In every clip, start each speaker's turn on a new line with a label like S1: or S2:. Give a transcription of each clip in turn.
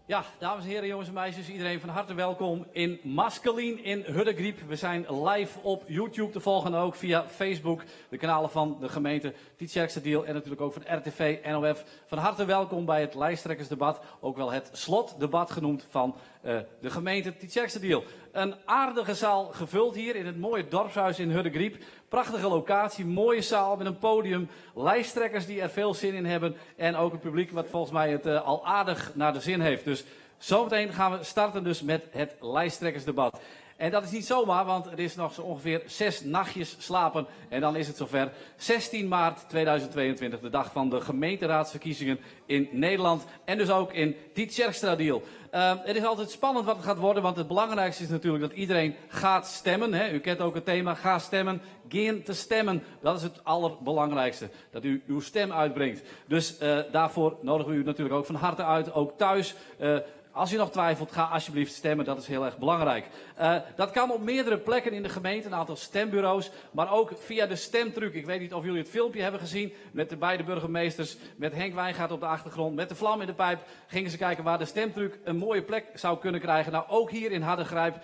S1: Ja, dames en heren, jongens en meisjes, iedereen van harte welkom in Maskelien in Hurdegaryp. We zijn live op YouTube te volgen en ook via Facebook, de kanalen van de gemeente Tytsjerksteradiel en natuurlijk ook van RTV NOF. Van harte welkom bij het lijsttrekkersdebat, ook wel het slotdebat genoemd van de gemeente Tytsjerksteradiel. Een aardige zaal gevuld hier in het mooie dorpshuis in Hurdegaryp. Prachtige locatie, mooie zaal met een podium, lijsttrekkers die er veel zin in hebben en ook het publiek wat volgens mij het al aardig naar de zin heeft. Dus zometeen gaan we starten dus met het lijsttrekkersdebat. En dat is niet zomaar, want het is nog zo ongeveer 6 nachtjes slapen en dan is het zover. 16 maart 2022, de dag van de gemeenteraadsverkiezingen in Nederland en dus ook in Tytsjerksteradiel. Het is altijd spannend wat het gaat worden, want het belangrijkste is natuurlijk dat iedereen gaat stemmen. Hè. U kent ook het thema, ga stemmen, gean te stemmen. Dat is het allerbelangrijkste, dat u uw stem uitbrengt. Dus daarvoor nodigen we u natuurlijk ook van harte uit, ook thuis. Als u nog twijfelt, ga alsjeblieft stemmen. Dat is heel erg belangrijk. Dat kan op meerdere plekken in de gemeente, een aantal stembureaus, maar ook via de stemtruc. Ik weet niet of jullie het filmpje hebben gezien met de beide burgemeesters, met Henk Wijngaard op de achtergrond, met de vlam in de pijp. Gingen ze kijken waar de stemtruc een mooie plek zou kunnen krijgen. Nou, ook hier in Hardergrijp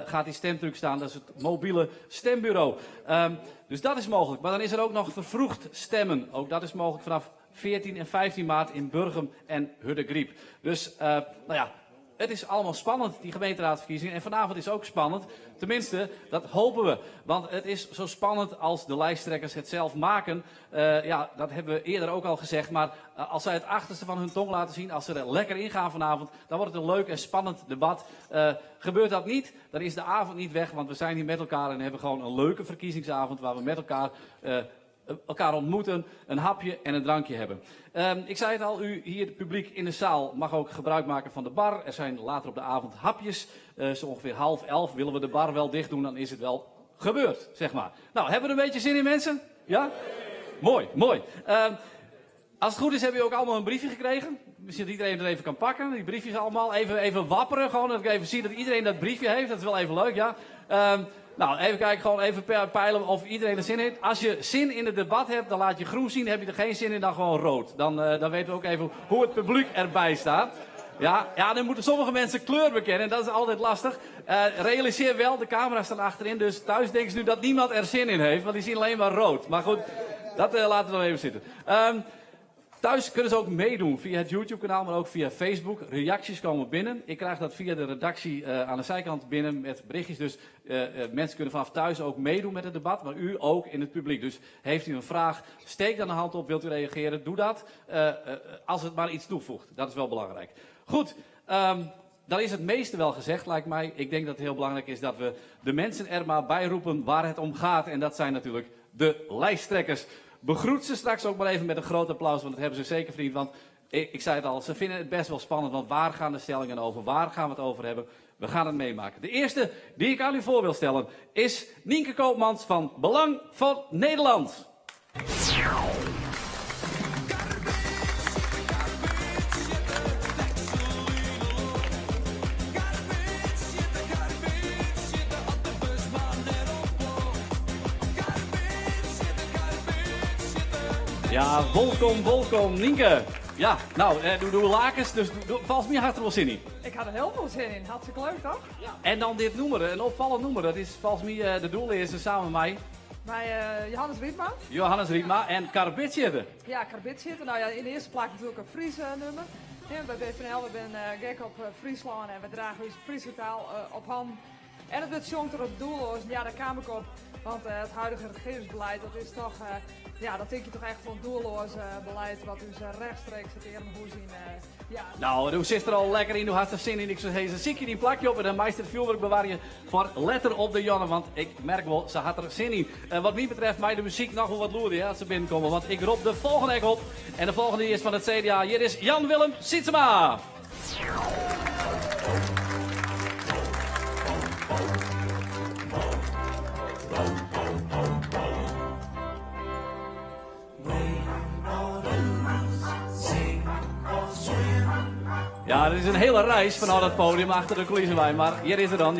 S1: gaat die stemtruc staan. Dat is het mobiele stembureau. Dus dat is mogelijk. Maar dan is er ook nog vervroegd stemmen. Ook dat is mogelijk vanaf 14 en 15 maart in Burgum en Hurdegaryp. Dus het is allemaal spannend, die gemeenteraadsverkiezingen. En vanavond is ook spannend. Tenminste, dat hopen we. Want het is zo spannend als de lijsttrekkers het zelf maken. Dat hebben we eerder ook al gezegd. Maar als zij het achterste van hun tong laten zien, als ze er lekker in gaan vanavond, dan wordt het een leuk en spannend debat. Gebeurt dat niet, dan is de avond niet weg. Want we zijn hier met elkaar en hebben gewoon een leuke verkiezingsavond waar we met elkaar ontmoeten, een hapje en een drankje hebben. Ik zei het al, u hier, het publiek in de zaal, mag ook gebruik maken van de bar. Er zijn later op de avond hapjes. Zo ongeveer 10:30 willen we de bar wel dicht doen, dan is het wel gebeurd. Hebben we er een beetje zin in, mensen? Ja? Mooi, mooi. Als het goed is, hebben jullie ook allemaal een briefje gekregen. Misschien dat iedereen het even kan pakken, die briefjes allemaal. Even wapperen, gewoon, dat ik even zie dat iedereen dat briefje heeft. Dat is wel even leuk, ja. Even kijken, gewoon even peilen of iedereen er zin in heeft. Als je zin in het debat hebt, dan laat je groen zien. Heb je er geen zin in, dan gewoon rood. Dan weten we ook even hoe het publiek erbij staat. Dan moeten sommige mensen kleur bekennen en dat is altijd lastig. Realiseer wel, de camera's staan achterin, dus thuis denken ze nu dat niemand er zin in heeft, want die zien alleen maar rood. Maar goed, dat laten we nog even zitten. Thuis kunnen ze ook meedoen via het YouTube-kanaal, maar ook via Facebook. Reacties komen binnen. Ik krijg dat via de redactie aan de zijkant binnen met berichtjes. Dus mensen kunnen vanaf thuis ook meedoen met het debat, maar u ook in het publiek. Dus heeft u een vraag, steek dan de hand op, wilt u reageren, doe dat. Als het maar iets toevoegt, dat is wel belangrijk. Goed, dan is het meeste wel gezegd, lijkt mij. Ik denk dat het heel belangrijk is dat we de mensen er maar bij roepen waar het om gaat. En dat zijn natuurlijk de lijsttrekkers. Begroet ze straks ook maar even met een groot applaus, want dat hebben ze zeker verdiend. Want ik zei het al, ze vinden het best wel spannend, want waar gaan de stellingen over? Waar gaan we het over hebben? We gaan het meemaken. De eerste die ik aan u voor wil stellen is Nienke Koopmans van Belang van Nederland. Ja, welkom, welkom, Nienke. Ja, doe lakens, dus volgens mij had er wel zin in.
S2: Ik had er heel veel zin in, hartstikke leuk toch?
S1: Ja. En dan dit noemer, een opvallend noemer, dat is volgens mij de doel is samen met mij.
S2: Bij Johannes Riepma.
S1: Johannes Riepma en Karbidsjitte.
S2: Ja, Karbidsjitte. In de eerste plaats natuurlijk een Friese nummer. Ja, bij BVNL, we zijn gek op Friesland en we dragen onze Friese taal op hand. En het wordt zongt er op doelloos. Ja, daar kwam ik op. Want het huidige regeringsbeleid, dat is toch, ja, dat denk je toch echt van doelloos beleid wat u ze rechtstreeks het Ehrenhoes in ja.
S1: Nou, u zit er al lekker in, u had er zin in. Ik zou zeggen, zie je die plakje op en dan meester vuurwerk bewaar je voor letter op de Janne, want ik merk wel, ze had er zin in. Wat mij betreft, mij de muziek nog wel wat loeren, hè, als ze binnenkomen, want ik roep de volgende ek op. En de volgende is van het CDA. Hier is Jan-Willem Sietsema. Ja, het is een hele reis van al dat podium achter de coulissen bij. Maar hier is er dan.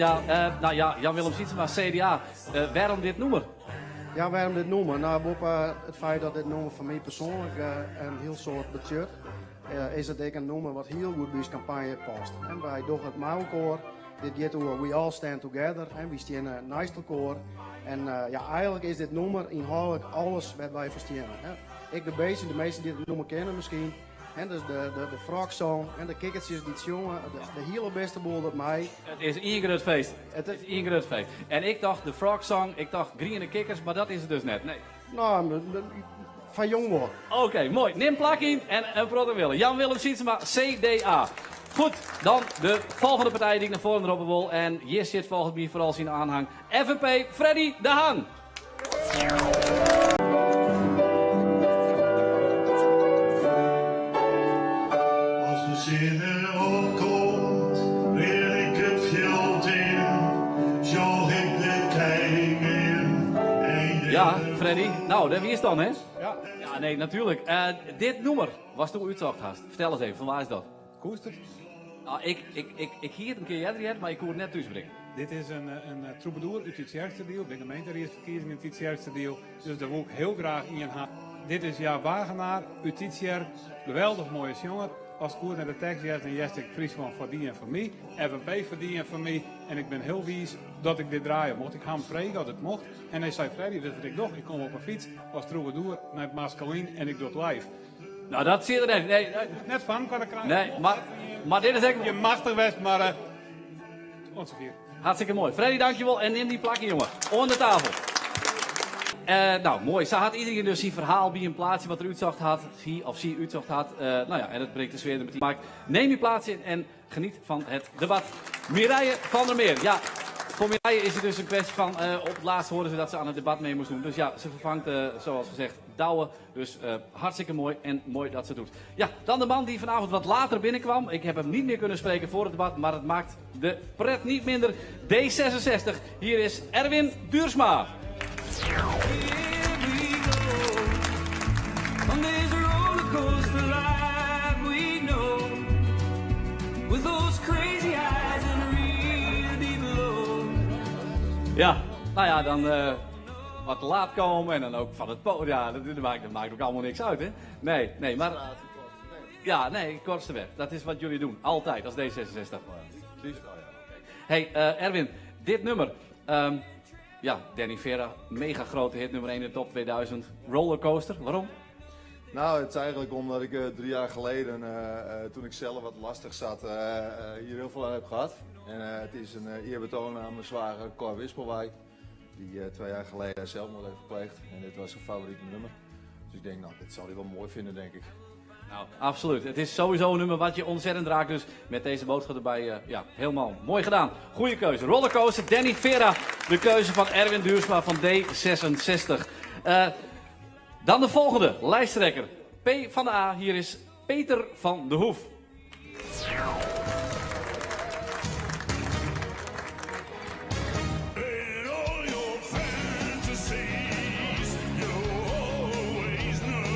S1: Jan-Willem Sietsema, CDA. Waarom dit noemen?
S3: Ja, waarom dit noemen? Bob, het feit dat dit noemen voor mij persoonlijk een heel soort budget. Is it ek in nûmer wat hiel goed by ús kampanje past. Wy dogge it mei elkoar. Dit giet oer We All Stand Together. Wy steane neist elkoar. En ja, eigenlik is dit nûmer ynhâldlik alles wêr't wy foar steane. Ek de bisten, de minsken dy't it nûmer kenne miskien. Dus de frog song en de kikkertsjes dy't sjonge, de hiele bisteboel docht mei.
S1: It is ien grut feest. It is ien grut feest. En ik tocht de frog song, ik tocht griene kikkers, mar dat is it dus net. Nee.
S3: No, foar jong wol.
S1: Oké, moai. Nim plak yn en in protte wille. Jan Willem Sietsema, CDA. Goed, dan de folgjende partij dy't ik nei foaren roppe wol. En hjir sit folgens my foaral syn aanhang FNP Freddy de Haan.
S4: As de sinne opkomt, rin ik it fjild yn, sjoch ik de kij gean en
S1: Ja, Freddy, nou, dêr wiest dan, hè?
S5: Ja.
S1: Ja, nee, natuerlik. Dit nûmer, watsto útsocht hast, fertel ris even, fan wa is dat?
S5: Koest it?
S1: Nou, ik hie it in kear earder heard, mar ik koe it net thús bringe.
S5: Dit is in trûbadoer út Tytsjerksteradiel, by gemeenteriedsferkiezingen yn Tytsjerksteradiel, dus dêr woe ik hiel graach ien ha. Dit is Jaap Wagenaar út Tytsjerk, geweldich moaie sjonger. Ast goed nei de tekst hearst, dan hearst ek Fryslân foar dy en foar my, FNP foar dy en foar my. En ik bin hiel wiis dat ik dit draaie mocht. Ik ha him frege oft it mocht en hy sei, Freddy, witst wat ik doch? Ik kom op 'e fyts as trûbadoer nei it Maskelyn en ik doch it live.
S1: Nou, dat sil er net. Nee, nee.
S5: Net fan kwa de kraan.
S1: Nee, mar dit is ek...
S5: Je machtich west, mar oant safier.
S1: Hartstikke moai. Freddy, dankjewol. En nim dyn plakje, jonge. Oan de tafel. Nou, moai. Sa hat iderien dus syn ferhaal by in plaatsje wat er útsocht hat. Hy of sy útsocht hat. Nou ja, en it bringt de sfear der metien. Mar neem je plaats in en geniet fan het debat. Mireille van der Meer. Ja, voor Mireille is het dus een kwestie van... Op het laatst hoorden ze dat ze aan het debat mee moest doen. Dus ja, ze vervangt, zoals gezegd, Douwe. Dus hartstikke mooi en mooi dat ze het doet. Ja, dan de man die vanavond wat later binnenkwam. Ik heb hem niet meer kunnen spreken voor het debat, maar het maakt de pret niet minder. D66, hier is Erwin Duursma.
S6: Here we go on this rollercoaster life we know, with those crazy highs and real deep lows.
S1: Ja, nou ja, dan wat te laat komen en dan ook van het podium. Ja, dat maakt ook allemaal niks uit, hè? Nee, nee, maar... Ja, nee, kortste weg. Dat is wat jullie doen. Altijd, als D66. Hey, Erwin, dit nummer. Ja, Danny Vera, mega grote hit, nummer 1 in de top 2000. Rollercoaster, waarom?
S7: Nou, het is eigenlijk omdat ik 3 jaar geleden, toen ik zelf wat lastig zat, hier heel veel aan heb gehad. En het is een eerbetoon aan mijn zwager Cor Wispelwey, die 2 jaar geleden zelfmoord heeft gepleegd. En dit was zijn favoriete nummer. Dus ik denk, dit zal hij wel mooi vinden, denk ik.
S1: Nou, absoluut. Het is sowieso een nummer wat je ontzettend raakt. Dus met deze boodschap erbij, ja, helemaal mooi gedaan. Goeie keuze. Rollercoaster, Danny Vera. De keuze van Erwin Duursma van D66. Dan de volgende lijsttrekker. P van de A. Hier is Peter van de Hoef.
S4: In all your fantasies, you always know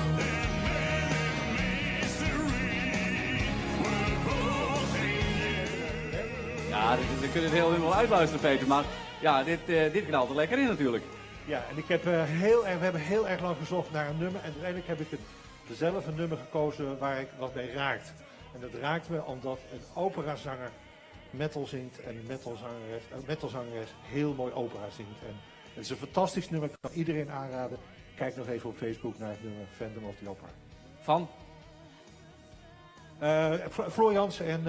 S4: that man and mystery were both in you.
S1: Ja, we kunnen het heel helemaal uitluisteren, Peter, maar ja, dit knalt er lekker in natuurlijk.
S8: Ja, en we hebben heel erg lang gezocht naar een nummer en uiteindelijk heb ik zelf een nummer gekozen waar ik wat mee raakt. En dat raakt me omdat een operazanger metal zingt en een metalzangeres heel mooi opera zingt. En het is een fantastisch nummer, ik kan iedereen aanraden. Kijk nog even op Facebook naar het nummer Phantom of the Opera.
S1: Van?
S8: Floor Jansen en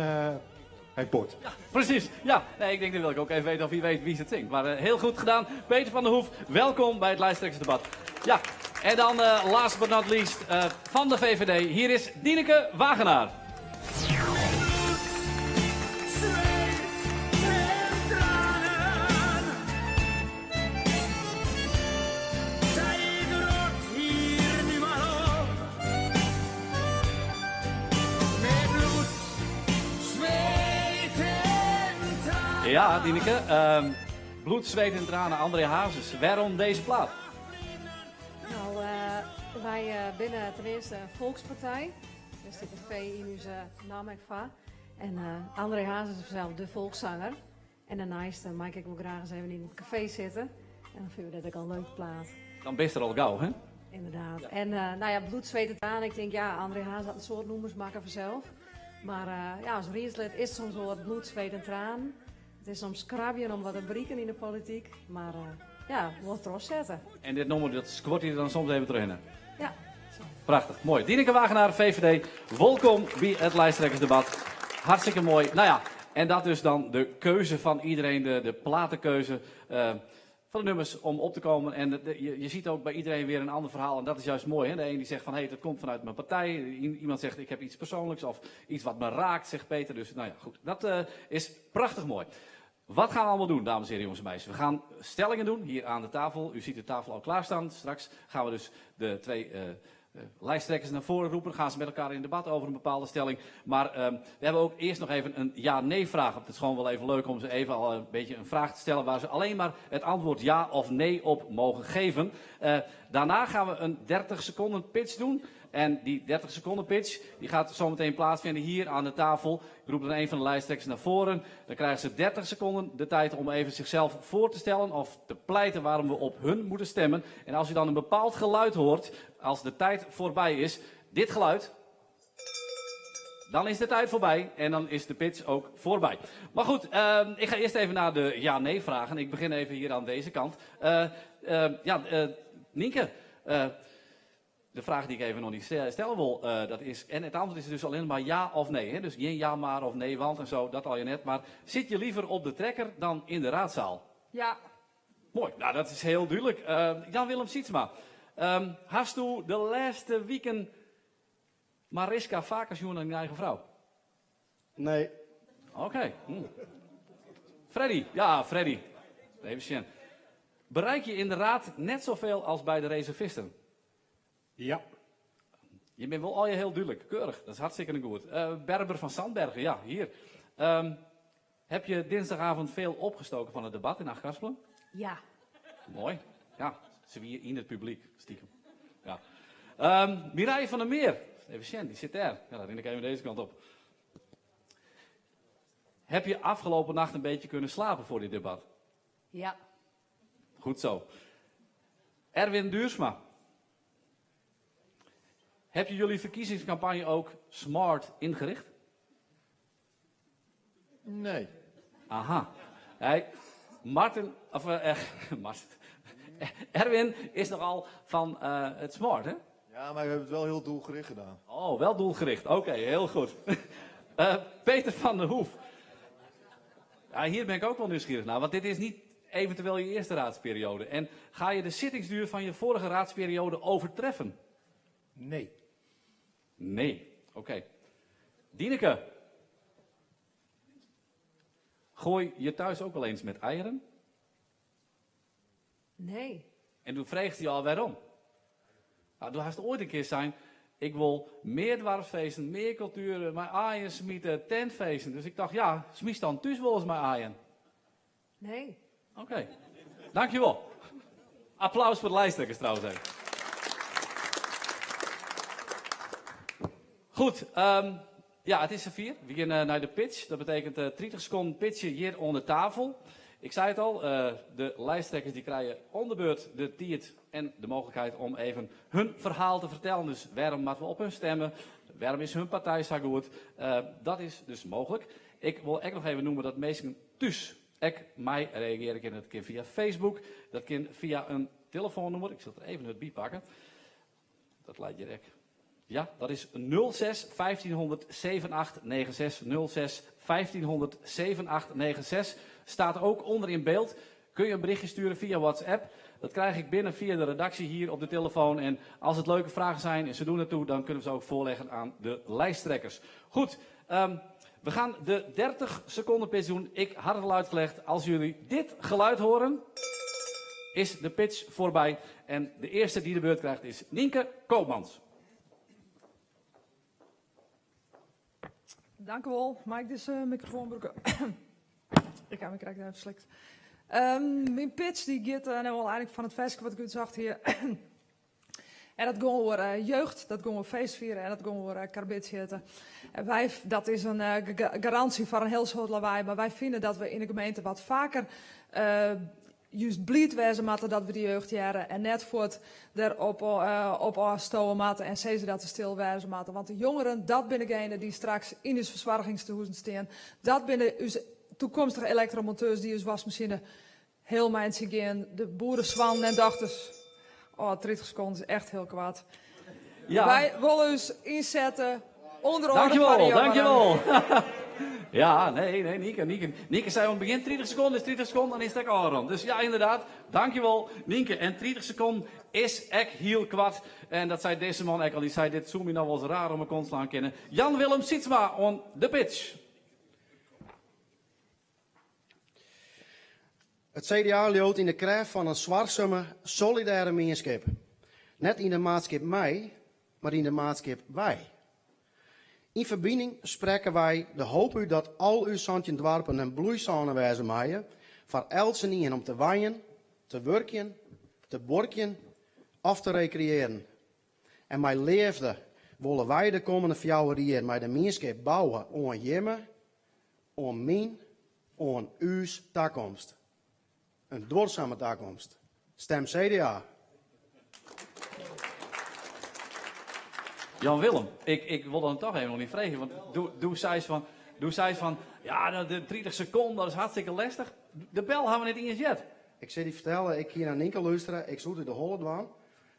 S8: Henk Poort.
S1: Ja, precies. Ja, nee, ik denk dat wil ik ook even weten of wie weet wie het zingt. Maar heel goed gedaan. Peter van der Hoef, welkom bij het lijsttrekkersdebat. Ja, en dan last but not least van de VVD. Hier is Dineke Wagenaar. Ja, Dineke. Bloed, zweet en tranen, André Hazes. Waarom deze plaat?
S9: Wij binnen ten eerste een volkspartij. Daar zit een V in onze naam en va. En André Hazes is zelf de volkszanger. En daarnaast mag ik wel graag eens even in het café zitten. En dan vinden we dat ook al een leuke plaat.
S1: Dan ben je er al gauw, hè?
S9: inderdaad. En nou ja, Bloed, Zweet en Tranen. Ik tink, ja, André Hazes hat in soad nûmers makke fansels. Mar ja, as riedslid is it soms wol wat bloed, zweet en tranen. It is soms krabjen om wat te berikken yn de polityk. Mar ja, wol trochsette.
S1: En dit nûmer dat skuort dy der dan soms even trochhinne.
S9: Ja.
S1: Prachtich, moai. Dineke Wagenaar, VVD, wolkom by it lijsttrekkersdebat. Hartstikke moai. Nou ja, en dat dus dan de keuze fan iedereen, de, de platenkeuze van de nummers om op te komen. En je, je ziet ook bij iedereen weer een ander verhaal. En dat is juist mooi. Hè? De een die zegt van, hé, hey, dat komt vanuit mijn partij. Iemand zegt, ik heb iets persoonlijks of iets wat me raakt, zegt Peter. Dus nou ja, goed. Dat is prachtig mooi. Wat gaan we allemaal doen, dames en heren, jongens en meisjes? We gaan stellingen doen hier aan de tafel. U ziet de tafel al klaarstaan. Straks gaan we dus de twee lijsttrekkers naar voren roepen. Dan gaan ze met elkaar in debat over een bepaalde stelling. Maar we hebben ook eerst nog even een ja-nee vraag. Het is gewoon wel even leuk om ze even al een beetje een vraag te stellen waar ze alleen maar het antwoord ja of nee op mogen geven. Daarna gaan we een 30 seconden pitch doen. En die 30 seconden pitch die gaat zometeen plaatsvinden hier aan de tafel. Ik roep dan een van de lijsttrekkers naar voren. Dan krijgen ze 30 seconden de tijd om even zichzelf voor te stellen of te pleiten waarom we op hun moeten stemmen. En als u dan een bepaald geluid hoort, als de tijd voorbij is, dit geluid, dan is de tijd voorbij en dan is de pitch ook voorbij. Maar goed, ik ga eerst even naar de ja-nee vragen. Ik begin even hier aan deze kant. Ja, Nienke, de vraag die ik even nog niet stellen wil, dat is, en het antwoord is dus alleen maar ja of nee. Hè? Dus geen ja maar of nee want en zo, dat al je net. Maar zit je liever op de trekker dan in de raadzaal?
S2: Ja.
S1: Mooi, nou dat is heel duidelijk. Jan-Willem Sietsma, hast u de laatste weken Mariska vaker zien dan je eigen vrouw?
S3: Nee.
S1: Oké. Okay. Freddy, ja Freddy. Even zien. Bereik je in de raad net zoveel als bij de reservisten?
S5: Ja.
S1: Je bent wel al je heel duidelijk, keurig. Dat is hartstikke goed. Berber van Sandbergen, ja, hier. Heb je dinsdagavond veel opgestoken van het debat in Achtkarspelen?
S9: Ja.
S1: Mooi. Ja, ze wie in het publiek, stiekem. Ja. Mireille van der Meer. Even zien, die zit daar. Ja, daar ren ik even deze kant op. Heb je afgelopen nacht een beetje kunnen slapen voor dit debat?
S9: Ja.
S1: Goed zo. Erwin Duursma. Heb je jullie verkiezingscampagne ook smart ingericht?
S7: Nee.
S1: Aha. Hey, Martin, of Martin. Erwin is nogal van het smart, hè?
S7: Ja, maar we hebben het wel heel doelgericht gedaan.
S1: Oh, wel doelgericht. Oké, okay, heel goed. Peter van der Hoef. Ja, hier ben ik ook wel nieuwsgierig naar, want dit is niet eventueel je eerste raadsperiode. En ga je de zittingsduur van je vorige raadsperiode overtreffen?
S8: Nee.
S1: Nee, oké. Okay. Dineke. Gooi je thuis ook wel eens met eieren?
S9: Nee.
S1: En toen vreeg hij al waarom. Nou, toen had het ooit een keer zijn, ik wil meer dwarsfeesten, meer culturen, mijn aaien smieten, tentfeesten. Dus ik dacht, ja, smies dan thuis wel eens mijn aaien.
S9: Nee.
S1: Oké, okay. Dankjewel. Applaus voor de lijsttrekkers trouwens even. Goed, ja, het is er 4. We gaan naar de pitch. Dat betekent 30 seconden pitchen hier onder tafel. Ik zei het al, de lijsttrekkers die krijgen om de beurt de tijd en de mogelijkheid om even hun verhaal te vertellen. Dus waarom moeten we op hun stemmen? Waarom is hun partij zo goed? Dat is dus mogelijk. Ik wil ook nog even noemen dat meesten thuis ik mij reageren kan. Dat kan via Facebook, dat kan via een telefoonnummer. Ik zal er even het bij pakken. Dat leidt direct. Ja, dat is 06 1500 7896. 06 1500 7896. Staat ook onder in beeld. Kun je een berichtje sturen via WhatsApp. Dat krijg ik binnen via de redactie hier op de telefoon. En als het leuke vragen zijn en ze doen het toe, dan kunnen we ze ook voorleggen aan de lijsttrekkers. Goed, we gaan de 30 seconden pitch doen. Ik had het al uitgelegd. Als jullie dit geluid horen, is de pitch voorbij. En de eerste die de beurt krijgt is Nienke Koopmans.
S2: Dank u wel. Mag ik deze microfoon gebruiken? Ik heb me krijg even verslikt. Mijn pitch die gaat nou al eigenlijk van het feestje wat ik u zag hier. En dat gaan we jeugd, dat gaan we feest vieren en dat gaan we karbid zitten. En wij, dat is een garantie voor een heel soort lawaai, maar wij vinden dat we in de gemeente wat vaker Just bliid wêze moatte dat we de jeugd hearre en net fuort der op op ôfstowe moatte en sizze dat se stil wêze moatte. Want de jongeren, dat binne degenen dy't straks yn ús fersoargingstehuzen stean. Dat binne ús toekomstige elektromonteurs dy't ús wasmasine heel meitsjen gean. De boeresoannen en dochters. Oh, 30 sekonden is echt heel koart.
S1: Ja.
S2: Wy wolle ús ynsette ûnder oare foar de
S1: Dankjewol,
S2: jongeren.
S1: dankjewol. Ja, nee, nee, Nienke, Nienke. Nienke sei oan it begjin 30 sekonden is 30 sekonden, dan is it ek ôfrûn. Dus ja, ynderdaad, dankjewol Nienke. En 30 sekonden is ek hiel koart. En dat sei dizze man ek al, dy sei dit soe my noch wolris raar om 'e kont slaan kinne. Jan Willem Sietsma oan de pitch.
S3: It CDA leaut yn de krêft fan in soarchsume, solidêre mienskip. Net yn de maatskip mei, mar yn de maatskip wy. Yn ferbining sprekke wy de hoop út dat al ús 17 doarpen in bloeisône wêze meie foar eltsenien om te wenjen, te wurkjen, te buorkjen of te rekreëaren. En mei leafde wolle wy de kommende fjouwer jier mei de mienskip bouwe oan jimme, oan myn, oan ús takomst. In duorsame takomst. Stem CDA!
S1: Jan Willem, ik, ik wol dan toch even oan dy freegje, want doe, doe seist fan, doe seist fan, ja, de 30 sekonden, dat is hartstikke lestich. De bel ha we net iens heard.
S3: Ik sil dy fertelle, ik hie nei Nynke lústere, ik soe it út de holle dwaan.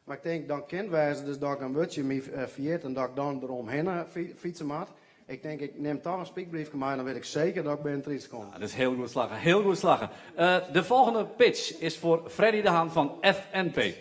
S3: Mar ik tink, dan kin it wêze dus dat ik in wurdsje my ferjit en dat ik dan deromhinne fytse moat. Ik tink, ik nim toch in spykbriefke mei, dan wit ik seker dat ik binnen 30 sekonden.
S1: Dat is hiel goed slagge, hiel goed slagge. De folgjende pitch is foar Freddy de Haan fan FNP.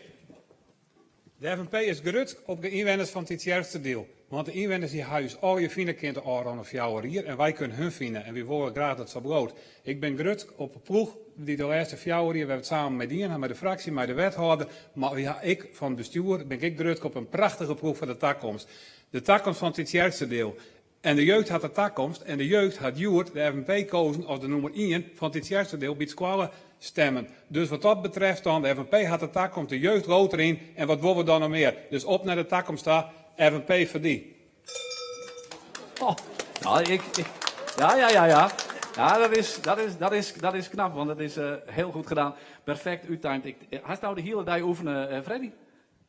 S5: De FNP is grutsk op de ynwenners fan Tytsjerksteradiel. Want de ynwenners dy ha ús allegear fine kind de ôfrûne fjouwer jier en wy kunne hun fine en wy wolle graach dat it sa bliuwt. Ik bin grutsk op de ploech dy't de lêste fjouwer jier wy it samen mei dien ha mei de fraksje, mei de wethâlder, mar wy ha ek fan it bestjoer bin ik ek grutsk op in prachtige ploech foar de takomst. De takomst fan Tytsjerksteradiel. En de jeugd hat de takomst en de jeugd hat hjoed de FNP kozen as de nûmer ien fan Tytsjerksteradiel by it skoalle stemmen. Dus wat dat betreft dan, de FNP hat de takomst, de jeugd leaut deryn en wat wolle we dan noch mear? Dus op nei de takomst ta, FNP foar dy.
S1: Oh, nou, ik, ik, ja, ja, ja, ja. Ja, dat is, dat is, dat is, dat is knap, want dat is uh, heel goed gedaan. Perfect úttimed. Ik, hast nou de hiele dei oefene, uh, Freddy?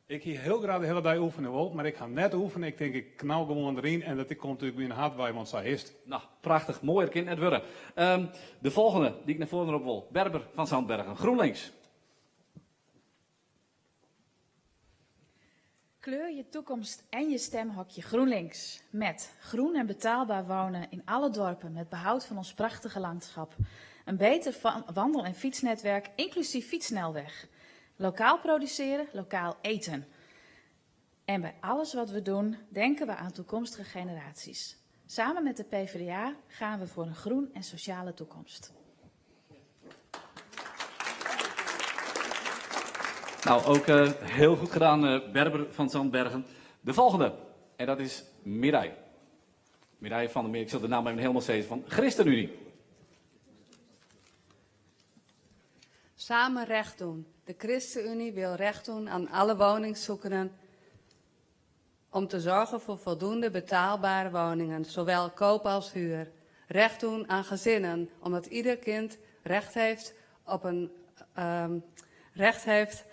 S5: Ik hie hiel graach de hiele dei oefene wold, mar ik ha net oefene. Ik tink ik knal gewoan deryn en dat komt út myn hart wei, want sa is it.
S1: Nou, prachtich. Moaier kin it net wurde. Um, de folgjende dy't ik nei foaren roppe wol, Berber van Zandbergen, GroenLinks.
S10: Kleur je toekomst en je stemhokje GroenLinks. Met groen en betaalbaar wonen in alle dorpen met behoud van ons prachtige landschap. Een beter wandel- en fietsnetwerk, inclusief fietssnelweg. Lokaal produceren, lokaal eten. En bij alles wat we doen, denken we aan toekomstige generaties. Samen met de PvdA gaan we voor een groen en sociale toekomst.
S1: Nou, ook uh, heel goed gedaan, uh, Berber van Zandbergen. De volgende, en dat is Mireille. Mireille van der Meer, ik zal de naam even helemaal zeggen, van ChristenUnie.
S11: Samen recht doen. De ChristenUnie wil recht doen aan alle woningzoekenden om te zorgen voor voldoende betaalbare woningen, zowel koop als huur. Recht doen aan gezinnen, omdat ieder kind recht heeft op een, um, recht heeft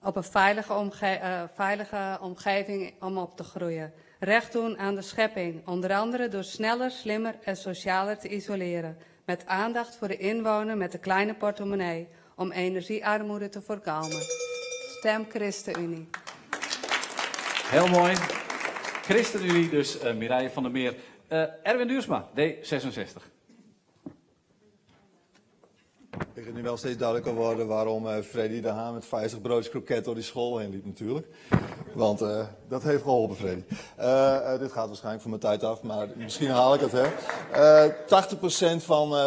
S11: op een veilige, omge uh, veilige omgeving om op te groeien. Recht doen aan de schepping, onder andere door sneller, slimmer en socialer te isoleren. Met aandacht voor de inwoner met de kleine portemonnee, om energiearmoede te voorkomen. Stem ChristenUnie.
S1: Heel mooi. ChristenUnie, dus uh, Mireille van der Meer. Uh, Erwin Duursma, D66.
S7: Het begint nu wel steeds duidelijker worden waarom uh, Freddy de Haan met 50 broodjes kroket door die school heen liep natuurlijk. Want uh, dat heeft geholpen, Freddy. Uh, dit gaat waarschijnlijk van mijn tijd af, maar misschien haal ik het, hè. 80% van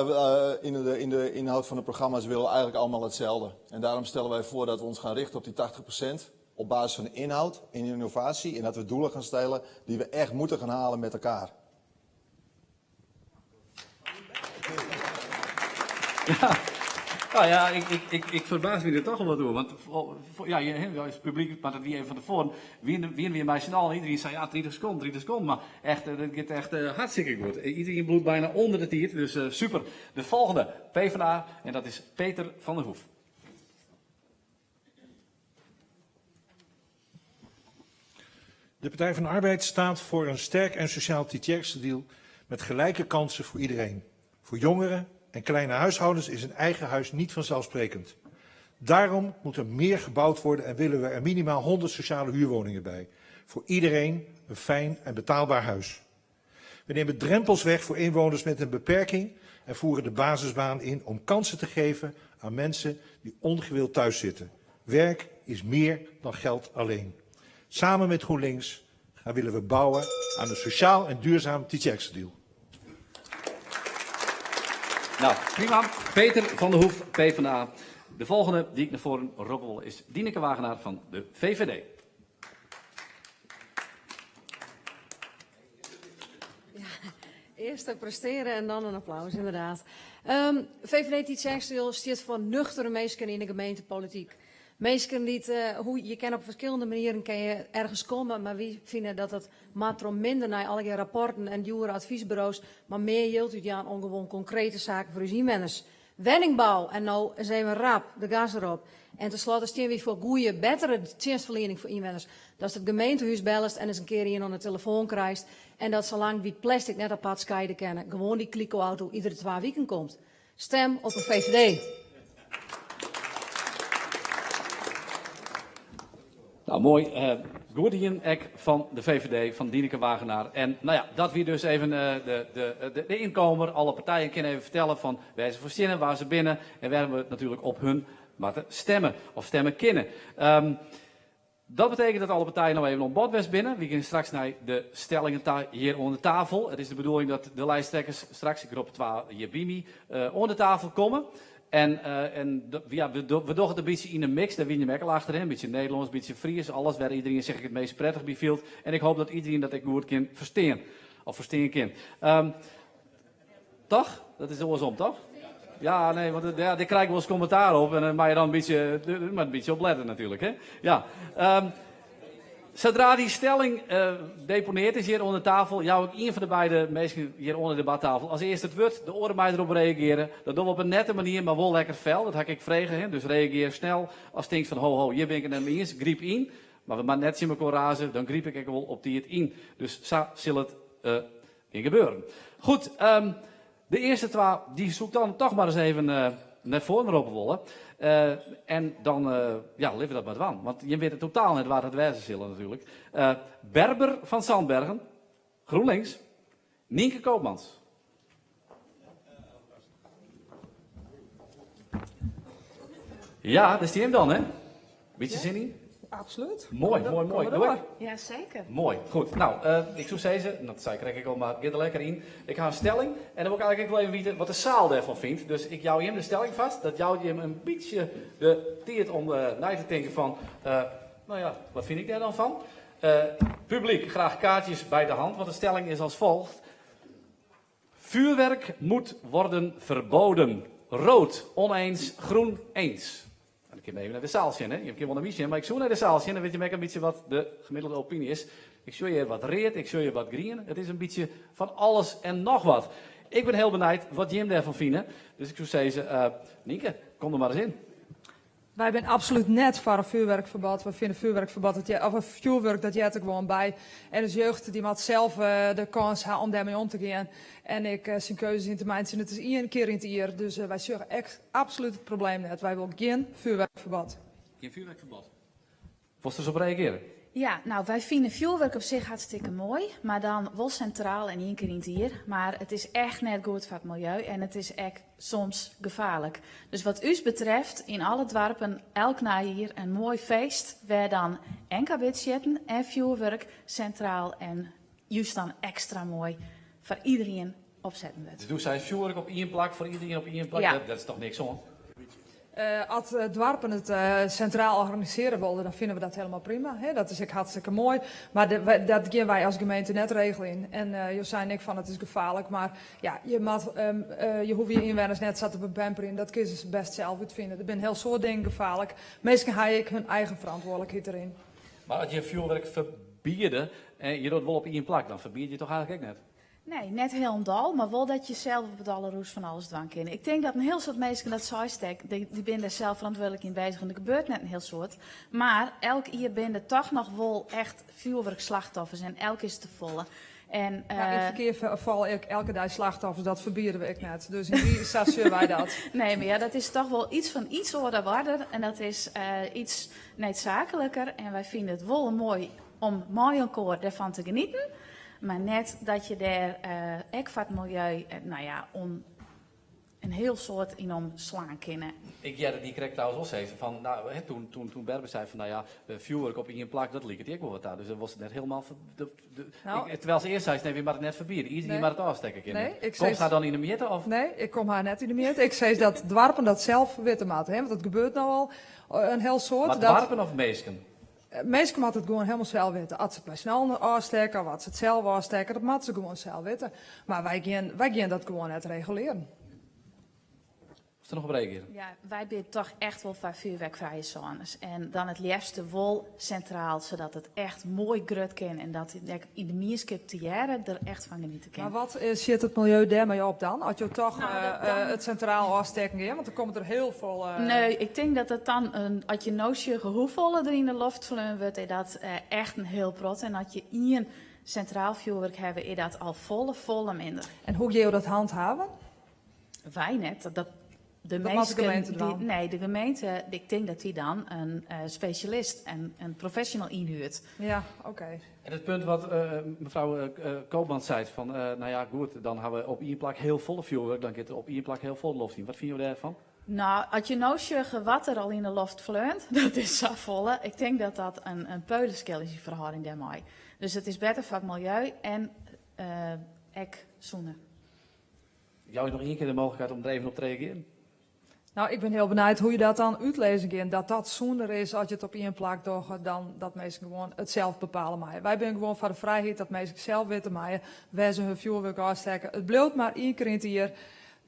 S7: in, de, in de inhoud van de programma's willen eigenlijk allemaal hetzelfde. En daarom stellen wij voor dat we ons gaan richten op die 80% op basis van de inhoud en innovatie. En dat we doelen gaan stellen die we echt moeten gaan halen met elkaar.
S1: Ja. Nou ja, ik, ik, ik, ik ferbaas my der toch wol wat oer. Want ja, je, as publyk, mar dat wie even fan tefoaren, wiene, wiene wy mei syn allen, iderien sei ja, 30 sekonden, 30 sekonden. Mar echt, dat giet echt hartstikke goed. Iderien bliuwt byna ûnder de tiid, dus super. De folgjende, PvdA, en dat is Peter van der Hoef.
S8: De Partij van de Arbeid staat voor een sterk en sociaal Tietjerksteradiel met gelijke kansen voor iedereen. Voor jongeren en kleine huishoudens is een eigen huis niet vanzelfsprekend. Daarom moet er meer gebouwd worden en willen we er minimaal 100 sociale huurwoningen bij. Voor iedereen een fijn en betaalbaar huis. We nemen drempels weg voor inwoners met een beperking en voeren de basisbaan in om kansen te geven aan mensen die ongewild thuis zitten. Werk is meer dan geld alleen. Samen met GroenLinks gaan willen we bouwen aan een sociaal en duurzaam Tietjerksteradiel.
S1: Nou, prima. Peter van der Hoef, PvdA. De volgende die ik naar voren roppen wil is Dineke Wagenaar van de VVD.
S9: Earst prestearje en dan in applaus, inderdaad. Um, VVD Tietjerksteradiel stiet foar nuchtere minsken yn de gemeentepolityk. Minsken dy't, uh, hoe, je kin op ferskillende manieren kin je ergens komme, mar wy fine dat it moat troch minder nei allegear rapporten en djoere advysburo's, mar mear jild útjaan oan gewoan konkrete saken foar ús ynwenners. Wenningbou en no ris even rap de gas derop. En tenslotte stean wy foar goede, bettere tsjinstferliening foar ynwenners. Datst it gemeentehûs bellest en ris in kear ien oan de telefoan krijst en dat salang't wy it plastic net apart skeide kinne, gewoan dy kliko-auto iedere twa wiken komt. Stim op de VVD.
S1: Nou, moai. Uh, goed dien ek fan de VVD, fan Dineke Wagenaar. En nou ja, dat wie dus even uh, de, de, de, de inkomer. Alle partijen kinne even fertelle fan wêr't se foar steane, wêr't se binne en wêr't we natuerlik op hun moatte stimme of stimme kinne. Um, dat betekent dat alle partijen no even oan bod west binne. Wy geane straks nei de stellingen ta hjir oan de tafel. It is de bedoeling dat de lijsttrekkers straks, ik rop twa hjir by my, uh, oan de tafel komme. En, uh, en ja, we, we dogge it in bytsje yn in mix, dêr wiene jim ek al achter, in bytsje Nederlânsk, in bytsje Frysk, alles wêr't iderien sich it meast prettich by fielt. En ik hoopje dat iderien dat ek goed kin ferstean, of ferstean kin. Um, toch? Dat is oarsom, toch? Ja, nee, want ja, dêr krij ik wolris kommentaar op en dan moatte je dan in bytsje, mar in bytsje oplette natuerlik. Hè? Ja. Um, sadree't dy stelling uh, deponearre is hjir oan de tafel, jou ik ien fan de beide minsken hjir oan de debattafel as earste it wurd. De oare mei derop reagearje. Dat dogge we op in nette manier, mar wol lekker fel. Dat ha ik frege. Hè? Dus reagearje snel ast tinkst fan ho ho, hjir bin ik it net mei iens. Gryp yn. Mar we moatte net tsjin elkoar raze, dan gryp ik ek wol op tiid yn. Dus sa sil it uh, gebeuren. Goed, um, de earste twa dy soe ik dan toch mar ris even uh, nei foaren roppe wolle. Uh, en dan, uh, ja, litte we dat mar dwaan. Want je witte totaal net wa't it wêze sille natuerlik. Uh, Berber van Zandbergen, GroenLinks. Nienke Koopmans. Ja, dêr stiet him dan, hè? Bytsje sin yn?
S2: Absolút.
S1: Moai, moai, moai. Doe
S10: Ja, seker.
S1: Moai, goed. No, uh, ik soe sizze, dat sei ik krekt ek al, mar gean der lekker yn. Ik ha in stelling en dan wol ik eigentlik ek wol even witte wat de saal dêrfan fynt. Dus ik jou jim de stelling fêst. Dat jout jim in bytsje de tiid om uh, nei te tinken fan, uh, no ja, wat fyn ik dêr dan fan? Uh, publyk, graach kaartsjes by de hand, want de stelling is as folget. Vuurwerk moet worden verboden. Rood, oneens, groen, eens. En dan kinne we even nei de saal sjen. Hè? Je kinne wol nei my sjen, mar ik soe nei de saal sjen, dan witte je ek in bytsje wat de gemiddelde opiny is. Ik sjoch hjir wat read, ik sjoch hjir wat grien. It is in bytsje fan alles en noch wat. Ik bin hiel benijd wat jim dêrfan fine. Dus ik soe sizze, uh, Nienke, kom der mar ris yn.
S2: Wy binne absolút net foar in fjoerwurkferbod. Wy fine fjoerwurkferbod, dat, of in fjoerwurk, dat heart der gewoan by. En de jeugd dy moat sels eh, de kâns ha om dêrmei om te gean. En ek eh, syn keuzes yn te meitsjen. It is ien kear yn it jier, dus eh, wy sjogge echt absolút it probleem net. Wy wolle gjin fjoerwurkferbod.
S1: Gjin fjoerwurkferbod. Wolst der ris op reagearje?
S10: Ja, no, wy fine fjoerwurk op sich hartstikke moai, mar dan wol sintraal en ien kear yn it jier. Mar it is echt net goed foar it miljeu en it is ek soms gefaarlik. Dus wat ús betreft yn alle doarpen elk neijier in moai feest wêr dan en karbidsjitten en fjoerwurk sintraal en just dan ekstra moai foar iderien opsetten wurdt.
S1: Dus do seist fjoerwurk op ien plak foar iderien op ien plak,
S10: Ja.
S1: dat is toch niks oan?
S2: As doarpen it sintraal organisearje wolle, dan fine we dat helemaal prima. Dat is ek hartstikke moai. Mar dat gean wy as gemeente net regeljen. En jo seinen ek fan it is gefaarlik, mar ja, je moat, je hoege je ynwenners net sa te bepamperjen. Dat kinne se bêst sels útfine. Der binne in hiel soad dingen gefaarlik. Minsken ha ek hun eigen ferantwurdlikheid deryn.
S1: Mar as je fjoerwurk ferbiede en je dogge it wol op ien plak, dan ferbiede je it toch eigentlik ek net?
S10: Nee, net hielendal, mar wol dat je sels op it allerroes fan alles dwaan kinne. Ik tink dat in hiel soad minsken dat seist ek, dy binne dêr sels ferantwurdlik yn bezich en der gebeurt net in hiel soad. Mar elk jier binne der toch noch wol echt fjoerwurkslachtoffers en elk is te folle. En,
S2: Ja, yn it ferkear falle ek elke dei slachtoffers, dat ferbiede we ek net. Dus yn dy, sa sjogge wy dat.
S10: Nee, mar ja, dat is toch wol iets fan iets oare oarder en dat is iets needsaakliker. En wy fine it wol moai om mei elkoar dêrfan te genieten, mar net dat je dêr ek foar it miljeu, nou ja, om in hiel soad yn om slaan kinne.
S1: Ik hearde dy krekt trouwens wol sizzen fan, nou, hè, toen, toen, toen Berber sei fan, nou ja, fjoerwurk op ien plak, dat liket dy ek wol wat ta. Dus dan wolst it net helemaal de, de,
S2: Nou.
S1: ik, terwijl se earst seist, nee, wy moatte it net ferbiede. Iedereen
S2: Nee.
S1: moat it ôfstekke kinne.
S2: Nee, ik
S1: Komst
S2: sis-
S1: har dan yn 'e mjitte of?
S2: Nee, ik kom har net yn 'e mjitte. Ik sis dat doarpen dat sels witte moatte, hè, want dat gebeurt no al in hiel soad.
S1: Mar
S2: dat-
S1: doarpen of minsken?
S2: Minsken moatte it gewoan helemaal sels witte. As se it mei syn allen ôfstekke of as se it sels ôfstekke, dat moatte se gewoan sels witte. Mar wy gean, wy gean dat gewoan net regulearen.
S1: Wolst der noch op reagearje?
S10: Ja, wy binne toch echt wol foar vuurwerkvrije zones. En dan it leafste wol sintraal, sadat it echt moai grut kin en dat ek yn de mienskip tegearre der echt fan geniete kin.
S2: Mar wat sjit it miljeu dêrmei op dan? As jo toch
S10: Nou, dat dan
S2: it sintraal ôfstekken gean, want dan komt der hiel folle.
S10: Nee, ik tink dat it dan, in, as je no sjogge hoefolle der yn de loft flean wurdt, is dat echt in hiel protte. En as je ien sintraal fjoerwurk hawwe, is dat al folle, folle minder.
S2: En hoe gean jo dat handhaven?
S10: Wy net. Dat, de
S2: Dat moat de
S10: minsken
S2: gemeente
S10: die,
S2: dwaan.
S10: nee, de gemeente, ik tink dat dy dan in spesjalist en in professional ynhuurt.
S2: Ja, oké.
S1: En it punt wat mefrou Koopmans seit, fan nou ja, goed, dan ha we op ien plak hiel folle fjoerwurk, dan giet der op ien plak hiel folle loft yn. Wat fine jo dêrfan?
S10: Nou, as je no sjogge wat der al yn de loft fleant, dat is safolle. Ik tink dat dat in peuleskil is yn ferhâlding dêrmei. Dus it is better foar it miljeu en ek sûner.
S1: Ik jou je noch ien kear de mooglikheid om der even op te reagearjen.
S2: Nou, ik bin hiel benijd hoe je dat dan útlizzen gean, dat dat sûner is as je it op ien plak dogge dan dat minsken gewoan it sels bepale meie. Wy binne gewoan foar de frijheid dat minsken sels witte meie wêr se hun fjoerwurk ôfstekke. It bliuwt mar ien kear yn it jier.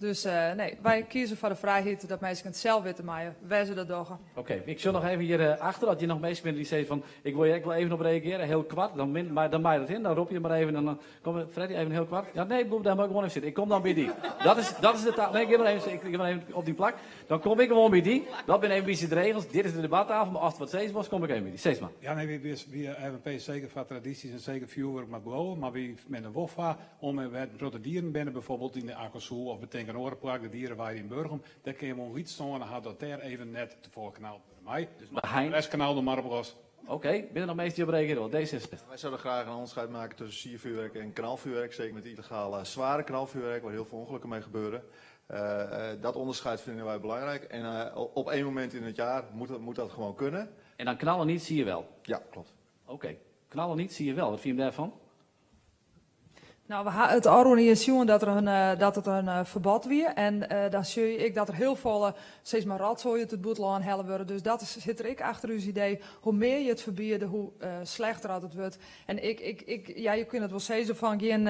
S2: Dus nee, wy kieze foar de frijheid dat minsken it sels witte meie wêr se dat dogge.
S1: Oké, ik sjoch noch even hjir achter, as hjir noch minsken binne dy't sizze fan ik wol hjir ek wol even op reagearje, hiel koart, dan dan mei dat hin, dan rop je mar even en dan Kom, Freddy, even hiel koart. Ja, nee, bliuw dêr mar gewoan even sitten. Ik kom dan by dy. Dat is, dat is de taal. Nee, gean mar even, ik gean mar even op dyn plak. Dan kom ik gewoan by dy. Dat binne even in bytsje de regels. Dit is de debattafel, mar ast wat sizze wolst, kom ik even by dy. Sis mar.
S5: Ja, nee, wy, wy, wy FNP seker foar tradysjes en seker fjoerwurk moat bliuwe, mar wy binne wol foar om wêr't in protte dieren binne, bijvoorbeeld yn de Akkelsoe of betink in oare plak, de dierenweide yn Burgum, dêr kinne je wol in lyts sône ha dat dêr even net te folle knald wurde mei. Dus
S1: Hein.
S5: de rest knal der mar op los.
S1: Oké, binne der noch minsken dy't op reagearje wolle? D66.
S7: Wij zouden graag een onderscheid maken tussen siervuurwerk en knalvuurwerk. Zeker met illegale zware knalvuurwerk, waar heel veel ongelukken mee gebeuren. Dat onderscheid vinden wij belangrijk. En op één moment in het jaar moet dat gewoon kunnen.
S1: En dan knallen niet, zie je wel?
S7: Ja, klopt.
S1: Oké, knallen niet, zie je wel. Wat fine je dêrfan?
S2: Nou, we ha it ôfrûne jier sjoen dat der in, dat it in ferbod wie. En dan sjoch je ek dat der hiel folle, sis mar, rotsoai út it bûtenlân helle wurde. Dus dat is, sit der ek achter ús idee. Hoe mear je it ferbiede, hoe slechter at it wurdt. En ik, ik, ik, ja, je kinne it wol sizze fan gjin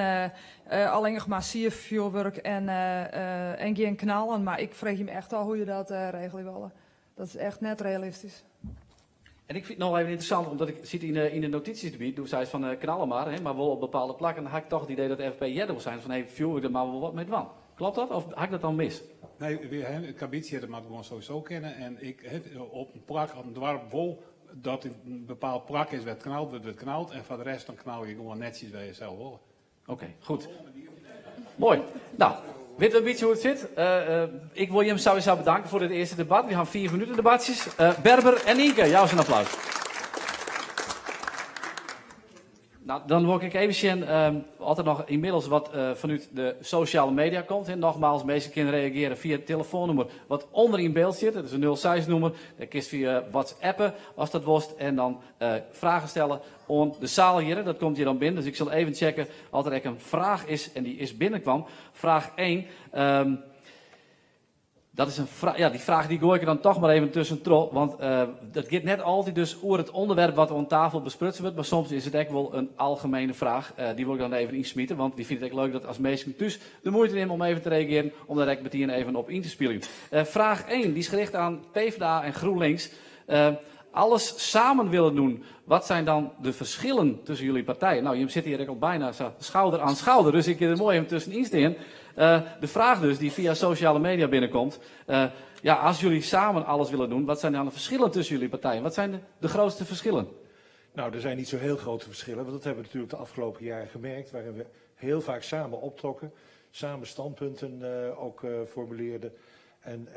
S2: allinnich mar sierfjoerwurk en, en gjin knallen. Mar ik freegje my echt ôf hoe je dat regelje wolle. Dat is echt net realistysk.
S1: En ik fyn it noch even ynteressant, omdat ik sit yn de, yn de notysjes derby, doe seist fan knallen mar, hè, mar wol op bepaalde plakken. Dan ha ik toch it idee dat de FNP earder wol sein fan hey, fjoerwurk, dêr moatte we wol wat mei dwaan. Klopt dat of ha ik dat dan mis?
S5: Nee, we, hè, it karbidsjitte moat gewoan sowieso kinne. En ik, hè, op in plak, op in doarp wol dat in bepaald plak is wêr't knald wurdt, wurdt knald. En foar de rest dan knal je gewoan netsjes wêr je sels wolle.
S1: Oké, goed. Moai. Nou, witte we in bytsje hoe't it sit. Ik wol jim sawiesa bedanke foar dit earste debat. Wy ha fiif minuten debatsjes. Berber en Nynke, jou se in applaus. Nou, dan wol ik even sjen oft der noch ynmiddels wat fanút de sosjale media komt. Hè. Nogmaals, minsken kinne reagearje fia it telefoannûmer wat ûnder yn byld sit. Dat is in 06-nûmer. Dêr kinst fia WhatsAppe ast dat wolst. En dan fragen stelle oan de saal hjir. Dat komt hjir dan binnen. Dus ik sil even checke oft der ek in fraach is en dy is binnenkwam. Fraach 1. Dat is in ja, dy fraach dy goai ik der dan toch mar even tuskentroch, want dat giet net altyd dus oer it ûnderwerp wat oan tafel besprutsen wurdt, mar soms is it ek wol in algemene fraach. Dy wol ik dan even ynsmite, want wy fine it ek leuk dat as minsken thús de muoite nimme om even te reagearjen, om dêr ek metien even op yn te spyljen. Vraag 1, die is gericht aan PvdA en GroenLinks. Alles samen willen doen, wat zijn dan de verschillen tussen jullie partijen? Nou, jim sitte hjir ek al bijna sa schouder aan schouder, dus ik kin der moai even tuskenyn stean. De vraag dus die via sociale media binnenkomt, ja, als jullie samen alles willen doen, wat zijn dan de verschillen tussen jullie partijen? Wat zijn de grootste verschillen?
S8: Nou, er zijn niet zo heel grote verschillen, want dat hebben we natuurlijk de afgelopen jaren gemerkt, waarin we heel vaak samen optrokken, samen standpunten ook formuleerden. En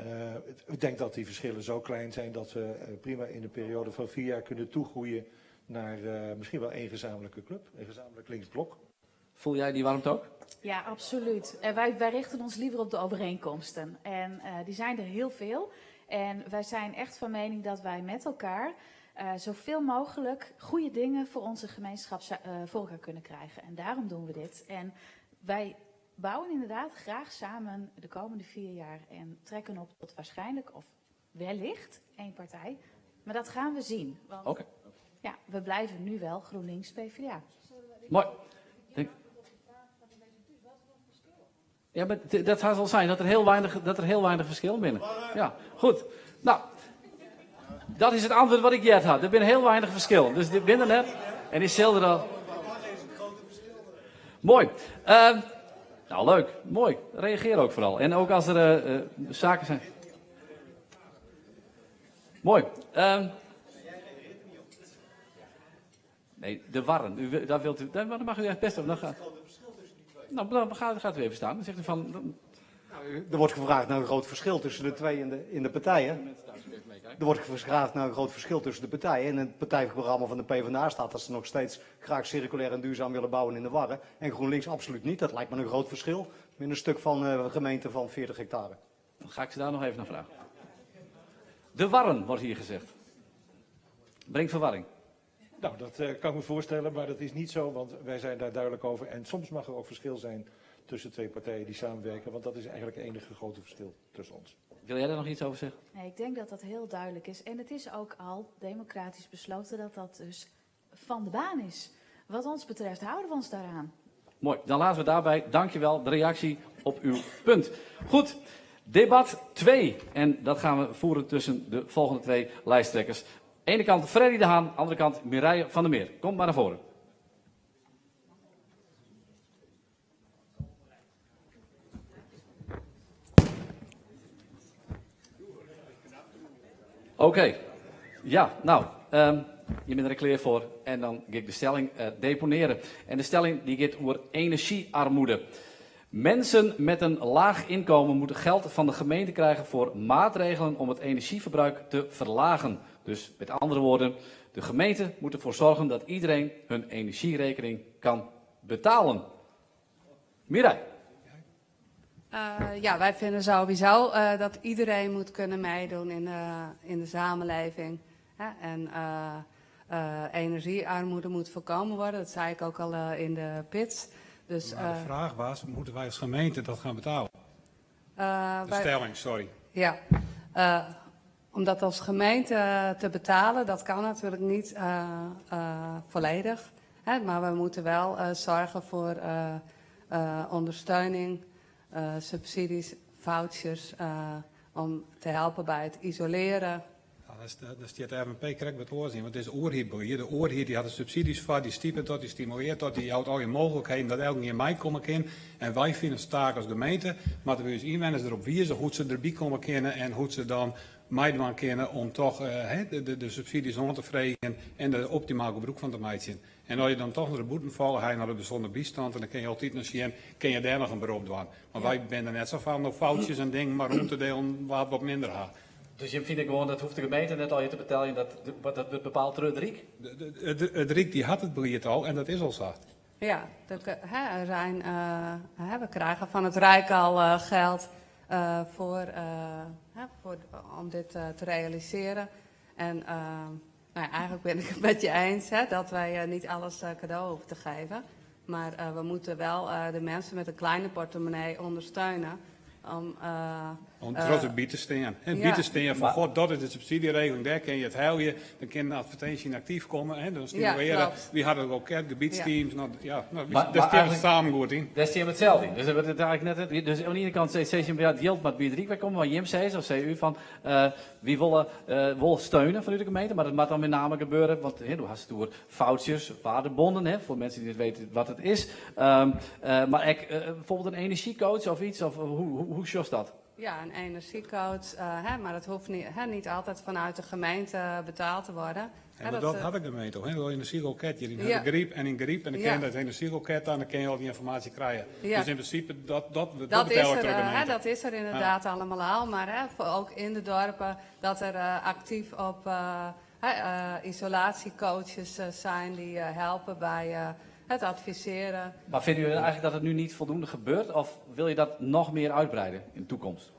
S8: ik denk dat die verschillen zo klein zijn dat we prima in de periode van 4 jaar kunnen toegroeien naar misschien wel één gezamenlijke club, een gezamenlijk linksblok.
S1: Voel jij die warmte ook?
S10: Ja, absoluut. En wij richten ons liever op de overeenkomsten. En die zijn er heel veel. En wij zijn echt van mening dat wij met elkaar zoveel mogelijk goede dingen voor onze gemeenschap voor elkaar kunnen krijgen. En daarom doen we dit. En wij bouwen inderdaad graag samen de komende 4 jaar en trekken op tot waarschijnlijk of wellicht één partij. Maar dat gaan we zien. Want ja, we blijven nu wel GroenLinks PvdA.
S1: Mooi. Denk Ja, maar dat zal zijn dat er heel weinig verschil binnen. Ja, goed. Nou, dat is het antwoord wat ik jet had. Er zijn heel weinig verschil. Dus dit binnen net en is zelden al. Mooi. Nou, leuk. Mooi. Reageer ook vooral. En ook als er zaken zijn. Mooi. Nee, de warren. U, daar wilt u, daar, daar mag u echt best op. Dan gaat, nou, dan gaat u even staan. Dan zegt u van, dan
S12: Nou, er wordt gevraagd naar een groot verschil tussen de twee in de partijen.
S1: Mensen thuis even meekijken.
S12: Er wordt gevraagd naar een groot verschil tussen de partijen. In het partijprogramma van de PvdA staat dat ze nog steeds graag circulair en duurzaam willen bouwen in de Warren. En GroenLinks absoluut niet. Dat lijkt me een groot verschil. Met een stuk van een gemeente van 40 hectare.
S1: Dan ga ik ze daar nog even naar vragen. De Warren wordt hier gezegd. Brengt verwarring.
S8: Nou, dat kan ik me voorstellen, maar dat is niet zo, want wij zijn daar duidelijk over. En soms mag er ook verschil zijn tussen twee partijen die samenwerken, want dat is eigenlijk het enige grote verschil tussen ons.
S1: Wil jij daar nog iets over zeggen?
S10: Nee, ik denk dat dat heel duidelijk is. En het is ook al democratisch besloten dat dat dus van de baan is. Wat ons betreft houden we ons daaraan.
S1: Mooi, dan laten we daarbij. Dankjewel, de reactie op uw punt. Goed, debat 2. En dat gaan we voeren tussen de volgende twee lijsttrekkers. Ene kant Freddy de Haan, andere kant Mireille van der Meer. Kom maar naar voren. Oké, ja, je bent er klaar voor. En dan ga ik de stelling deponeren. En de stelling die gaat over energiearmoede. Mensen met een laag inkomen moeten geld van de gemeente krijgen voor maatregelen om het energieverbruik te verlagen. Dus met andere woorden, de gemeente moet ervoor zorgen dat iedereen hun energierekening kan betalen. Mireille.
S11: Ja, wij vinden sowieso dat iedereen moet kunnen meedoen in de samenleving. Hè? En energiearmoede moet voorkomen worden, dat zei ik ook al in de pits. Dus,
S5: maar de vraag was, moeten wij als gemeente dat gaan betalen? De stelling, sorry.
S11: Ja, om dat als gemeente te betalen, dat kan natuurlijk niet volledig. Hè? Maar we moeten wel zorgen voor ondersteuning, subsidies, vouchers, om te helpen bij het isoleren.
S5: Ja, dat is de, dat is het FNP krijgt wat oorzien, want het is oorhier. De oorhier die had de subsidies voor, die stiepen tot, die stimuleert tot, die houdt al je mogelijkheden dat elk in mei komen kan. En wij vinden het taak als gemeente, maar we als inwoners erop wijzen hoe ze erbij komen kunnen en hoe ze dan meedoen kunnen om toch de subsidies aan te vregen en er optimaal gebruik van te maken. En als je dan toch naar de boete valt, ga je naar de bijzondere bijstand en dan kun je altijd nog zien, kun je daar nog een beroep doen. Maar wij zijn er net zo van nog foutjes en dingen, maar om te delen wat wat minder gaat.
S1: Dus je vindt gewoon, dat hoeft de gemeente net al je te betalen, dat wordt bepaald door het Rijk?
S5: Het Rijk die had het beleid al en dat is al zo.
S11: Ja, hè, er zijn hè, we krijgen van het Rijk al geld om dit te realiseren. En eigenlijk ben ik het met je eens, hè, dat wij niet alles cadeau hoeven te geven. Maar we moeten wel de mensen met een kleine portemonnee ondersteunen om
S5: Om troch derby te stean. Hè, by te stean fan, god, dat is de subsidieregeling, dêr kinne je it helje. Dan kin in advertinsje yn aktyf komme, hè, dan stimulearje. Wy hawwe loket, gebietsteams, no, ja, no, dêr stean we samen goed yn.
S1: Dêr stean we itselde yn. Dus dat wurdt eigentlik net, dus oan de iene kant sizze jim, ja, it jild moat by it Ryk wei komme, mar jim sizze, of CU, fan wy wolle wol steune fanút de gemeente, mar dat moat dan met name gebeure, want hè, do hast it oer vouchers, waardebonnen, hè, voor mensen die niet weten wat het is. Mar ek bijvoorbeeld een energiecoach of iets, of hoe sjochst dat?
S11: Ja, een energiecoach, hè, maar dat hoeft niet, hè, niet altijd vanuit de gemeente betaald te worden.
S5: Ja, maar dat hat de gemeente al, hè? Dat energieloket hjir yn Hurdegaryp en yn Garyp. En dan kin je dat energieloket dan, dan kin je al die ynformaasje krije. Dus yn prinsipe, dat, dat wurdt
S11: Dat is
S5: betelle
S11: er,
S5: troch de
S11: hè,
S5: gemeente.
S11: dat is er inderdaad allemaal al, maar hè, voor ook in de dorpen dat er actief op hè, isolatiecoaches zijn die helpen bij het adviseren.
S1: Maar vinden jullie eigenlijk dat het nu niet voldoende gebeurt of wil je dat nog meer uitbreiden in de toekomst?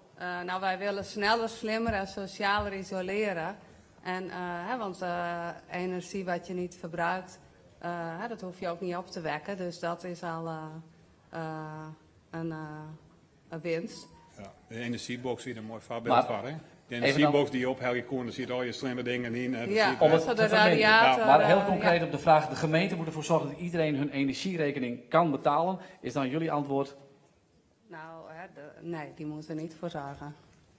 S11: Nou, wij willen sneller, slimmer en socialer isoleren. En, hè, want energie wat je niet verbruikt, hè, dat hoef je ook niet op te wekken. Dus dat is al een winst.
S5: Ja, de energiebox is een mooi voorbeeld van. Hè? De energiebox die je ophelje kon, daar zitten al je slimme dingen in.
S11: Ja,
S1: Om het
S11: zo
S1: te
S11: de
S1: verminderen.
S11: radiator,
S1: Maar heel concreet op de vraag, de gemeente moet ervoor zorgen dat iedereen hun energierekening kan betalen. Is dan jullie antwoord?
S11: Nou, hè, nee, die moeten er niet voor zorgen.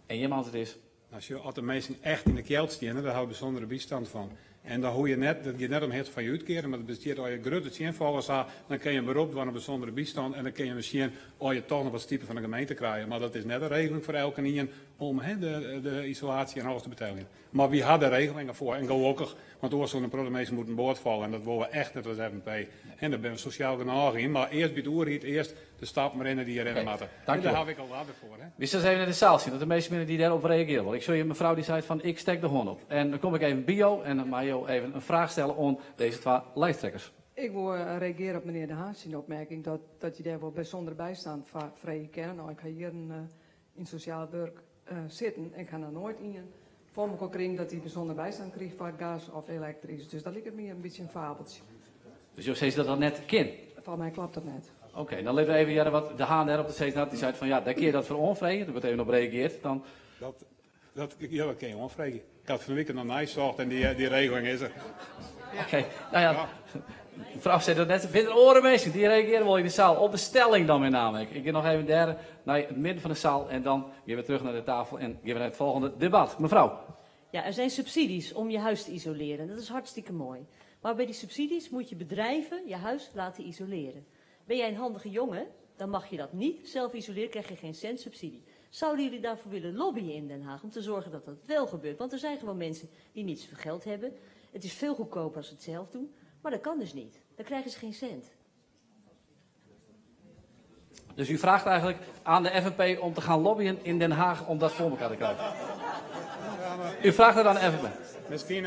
S1: En je antwoord is?
S5: Als je als de mensen echt in de kjeld staan, daar hou je bijzondere bijstand van. En dan hoor je net, dat je net om het van je uitkeren, maar dat bestaat al je grote tjinvallers aan, dan kun je een beroep doen op bijzondere bijstand en dan kun je misschien al je toch nog wat stiepen van de gemeente krijgen. Maar dat is net een regeling voor elke een om, hè, de isolatie en alles te betalen. Maar we hadden regelingen voor en gelukkig, want oors zo'n protte mensen moeten boord vallen en dat willen we echt net als FNP. En daar ben we sociaal genoeg in, maar eerst bij de oerheid, eerst de stap maar in die je rennen
S1: Oké,
S5: moeten.
S1: dank
S5: En
S1: je
S5: daar
S1: wel.
S5: heb ik al later voor. Hè.
S1: We zullen even naar de zaal zien, dat de meeste mensen die daarop reageren. Want ik zie je mevrouw die zei van ik stek de hoorn op. En dan kom ik even bio en dan mag je even een vraag stellen aan deze twee lijsttrekkers.
S2: Ik wil reageren op meneer De Haan zijn opmerking dat je daar wel bijzonder bijstand van vrij kennen. Nou, ik ga hier in sociaal werk zitten en ik ga daar nooit in. Voor me kring dat hij bijzonder bijstand krijgt van gas of elektrisch. Dus dat lijkt me een beetje een fabeltje.
S1: Dus je zei dat dat net kind?
S2: Van mij klopt dat net.
S1: Oké, dan laten we even jaren wat De Haan daar op de steeds die zei van ja, daar kun je dat voor onvreden. Daar wordt even op reageerd. Dan...
S5: Ja, dat kun je onvreden. Ik had van de week nog nijzocht en die regeling is er.
S1: Oké, nou ja, mevrouw zei dat net, binnen oren mensen, die reageren wel in de zaal. Op de stelling dan met name. Ik ga nog even daar naar het midden van de zaal en dan gaan we terug naar de tafel en gaan we naar het volgende debat. Mevrouw.
S13: Ja, er zijn subsidies om je huis te isoleren. Dat is hartstikke mooi. Maar bij die subsidies moet je bedrijven je huis laten isoleren. Ben jij een handige jongen, dan mag je dat niet zelf isoleren, krijg je geen cent subsidie. Zouden jullie daarvoor willen lobbyen in Den Haag om te zorgen dat dat wel gebeurt? Want er zijn gewoon mensen die niet zoveel geld hebben. Het is veel goedkoper als ze het zelf doen, maar dat kan dus niet. Dan krijgen ze geen cent.
S1: Dus u vraagt eigenlijk aan de FNP om te gaan lobbyen in Den Haag om dat voor elkaar te krijgen? U vraagt het aan de FNP.
S5: Misschien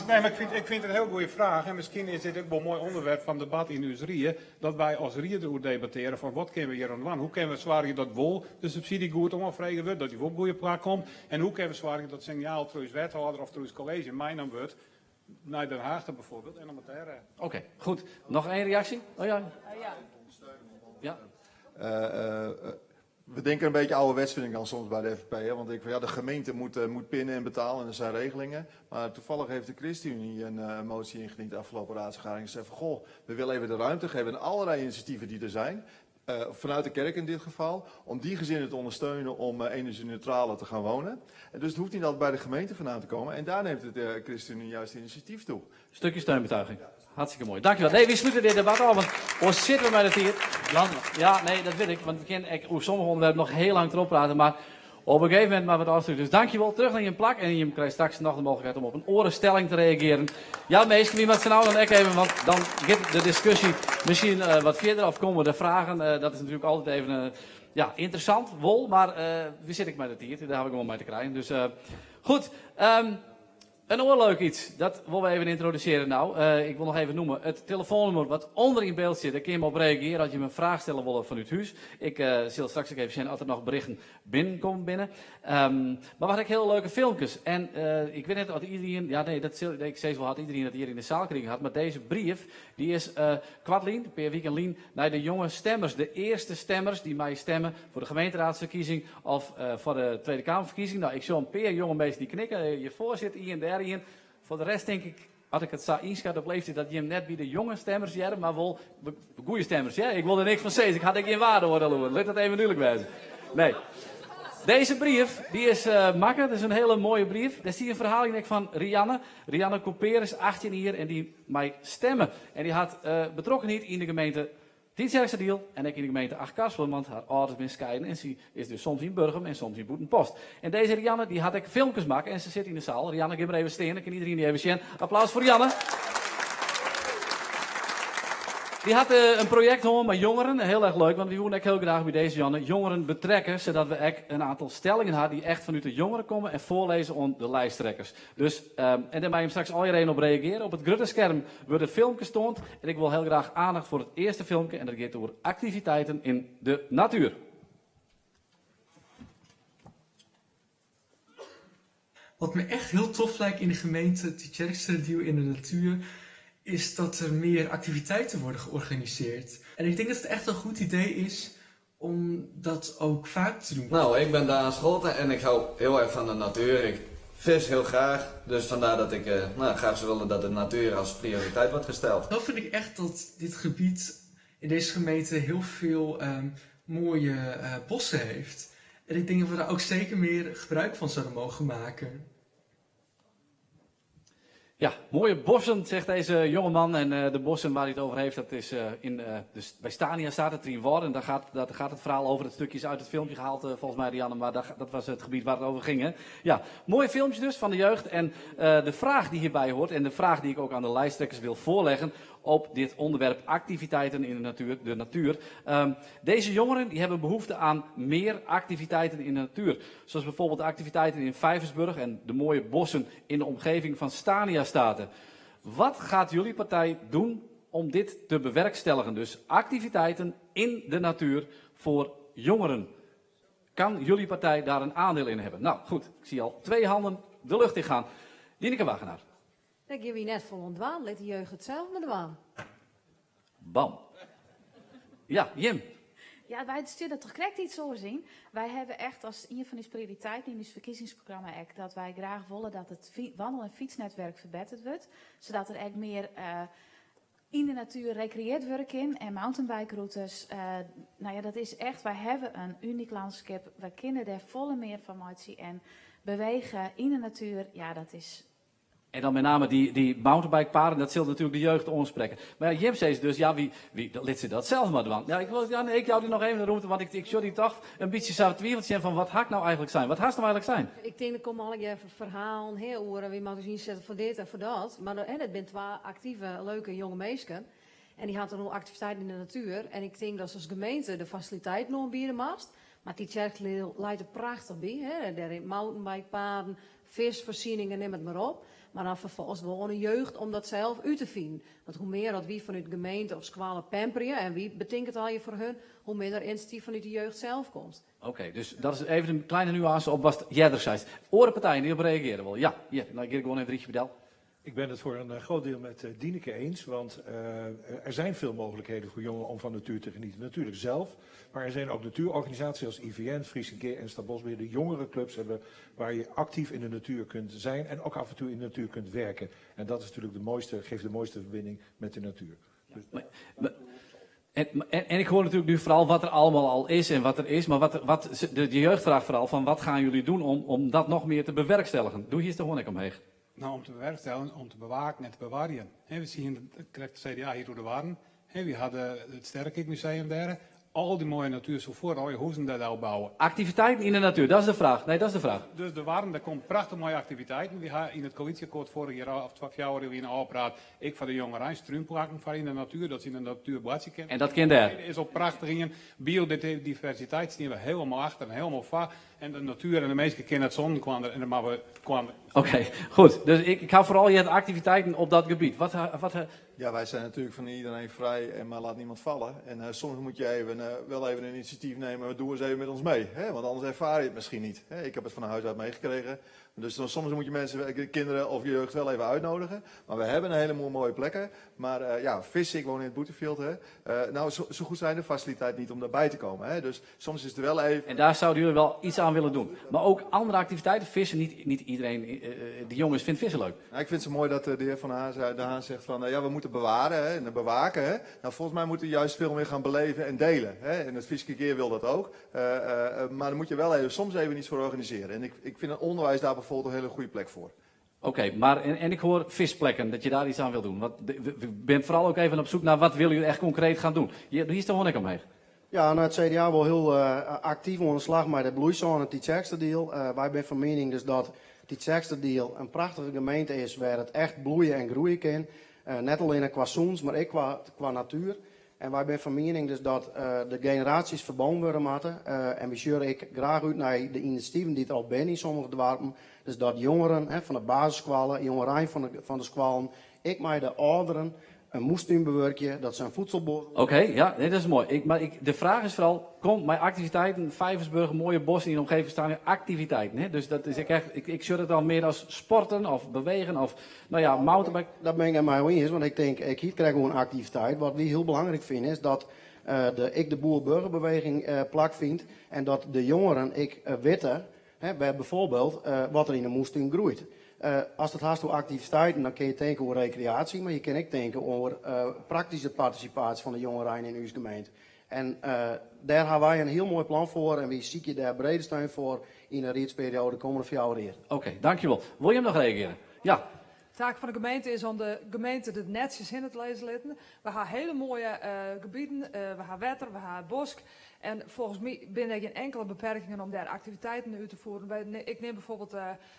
S5: nee, maar ik vind het een heel goede vraag. En misschien is dit ook wel een mooi onderwerp van debat in uw rieën. Dat wij als rieën erover debatteren van wat kunnen we hier aan doen? Hoe kunnen we zorgen dat wel de subsidie goed omgevregen wordt, dat die op goede plek komt? En hoe kunnen we zorgen dat signaal trouwens wethouder of trouwens college mijn dan wordt naar Den Haag bijvoorbeeld en om het daar.
S1: Oké, goed. Nog één reactie? Oh ja.
S13: Ja.
S1: Ja.
S7: We denken een beetje ouderwets, vind ik dan soms bij de FNP. Hè? Want ik van, ja, de gemeente moet pinnen en betalen en er zijn regelingen. Maar toevallig heeft de ChristenUnie een motie ingediend de afgelopen raadsvergadering. Ze zei van, goh, we willen even de ruimte geven aan allerlei initiatieven die er zijn. Vanuit de kerk in dit geval, om die gezinnen te ondersteunen om energie-neutraler te gaan wonen. En dus het hoeft niet altijd bij de gemeente vandaan te komen. En daar neemt het ChristenUnie juist initiatief toe.
S1: Stukje steunbetuiging. Hartstikke mooi. Dankjewel. Nee, we sluiten dit debat af, want hoe zitten we met het hier? Jan, ja, nee, dat weet ik. Want we kunnen ik, over sommige onderwerpen nog heel lang erop praten, maar op een gegeven moment maar wat afsluiten. Dus dankjewel. Terug naar je plak en je krijgt straks nog de mogelijkheid om op een orenstelling te reageren. Ja, meester, wie met z'n allen dan ik even, want dan gaat de discussie misschien wat verder of komen de vragen. Dat is natuurlijk altijd even interessant, wol, maar wie zit ik met het hier? Daar heb ik wel mee te krijgen. Dus goed. In oar leuk iets, dat wolle we even yntrodusearje no. Ik wol noch even noeme, it telefoannûmer wat ûnder yn byld sit, dêr kinne jim op reagearje as jim in fraach stelle wolle fanút hús. Ik sil straks ek even sjen oft der noch berichten binnenkommen binne. Mar we ha ek hiele leuke filmkes. En ik wit net oft iderien, ja nee, dat sil, ik sis wol hat iderien dat hjir yn de saal krigen hat, mar dizze brief dy is koartlyn, in pear wiken lyn, nei de jonge stemmers, de earste stemmers dy't meie stemme foar de gemeenteraadsferkiezing of foar de Tweede Kamerferkiezing. No, ik sjoch in pear jonge minsken dy't knikke, hjirfoar sit ien, dêr ien. Foar de rest tink ik, as ik it sa ynskat op leeftiid, dat jim net by de jonge stemmers hearre, mar wol goede stemmers. Ja, ik wol der niks fan sizze, ik ha der gjin waardeoardiel oer. Lit dat even dúdlik wêze. Nee. Dizze brief dy is makke, dat is in hiele moaie brief. Dêr stie in ferhaal yn ek fan Rianne. Rianne Couperus is 18 jier en dy mei stemme. En dy hat betrokkenheid yn de gemeente Tytsjerksteradiel en ek yn de gemeente Achtkarspelen, want har âlders binne skeiden en sy is dus soms yn Burgum en soms yn Bûtenpost. En dizze Rianne dy hat ek filmkes makke en se sit yn de saal. Rianne, gean mar even stean, dan kin iderien dy even sjen. Applaus foar Rianne. Dy hat in projekt hân mei jongeren, hiel erch leuk, want wy woene ek hiel graach by dizze Janne jongeren betrekke, sadat we ek in oantal stellingen ha dy't echt fanút de jongeren komme en foarlizze oan de lijsttrekkers. Dus, en dêr meie jim straks allegear even op reagearje. Op it grutte skerm wurde filmkes toand en ik wol hiel graach aandacht foar it earste filmke en dat giet oer aktiviteiten yn de natuer.
S14: Wat me echt heel tof lijkt in de gemeente Tytsjerksteradiel in de natuur, is dat er meer activiteiten worden georganiseerd. En ik denk dat het echt een goed idee is om dat ook vaak te doen.
S15: Nou, ik ben Daan Scholten en ik hou heel erg van de natuur. Ik vis heel graag, dus vandaar dat ik nou, graag zou willen dat de natuur als prioriteit wordt gesteld.
S14: Dan vind ik echt dat dit gebied in deze gemeente heel veel mooie bossen heeft. En ik denk dat we daar ook zeker meer gebruik van zouden mogen maken.
S1: Ja, mooie bossen, zegt deze jongeman. En de bossen waar hij het over heeft, dat is in, dus bij Stania staat het Trynwâlden. En daar gaat het verhaal over. Het stukje is uit het filmpje gehaald, volgens mij, Rianne. Maar dat was het gebied waar het over ging. Hè? Ja, mooie filmpjes dus van de jeugd. En de vraag die hierbij hoort en de vraag die ik ook aan de lijsttrekkers wil voorleggen op dit onderwerp activiteiten in de natuur. De natuur. Deze jongeren die hebben behoefte aan meer activiteiten in de natuur. Zoals bijvoorbeeld de activiteiten in Vijversburg en de mooie bossen in de omgeving van Stania State. Wat gaat jullie partij doen om dit te bewerkstelligen? Dus activiteiten in de natuur voor jongeren. Kan jullie partij daar een aandeel in hebben? Nou goed, ik zie al 2 handen de lucht in gaan. Dineke Wagenaar.
S9: Dêr gean wy net folle oan dwaan, lit de jeugd it sels mar dwaan.
S1: Bam. Ja, jim.
S10: Ja, wy steane der toch krekt iets oars yn. Wy hawwe echt as ien fan ús prioriteiten yn ús ferkiezingsprogramma ek dat wy graach wolle dat it wannel- en fytsnetwerk ferbetterd wurdt, sadat der ek mear yn de natuer rekreëard wurde kin en mountainbike-rûtes. Nou ja, dat is echt, wy hawwe in unyk lânskip, wy kinne dêr folle mear fan meitsje en bewege yn de natuer, ja, dat is
S1: En dan met name die mountainbikepaden, dat sil natuerlik de jeugd oansprekke. Mar ja, jim sizze dus, ja, wie, lit se dat sels mar dwaan. Ja, ik wol, ja, nee, ik jou dy noch even de rûmte, want ik sjoch dy toch in bytsje sa twiveltsjen fan wat ha ik nou eigentlik sein? Wat hast no eigentlik sein?
S9: Ik tink, der komme allegear ferhalen, hè, oer wy moatte ús ynsette foar dit en foar dat. Mar hè, dat binne twa aktive, leuke jonge minsken. En dy ha it oer aktiviteiten yn de natuer. En ik tink dat se as gemeente de fasiliteiten oanbiede moatst. Mar Tytsjerk leit der prachtich by, hè. Dêr rinne mountainbikepaden, Fiskfoarsieningen, nim it mar op. Mar dan ferfolgens wol oan de jeugd om dat sels út te finen. Want hoe mear dat wy fanút de gemeente of skoalle pamperje en wy betinke it allegear foar hun, hoe minder inisjatyf fanút de jeugd sels komt.
S1: Oké, dus dat is even in kleine nuance op watst earder seist. Oare partijen dy't op reagearje wolle? Ja, hjir, no gean ik gewoan even rychje by del.
S8: Ik ben het voor een groot deel met Dineke eens, want er zijn veel mogelijkheden voor jongeren om van natuur te genieten. Natuurlijk zelf, maar er zijn ook natuurorganisaties als IVN, Friese Gea en Staatsbosbeheer die jongerenclubs hebben waar je actief in de natuur kunt zijn en ook af en toe in de natuur kunt werken. En dat is natuurlijk de mooiste, geeft de mooiste verbinding met de natuur.
S1: Ja, maar, en ik hoor natuurlijk nu vooral wat er allemaal al is en wat er is, maar de jeugd vraagt vooral van wat gaan jullie doen om dat nog meer te bewerkstelligen? Doe hier toch gewoon ik omheen.
S5: Nou, om te bewerkstelligen, om te bewaken en te bewarjen. Hè, we zien het CDA hier door de Warren. Hè, we hadden het Sterrenkijkmuseum daar. Al die mooie natuur zo voor, al je huizen daar al bouwen.
S1: Activiteiten in de natuur, dat is de vraag. Nee, dat is de vraag.
S5: Dus de Warren, daar komt prachtig mooie activiteiten. We hebben in het coalitieakkoord vorig jaar, of 12 jaar in de afpraat, ik van de jongerein struunplakken voor in de natuur, dat ze in de natuur bladje kennen.
S1: En dat kan daar.
S5: Is al prachtig in. Biodiversiteit staan we helemaal achter en helemaal va. En de natuer en de minsken kinne net sûnder elkoar en dat moatte we koan.
S1: Oké, goed. Dus ik, ik ha foaral heard aktiviteiten op dat gebiet. Wat, wat,
S7: Ja, wij zijn natuurlijk van iedereen vrij en maar laat niemand vallen. En uh, soms moet je even, uh, wel even een initiatief nemen, doe eens even met ons mee. Hè? Want anders ervaar je het misschien niet. Hè? Ik heb het van huis uit meegekregen. Dus dan, soms moet je mensen, kinderen of jeugd wel even uitnodigen. Maar we hebben een heleboel mooie plekken. Maar uh, ja, vissen, ik woon in het Boetefield. Hè. Uh, nou, zo, zo, goed zijn de faciliteiten niet om daarbij te komen. Hè. Dus soms is het wel even...
S1: En daar zouden jullie wel iets aan willen doen. Maar ook andere activiteiten, vissen, niet, niet iedereen, uh, die jongens vindt vissen leuk.
S7: Nou, ik vind het zo mooi dat de heer Van Haan, de Haan zegt van, ja, we moeten bewaren hè, en bewaken. Hè. Nou, volgens mij moeten we juist veel meer gaan beleven en delen. Hè. En het Fryske Gea wil dat ook. maar daar moet je wel even, soms even iets voor organiseren. En ik, ik vind het onderwijs daar bijvoorbeeld een hele goede plek voor.
S1: Oké, okay, maar en, en, ik hoor visplekken, dat je daar iets aan wil doen. Wat, ik ben vooral ook even op zoek naar wat willen jullie echt concreet gaan doen. Hier, hier is de honik omheen.
S3: Ja, nou, het CDA wil heel uh, actief oan de slach mei de bloeizone Tytsjerksteradiel. Uh, wy binne fan miening dus dat Tytsjerksteradiel in prachtige gemeente is wêr't it echt bloeie en groeie kin. Uh, net allinne kwa sûnens, mar ek kwa, kwa natuer. En wy binne fan miening dus dat de generaasjes ferbûn wurde moatte. En wy sjogge ek graach út nei de inisjativen dy't der al binne yn sommige doarpen. Dus dat jongeren fan de basisskoalle, jongerein fan de, fan de skoallen, ek mei de âlderen in moestún bewurkje, dat se in voedselbos.
S1: Oké, ja, nee, dat is moai. Ik, mar ik, de fraach is foaral, kom mei aktiviteiten, Vijversburg, moaie bosk yn de omgeving steane aktiviteiten. Hè? Dus dat is ek echt, ik, ik sjoch it dan mear as sporten of bewegen of, no ja, mountainbike.
S3: Dat bin ik net mei jo iens, want ik tink, ik hie it krekt oer in aktiviteit. Wat wy hiel belangryk fine is dat uh, de, ek de boer-burgerbeweging uh, plakfynt en dat de jongeren ek uh, witte, hè, wêr byfoarbyld, wat der yn de moestún groeit. Ast it hast oer aktiviteiten, dan kinne je tinke oer rekreaasje, mar je kinne ek tinke oer praktyske partisipaasje fan de jongerein yn ús gemeente. En dêr ha wy in hiel moai plan foar en wy sykje dêr brede steun foar yn de riedsperioade de kommende 4 jier.
S1: Oké, dankjewol. Wol jim noch reagearje? Ja.
S2: De taak fan de gemeente is om de gemeente der netsjes hinne te lizze litten. We ha hiele moaie gebieten, we ha wetter, we ha bosk. En folgens my binne der gjin inkele beperkingen om dêr aktiviteiten út te fieren. Ik nim byfoarbyld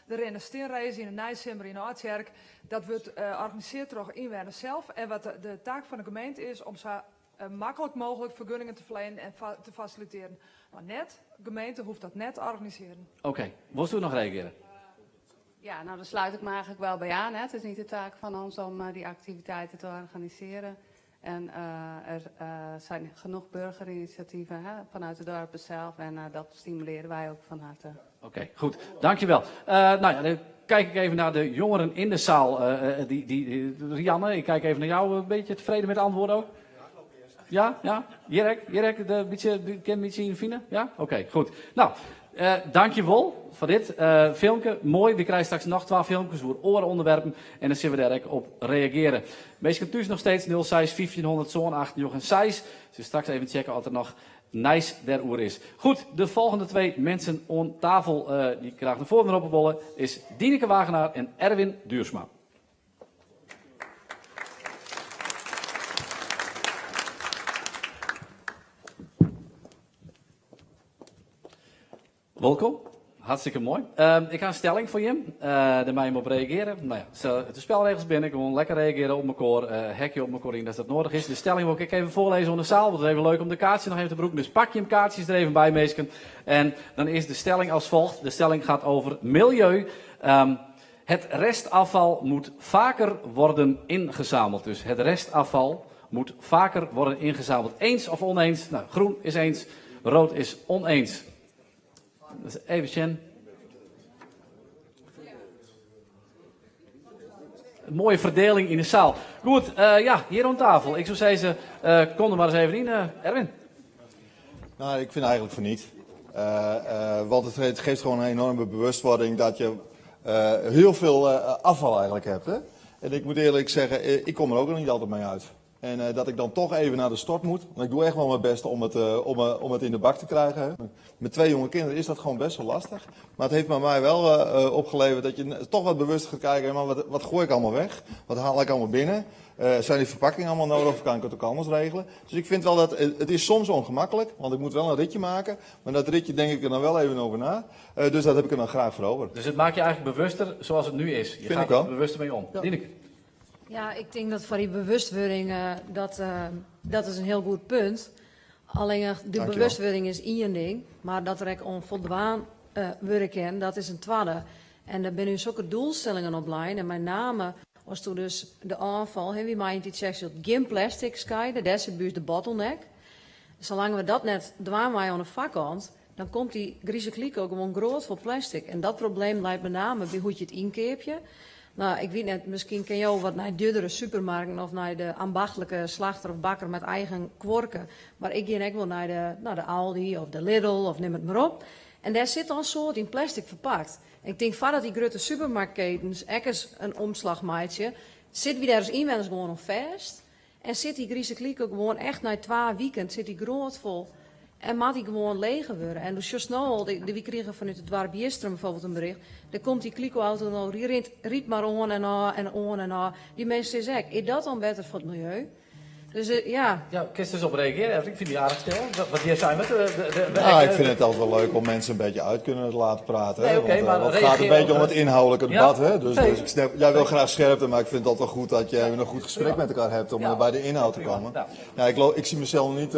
S2: de Rinne Stinrace yn de neisimmer yn Aldtsjerk. Dat wurdt organisearre troch ynwenners sels. En wat de taak fan de gemeente is om sa maklik mooglik fergunningen te ferlienen en te fasilitearjen. Mar net, de gemeente hoecht dat net te organisearjen.
S1: Oké, wolsto noch reagearje?
S11: Ja, nou daar sluit ik me eigenlijk wel bij aan. Hè. Het is niet de taak van ons om uh, die activiteiten te organiseren. En uh, er uh, zijn genoeg burgerinitiatieven hè, vanuit de dorpen zelf. En dat stimuleren wij ook van harte.
S1: Oké, okay, goed. Dankjewel. Nou ja, dan kijk ik even naar de jongeren in de zaal. Die, die, Rianne, ik kijk even naar jou. Een beetje tevreden met de antwoorden ook? Ja, ja. Jirek, Jirek, de beetje, ken een beetje yn fine? Ja? Oké, okay, goed. Nou, uh, dankjewol foar dit uh, filmke. Moai, we krije straks noch twa filmkes oer oare ûnderwerpen en dan sille we dêr ek op reagearje. Minsken thús noch steeds 06 1500 7 8 9 6. Dus straks even checke oft der noch nijs dêroer is. Goed, de folgjende twee minsken oan tafel uh, dy't ik graach nei foaren roppe wol, is Dineke Wagenaar en Erwin Duursma. Wolkom, hartstikke moai. Uh, ik ha in stelling foar jim, uh, dêr meie jim op reagearje. No ja, de spelregels binne gewoan lekker reagearje op mekoar, uh, hekje op mekoar yn as dat nedich is. De stelling wol ik even foarlêze oan de seal, want it is even leuk om de kaartsje noch even te brûken. Dus pak jim kaartsjes der even by, minsken. En dan is de stelling als volgt. De stelling gaat over milieu. Um, het restafval moet vaker worden ingezameld. Dus het restafval moet vaker worden ingezameld. Eens of oneens? Nou, groen is eens, rood is oneens. Dus even sjen. Een moaie ferdieling yn de seal. Goed, uh, ja, hjir oan tafel. Ik soe sizze, uh, kom der mar ris even yn, uh, Erwin.
S7: Nou, ik vind eigenlijk fan net. Want het, het geeft gewoon een enorme bewustwording dat je heel veel afval eigenlijk hebt. Hè? En ik moet eerlijk zeggen, ik kom er ook nog niet altijd mee uit. En dat ik dan toch even naar de stort moet. Want ik doe echt wel mijn best om het, om het in de bak te krijgen. Hè. Met twee jonge kinderen is dat gewoon best wel lastig. Maar het heeft bij mij wel opgeleverd dat je toch wat bewuster gaat kijken. Maar wat, wat gooi ik allemaal weg? Wat haal ik allemaal binnen? Zijn die verpakkingen allemaal nodig of kan ik het ook anders regelen? Dus ik vind wel dat het is soms ongemakkelijk, want ik moet wel een ritje maken. Maar dat ritje denk ik er dan wel even over na. Dus dat heb ik er dan graag voor over.
S1: Dus it makket je eigentlik bewuster sa as it no is. Je
S7: Vind
S1: gaat
S7: ik wel.
S1: der bewuster mei om.
S7: Ja.
S1: Dineke.
S9: Ja, ik tink dat foar dy bewustwurding, dat, dat is in hiel goed punt. Allinnich de
S7: Dankjewel.
S9: bewustwurding is ien ding, mar dat der ek oan foldwaan wurde kin, dat is in twadde. En der binne ús sokke doelstellingen oplein en mei name asto dus de ôffal, hè, wy meie yn Tytsjerksteradiel gjin plastic skeide, dêr sit by ús de bottleneck. Salang we dat net dwaan meie oan de foarkant, dan komt dy grize kliko gewoan groat fol plastic. En dat probleem leit met name by hoe't je it ynkeapje. Nou, ik wit net, miskien kin jo wat nei djurdere supermarkten of nei de ambachtlike slachter of bakker met eigen kuorke. Mar ik gean ek wol nei de, nou, de Aldi of de Lidl of nim it mar op. En dêr sit al in soad yn plastic ferpakt. En ik tink foardat dy grutte supermarktketens ek ris in omslach meitsje, sitte wy dêr as ynwenners gewoan oan fêst. En sit dy grize kliko gewoan echt nei twa wiken sit dy groat fol en moat dy gewoan lege wurde. En do sjochst no al, wy krigen fanút it doarp Jistrum bijvoorbeeld in bericht, dêr komt dy kliko-auto no, dy rint, rydt mar oan en ôf en oan en ôf. Dy minsken sizze ek, is dat dan better foar it miljeu? Dus ja.
S1: Ja, kinst dus op reagearje? Ik fyn dy aardich stil. Wat hjir sein wurdt.
S7: Nou, ik vind het altijd wel leuk om mensen een beetje uit kunnen laten praten.
S1: Nee, oké,
S7: want,
S1: maar
S7: want het gaat een beetje om het inhoudelijke debat.
S1: Ja,
S7: hè? Dus,
S1: nee.
S7: dus ik snap, jij wil graag scherpte, maar ik vind het altijd wel goed dat je even een goed gesprek
S1: Ja.
S7: met elkaar hebt om
S1: Ja.
S7: bij de inhoud te
S1: Prima.
S7: komen.
S1: Ja.
S7: Nou, ik zie mezelf niet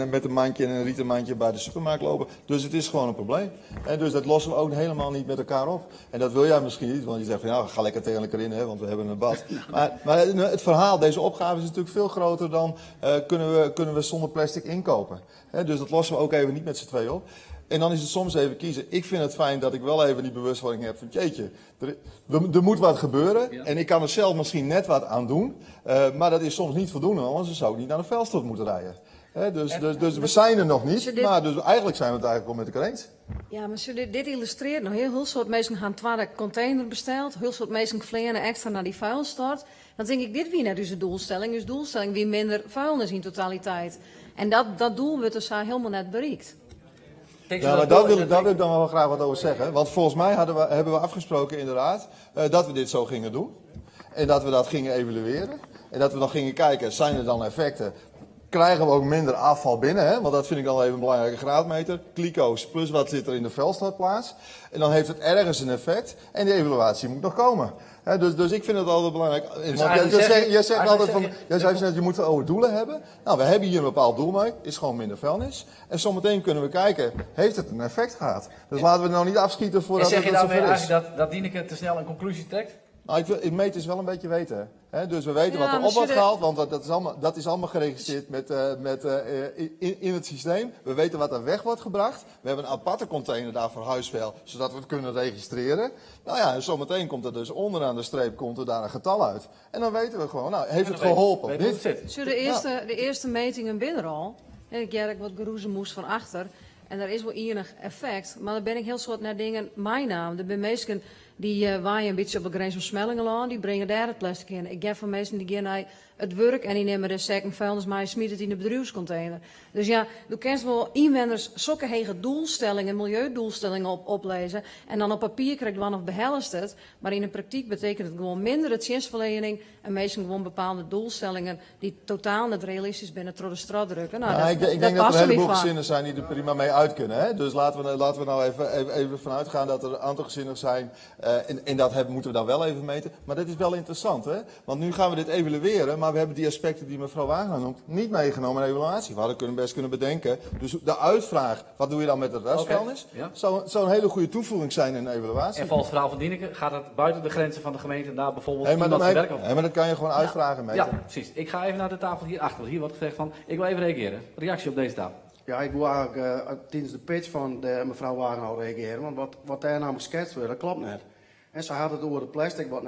S7: met een mandje en een rieten mandje bij de supermarkt lopen. Dus het is gewoon een probleem. En dus dat lossen we ook helemaal niet met elkaar op. En dat wil jij misschien niet, want je zegt van ja, ga lekker tegen elkaar in, hè, want we hebben een debat. Maar het verhaal, deze opgave is natuurlijk veel groter dan kunnen we zonder plastic inkopen. Hè, dus dat lossen we ook even niet met z'n tweeën op. En dan is het soms even kiezen. Ik vind het fijn dat ik wel even die bewustwording heb van jeetje, er moet wat gebeuren.
S1: Ja.
S7: En ik kan er zelf misschien net wat aan doen. Maar dat is soms niet voldoende, want anders zou ik niet naar de vuilstort moeten rijden. Hè, dus we zijn er nog niet,
S9: Ze dit
S7: maar dus eigenlijk zijn we het eigenlijk wel met elkaar eens.
S9: Ja, maar ze dit illustreert nog heel, heel soort mensen gaan tweede container besteld, heel soort mensen vliegen extra naar die vuilstort. Dan denk ik, dit wie net onze doelstelling. Dus doelstelling wie minder vuilnis in totaliteit. En dat doel wordt dus helemaal net bereikt.
S1: Denk
S7: Ja,
S1: je
S7: maar
S1: dat door-
S7: daar wil ik dan wel graag wat over zeggen. Want volgens mij hebben we afgesproken in de raad dat we dit zo gingen doen. En dat we dat gingen evalueren. En dat we dan gingen kijken, zijn er dan effecten? Krijgen we ook minder afval binnen, hè? Want dat vind ik dan even een belangrijke graadmeter. Kliko's plus wat zit er in de vuilstortplaats. En dan heeft het ergens een effect en die evaluatie moet nog komen. Hè, dus ik vind het altijd belangrijk.
S1: Dus
S7: Want
S1: eigenlijk zeg je-
S7: jij zegt
S1: eigenlijk
S7: altijd
S1: zeg
S7: van,
S1: je-
S7: jij zei net, je moet het over doelen hebben. Nou, we hebben hier een bepaald doel mee, is gewoon minder vuilnis. En zometeen kunnen we kijken, heeft het een effect gehad? Dus laten we het nou niet afschieten
S1: En
S7: voordat
S1: zeg
S7: het
S1: je daarmee
S7: zover is.
S1: eigenlijk dat Dineke te snel een conclusie trekt?
S7: Nou, ik wil, het meten is wel een beetje weten. Hè? Dus we weten
S9: Ja,
S7: wat er
S9: maar
S7: op wordt
S9: zullen
S7: gehaald, want dat is allemaal geregistreerd in het systeem. We weten wat er weg wordt gebracht. We hebben een aparte container daar voor huisvuil, zodat we het kunnen registreren. Nou ja, en zometeen komt er dus onderaan de streep komt er daar een getal uit. En dan weten we gewoon, nou, heeft
S1: En dan
S7: het geholpen of
S1: weten we
S7: niet?
S1: hoe het zit.
S9: Zullen de eerste metingen binnen al? En ik jerk wat geroezemoes van achter. En daar is wel enig effect. Maar dan ben ik heel soort naar dingen, mijn naam. De mensen die waaien een beetje op de grens van Smellingerland, die brengen daar het plastic in. Ik heb van mensen die gaan naar het werk en die nemen de zakken vuilnis, maar smiet het in de bedrijfscontainer. Dus ja, du kent wel inwoners zulke hege doelstellingen, milieudoelstellingen oplezen. En dan op papier krijgt one of behelst het. Maar in de praktijk betekent het gewoon mindere dienstverlening en meestal gewoon bepaalde doelstellingen die totaal niet realistisch binnen door de straat drukken. Nou,
S7: Ik
S9: dat
S7: denk dat er
S9: past
S7: een
S9: er
S7: heleboel
S9: niet van.
S7: gezinnen zijn die er prima mee uit kunnen. Hè? Dus laten we nou even vanuit gaan dat er een aantal gezinnen zijn. En dat moeten we dan wel even meten. Maar dat is wel interessant, hè? Want nu gaan we dit evalueren, maar we hebben die aspecten die mevrouw Wagenaar noemt niet meegenomen in de evaluatie. We hadden best kunnen bedenken. Dus de uitvraag, wat doe je dan met het restvuilnis, zou een hele goede toevoeging zijn in de evaluatie.
S1: En volgens het verhaal van Dineke gaat het buiten de grenzen van de gemeente naar bijvoorbeeld
S7: Hey, maar
S1: iemand
S7: dan
S1: zijn
S7: heb-
S1: werk of-
S7: hey, maar dat kan je gewoon uitvragen, meten.
S1: Ja, precies. Ik ga even naar de tafel hierachter, want hier wordt gezegd van, ik wil even reageren. Reactie op deze tafel.
S3: Ja, ik wil eigenlijk tijdens de pitch van de mevrouw Wagenaar reageren, want wat daar namelijk geschetst wordt, dat klopt net. En ze had het over het plastic wat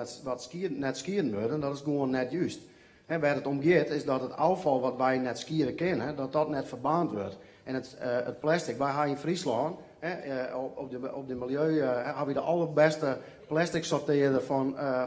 S3: net skieren wordt, en dat is gewoon net juist. En waar het om gaat is dat het afval wat wij net skieren kennen, dat dat net verbaand wordt. En het plastic, wij hebben in Friesland, hè op de milieu, hebben we de allerbeste plastic sorteerder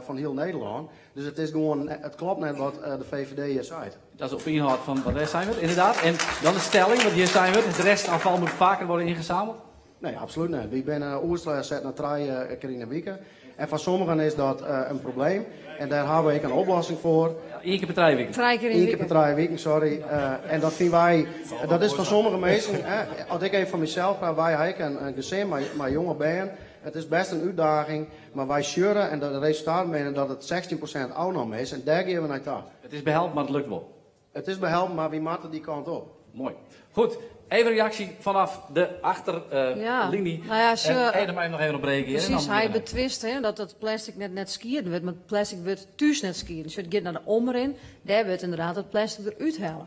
S3: van heel Nederland. Dus het is gewoon, het klopt net wat de VVD hier zei.
S1: Dat is op inhoud van wat wij zijn we, inderdaad. En dan de stelling, want hier zijn we, het restafval moet vaker worden ingezameld.
S3: Nee, absoluut niet. We zijn oerslager zet naar 3 keer in de week. En van sommigen is dat een probleem. En daar hebben we een oplossing voor.
S1: Ja, 1 keer per 3 weken.
S9: 3 keer in de
S3: 1 keer per
S9: week.
S3: 3 weken, sorry. En dat vinden wij, dat is van sommige mensen, hè, als ik even van mezelf praat, wij hebben een gezin met jonge band. Het is best een uitdaging, maar wij sjurren en de resultaten menen dat het 16% afname is en daar gaan we naar toe.
S1: Het is behelp, maar het lukt wel.
S3: Het is behelp, maar wie maakt die kant op?
S1: Mooi. Goed, Even een reactie vanaf de achterlinie.
S9: Ja. Nou ja, sjoch,
S1: En daar mag je nog even op reageren.
S9: Precies,
S1: Dan
S9: hy
S1: beginnen we.
S9: betwist hè, dat it plastic net, net skieden wurdt, mar plastic wurdt thús net skieden. Sjoch, it giet nei de omrin, dêr wurdt ynderdaad it plastic derút helle.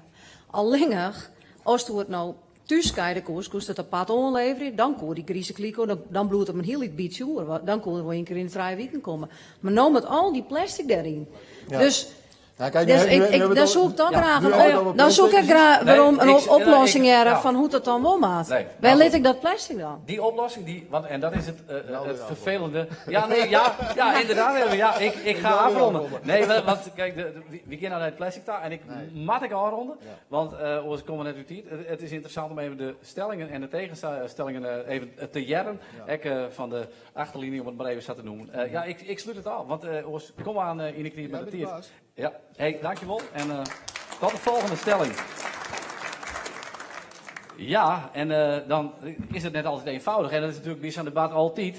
S9: Allinnich, asto it no thús skeide koest, koest it apart oanleverje, dan koe dy grize kliko, dan, dan bliuwt it mar in hiel lyts bytsje oer, want dan koe er wol ien kear yn de trije wiken komme. Mar no moat al dy plastic dêryn.
S7: Ja.
S9: Dus
S7: Ja, kijk, nu,
S9: Dus
S7: nu,
S9: ik,
S7: nu
S9: ik,
S7: hebben we
S9: dan
S7: het
S9: soe ik toch
S1: Ja.
S9: graach
S7: Nu
S9: een
S7: hebben we het
S9: op,
S7: over
S9: dan soe ik
S7: plastic.
S9: graach
S1: Nee,
S9: werom een
S1: ik-
S9: op- oplossing
S1: ik-
S9: hearre
S1: ja.
S9: fan hoe't dat dan wol moat.
S1: Nee,
S9: Wêr
S1: nou
S9: lit
S1: goed.
S9: ik dat plastic dan?
S1: Die oplossing, die, want, en dat is het,
S7: Nou,
S1: het
S7: weer afronden.
S1: vervelende. Ja, nee, ja, ja, inderdaad. Erwin, Ja, ik ga
S7: wil weer
S1: afronden.
S7: afronden.
S1: Nee, want kijk, wie gaan naar het plastic daar en ik
S7: Nee.
S1: moet ik afronden,
S7: Ja.
S1: want anders komen we net uit tijd. Het is interessant om even de stellingen en de tegenstellingen even te jerren.
S7: Ja.
S1: Ik van de achterlinie, om het maar even zo te noemen. Ja, ik sluit het af, want anders kom aan in de knie
S7: Jij
S1: met de
S7: bent de
S1: tijd.
S7: baas.
S1: Ja, hey, dankjewel en tot de volgende stelling. Ja, en dan is het net altijd eenvoudig. En dat is natuurlijk bij zo'n debat altijd.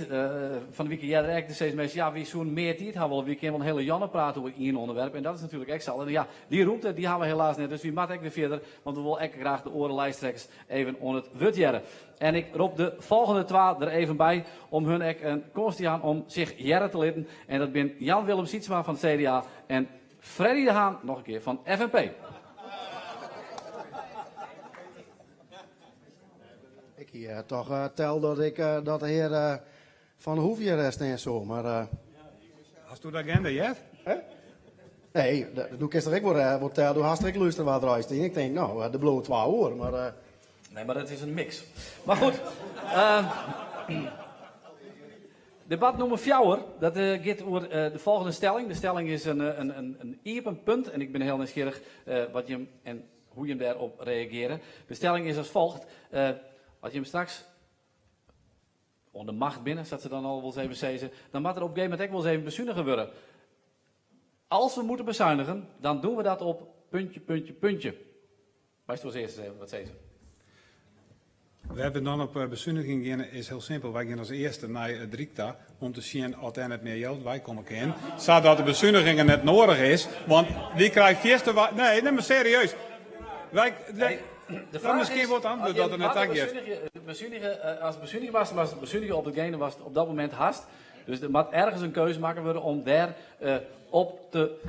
S1: Van de week jij er steeds mensen, ja, wie zo'n meer tijd hebben we, wie kan wel een hele Janne praten over één onderwerp. En dat is natuurlijk extra. En ja, die roemte, die hebben we helaas net. Dus wie mag ik weer verder, want we willen echt graag de orenlijsttrekkers even onder het wut jerren. En ik roep de volgende twee er even bij om hun ek een komst te gaan om zich jerren te litten. En dat ben Jan-Willem Sietsma van het CDA en Freddy de Haan, nog een keer, van FNP.
S3: Ik hier toch tel dat ik dat de heer Van der Hoef hier staan zo, maar
S5: Hast du de agenda, Jet?
S3: Hè? Nee, dat doe ik gisteren ook wel tel. Doe hartstikke luisteren waar er is. Ik denk, nou, de blauwe 2 uur, maar
S1: Nee, maar dat is een mix. Maar goed. Debat nummer 4, dat gaat over de volgende stelling. De stelling is een iepen punt en ik ben heel nieuwsgierig wat je hem en hoe je hem daarop reageren. De stelling is als volgt. Als je hem straks onder de macht binnen, zat ze dan al wel eens even zeggen, dan moet er op een gegeven moment ook wel eens even bezuinigen worden. Als we moeten bezuinigen, dan doen we dat op puntje, puntje, puntje. Wijst u als eerste even wat zei ze?
S5: We hebben dan op bezuiniging gaan, is heel simpel. Wij gaan als eerste naar het Rikta om te zien of er net meer geld wij komen in. Zodat de bezuinigingen net nodig is, want wie krijgt eerst de nee, nee, maar serieus. Wij,
S1: Nee, de
S5: dan
S1: vraag
S5: misschien
S1: is,
S5: wordt antwoord
S1: als
S5: dat er net
S1: je
S5: tak is.
S1: als bezuinigen was, was het bezuinigen op degene was het op dat moment haast. Dus er moet ergens een keuze maken worden om daar op te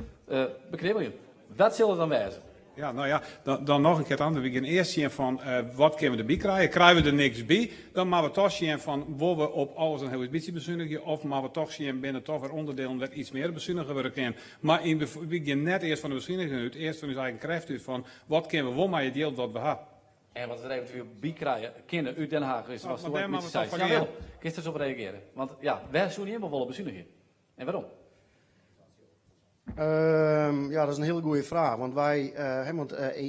S1: bekribbelen. Wat zal het dan wezen?
S5: Ja, nou ja, dan nog een keer het antwoord. We gaan eerst zien van wat kunnen we erbij krijgen. Krijgen we er niks bij, dan moeten we toch zien van willen we op alles een heel beetje bezuinigen of maar we toch zien binnen toch weer onderdelen dat iets meer bezuinigen worden kan. Maar we gaan net eerst van de bezuiniging uit, eerst van onze eigen kracht uit van wat kunnen we wel maar het deel dat we hebben.
S1: En wat we er eventueel bij krijgen, kinderen uit Den Haag, is,
S5: Nou,
S1: was
S5: maar
S1: het
S5: daar
S1: ook
S5: moeten
S1: niet
S5: we toch
S1: zo.
S5: van
S1: Ja,
S5: gaan.
S1: Willem, kun je er eens op reageren? Want ja, wij zoeken helemaal wel op bezuinigen. En waarom?
S3: Ja, dat is een hele goede vraag. Want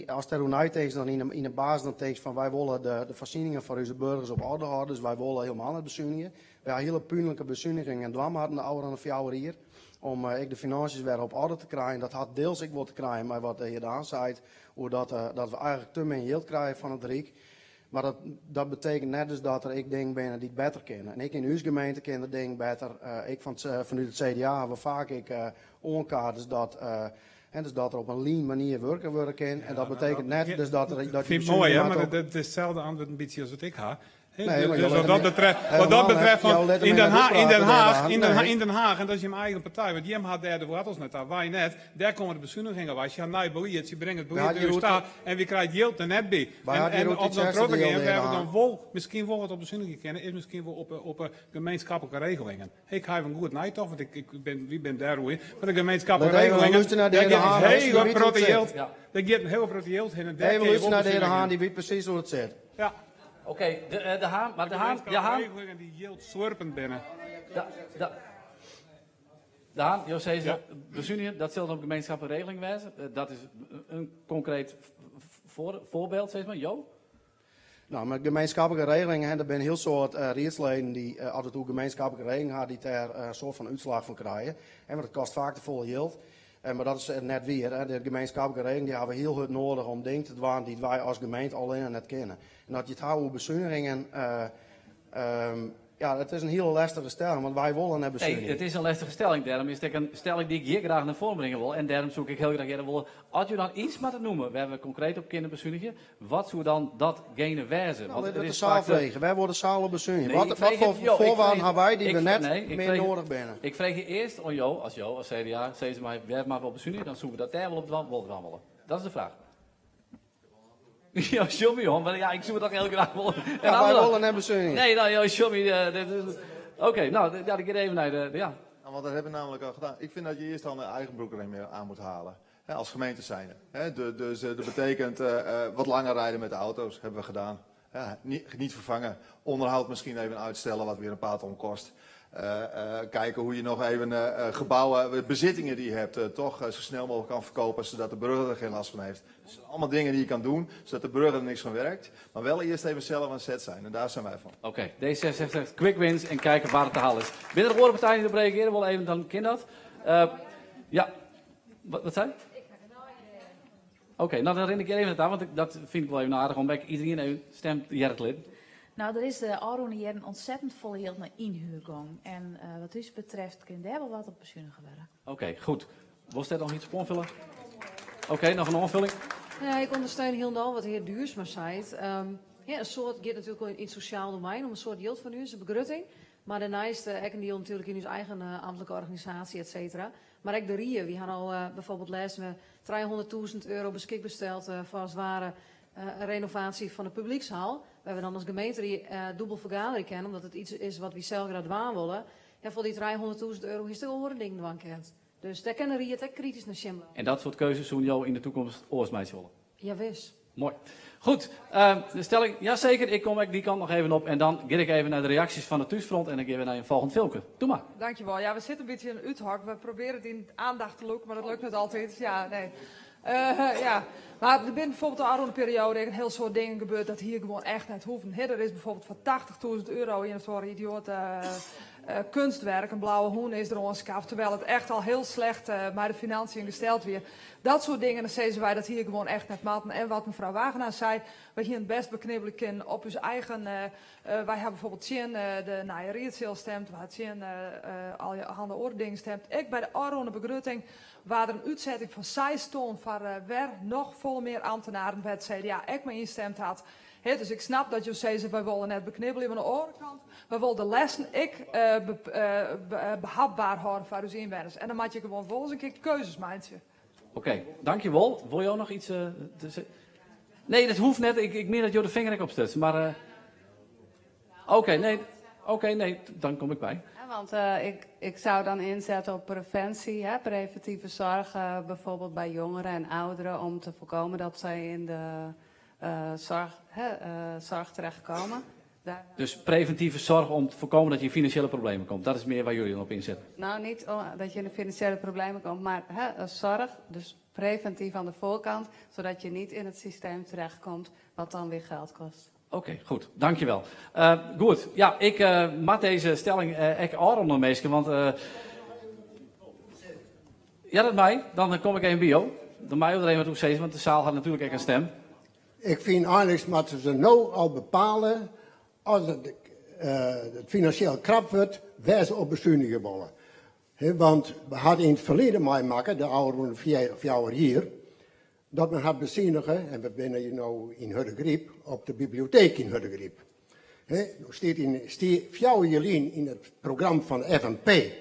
S3: als er hoe is dan in de basis dan tekst van wij willen de voorzieningen voor onze burgers op orde houden, dus wij willen helemaal niet bezuinigen. Wij hebben hele pijnlijke bezuinigingen en dwam hadden de oude aan de 4 hier om ik de financiën weer op orde te krijgen. Dat had deels ik wel te krijgen, maar wat de heer Daan zei, hoe dat we eigenlijk te min geld krijgen van het Rijk. Maar dat betekent net dus dat er ik denk binnen die het beter kennen. En ik in uw gemeente ken dat ding beter. Ik vanuit het CDA hebben vaak ik onkaart, dus dat en dus dat er op een lean manier werken worden kan. En dat
S5: Ja, nou,
S3: betekent
S5: dat
S3: net
S5: ja,
S3: dus dat er,
S5: dat
S3: dat je
S5: vind ik mooi, hè,
S3: bezuiniging
S5: maar
S3: ook
S5: het is hetzelfde antwoord een beetje als wat ik ha. Hè,
S3: Nee,
S5: dus
S3: maar
S5: dus
S3: jou
S5: wat dat
S3: let hem
S5: betreft,
S3: helemaal
S5: wat dat
S3: net.
S5: betreft van
S3: Jou let hem
S5: in
S3: in
S5: Den
S3: het
S5: Haag, in Den
S3: praten,
S5: Haag,
S3: Daan.
S5: in Den Haag,
S3: Nee.
S5: in Den Haag, en dat is je eigen partij, want Jem had daar de wortels net daar, wij net, daar komen de bezuinigingen bij. Je hebt beleid, je brengt het beleid
S3: Wij
S5: in de
S3: hadden
S5: staat en wie krijgt geld er net bij.
S3: Wij
S5: En
S3: hadden hier ook
S5: op
S3: iets
S5: zo'n
S3: extra
S5: trotten
S3: deel
S5: gaan, we hebben
S3: in
S5: dan wel, misschien wel wat op bezuinigingen kennen, is misschien wel op gemeenschappelijke regelingen. Ik ga even goed naar toch, want ik ben, wie ben daar hoe in, maar de gemeenschappelijke
S3: Let even,
S5: regelingen,
S3: luister naar de
S5: daar
S3: heer De
S5: gaat
S3: Haan,
S5: een
S3: hè, die
S5: hele
S3: weet hoe het
S5: grote
S3: zit.
S5: geld.
S1: Ja.
S5: Daar gaat een heel groot geld heen en daar
S3: Even
S5: kun je
S3: luister naar de heer De
S5: wel
S3: Haan, die weet precies hoe het zit.
S5: Ja.
S1: Oké, de Haan, maar de
S5: De
S1: Haan, de Haan.
S5: regelingen die geld slurpend binnen.
S1: De Haan, José,
S5: Ja.
S1: bezuinigen, dat zal dan op gemeenschappelijke regeling wijzen. Dat is een concreet voorbeeld, zeg maar. Jo?
S3: Nou, met gemeenschappelijke regelingen, hè, er zijn heel soort rietsleden die af en toe gemeenschappelijke regelingen hebben, die daar een soort van uitslag van krijgen. Hè, want het kost vaak te veel geld. Maar dat is net weer, hè, de gemeenschappelijke regeling die hebben we heel hard nodig om dingen te doen die wij als gemeente alleen net kennen. En dat je het houdt over bezuinigingen. Ja, it is in hiele lestige stelling, want wy wolle net
S1: Nee,
S3: besunigje.
S1: it is in lestige stelling. Dêrom is it ek in stelling dy't ik hjir graach nei foaren bringe wol. En dêrom soe ik ek hiel graach hearre wolle, as jo dan iets moatte noeme wêr't we konkreet op kinne besunigje, wat soe dan datgene wêze?
S3: Nou,
S1: Want
S3: litte
S1: it
S3: we de
S1: is
S3: saal
S1: faak de-
S3: freegje. Wêr wol de saal op besunigje?
S1: Nee,
S3: Wat,
S1: ik
S3: wat
S1: freegje
S3: foar
S1: it jo. Ik
S3: foarwaarden
S1: freegje-
S3: ha wy dy't
S1: ik
S3: we
S1: fre-
S3: net
S1: nee, ik
S3: mear
S1: freegje-
S3: noadich binne?
S1: Ik freegje earst oan jo, as jo, as CDA, sizze my, wêr moatte we op besunigje, dan soene we dat dêr wol op dwaan, wol dwaan wolle. Dat is de fraach. Ja, sjoch my oan, mar ja, ik soe it toch hiel graach wolle.
S3: Ja, wy wolle net besunigje.
S1: Nee, nou, jo, sjoch my, dit is- Oké, nou, ja, dan gean even nei de, ja.
S7: Nou, want dat hebben we namelijk al gedaan. Ik vind dat je eerst al een eigen broekriem aan moet halen. Hè, als gemeente zijnde. Hè, dus dat betekent wat langer rijden met de auto's, hebben we gedaan. Ja, niet vervangen. Onderhoud misschien even uitstellen, wat weer een paar ton kost. Kijken hoe je nog even gebouwen, bezittingen die je hebt, toch zo snel mogelijk kan verkopen, zodat de burger er geen last van heeft. Dat zijn allemaal dingen die je kan doen, zodat de burger er niks van werkt. Maar wel eerst even zelf aan zet zijn en daar zijn wij van.
S1: Oké, D66 zegt quick wins en kijken waar het te halen is. Binnen de oren partijen die erop reageren, wel even, dan kan dat. Ja, wat zei je? Oké, nou dan rin ik even aan, want dat vind ik wel even aardig, omdat ik iedereen even stemt Jerklin.
S10: Nou, er is de ôfrûne jierren ontzettend folle jild nei ynhuer gong. En wat ús betreft kin dêr wol wat op besunige wurde.
S1: Oké, goed. Wolst dêr noch iets op oanfolje? Oké, noch in oanfolling?
S9: Ja, ik ûndersteun hielendal wat de hear Duursma seit. Ja, in soad giet natuerlik yn it sosjaal domein om in soad jild fan ús, de begrutting. Mar dêrneist ek in diel natuerlik yn ús eigen amtlike organisaasje, et cetera. Mar ek de rie. Wy ha no byfoarbyld lêsten wer 300.000 euro beskikber steld foar as it ware in renovaasje fan de publykshal. Wêr't we dan as gemeenterie dûbel fergaderje kinne, omdat it iets is wat wy sels graach dwaan wolle. Ja, foar dy 300.000 euro hiest ek oare dingen dwaan kind. Dus dêr kin de ried ek kritysk nei sjen bliuwe.
S1: En dat soart keuzes soene jo yn de toekomst oars meitsje wolle?
S9: Jawis.
S1: Moai. Goed, de stelling, jazeker, ik kom ek dy kant noch even op en dan gean ik even nei de reaksjes fan it thúsfront en dan gean we nei in folgjend filmke. Doe mar.
S2: Dankjewel. Ja, we sitte in bytsje yn in úthok. We probearje dyn aandacht te lûken, mar dat lukt net altyd. Ja, nee. Ja. Mar der binne byfoarbyld de ôfrûne perioade ek in hiel soad dingen gebeurd dat hie gewoan echt net hoeven. Hè, der is byfoarbyld foar 80.000 euro ien of oare idioat kunstwerk, in blauwe hûn is der oanskaft, terwijl it echt al hiel slecht mei de financiën gesteld wie. Dat soart dingen, dan sizze wy dat hie gewoan echt net moatten. En wat mefrou Wagenaar sei, wy hienen bêst beknibbelje kinnen op ús eigen. Wy ha byfoarbyld tsjin de nije riedseal stemd, we ha tsjin allerhande oare dingen stemd. Ek by de ôfrûne begrutting waard der in útsetting fan seis ton foar wer noch folle mear ambtenaren, wêr't it CDA ek mei ynstimd hat. Hè, dus ik snap dat jo sizze wy wolle net beknibbelje, mar oan de oare kant, wy wolle de lesten ek behapber hâlde foar ús ynwenners. En dan moatte je gewoan wolris in kear keuzes meitsje.
S1: Oké, dankjewol. Wol jo noch iets te sizzen? Nee, dat hoecht net. Ik mien dat jo de finger ek opstutsen, mar oké, nee, oké, nee, dan kom ik by.
S11: Ja, want ik zou dan inzetten op preventie, hè, preventieve zorg, bijvoorbeeld bij jongeren en ouderen, om te voorkomen dat zij in de zorg, hè, zorg terechtkomen. Daar
S1: Dus preventieve zorg om te voorkomen dat je in financiële problemen komt. Dat is meer waar jullie dan op inzetten.
S11: Nou, niet dat je in de financiële problemen komt, maar hè, zorg, dus preventief aan de voorkant, zodat je niet in het systeem terechtkomt, wat dan weer geld kost.
S1: Oké, goed. Dankjewel. Goed. Ja, ik moat dizze stelling ek ôfrûne, minsken, want ja, dat mei. Dan kom ik even by jo. Dan mei jo der even wat oer sizze, want de saal hat natuerlik ek in stim.
S16: Ik fyn eigenlik moatte se no al bepale, as it finansjeel krap wurdt, wêr se op besunigje wolle. Want we hawwe yn it ferline meimakke, de ôfrûne 4 jier, dat men hat besunige, en we binne hjir no yn Hurdegaryp, op de biblioteek yn Hurdegaryp. No stiet yn, stie 4 jier lyn yn it program fan de FNP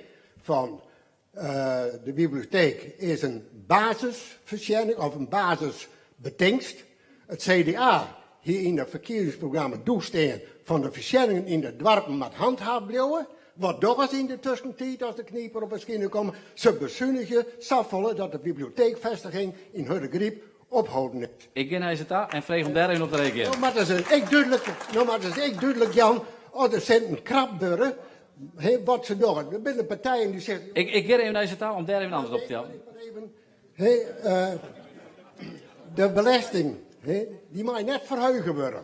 S16: fan de biblioteek is in basisfoarsjenning of in basisbetingst. It CDA hie yn it ferkiezingsprogramma doe stean fan de foarsjenningen yn de doarpen moat handhaafd bliuwe. Wat dogge se yn de tuskentiid as de kniper op 'e skine komt? Se besunigje safolle dat de biblioteekfestiging yn Hurdegaryp opholden is.
S1: Ik gean nei se ta en freegje om dêr even op te reagearjen.
S16: No moatte se ek dúdlik, no moatte se ek dúdlik jaan as de sinten krap wurde, wat se dogge. Der binne partijen dy't sizze.
S1: Ik gean even nei se ta om dêr even antwurd op te jaan.
S16: De belesting, dy mei net ferhege wurde.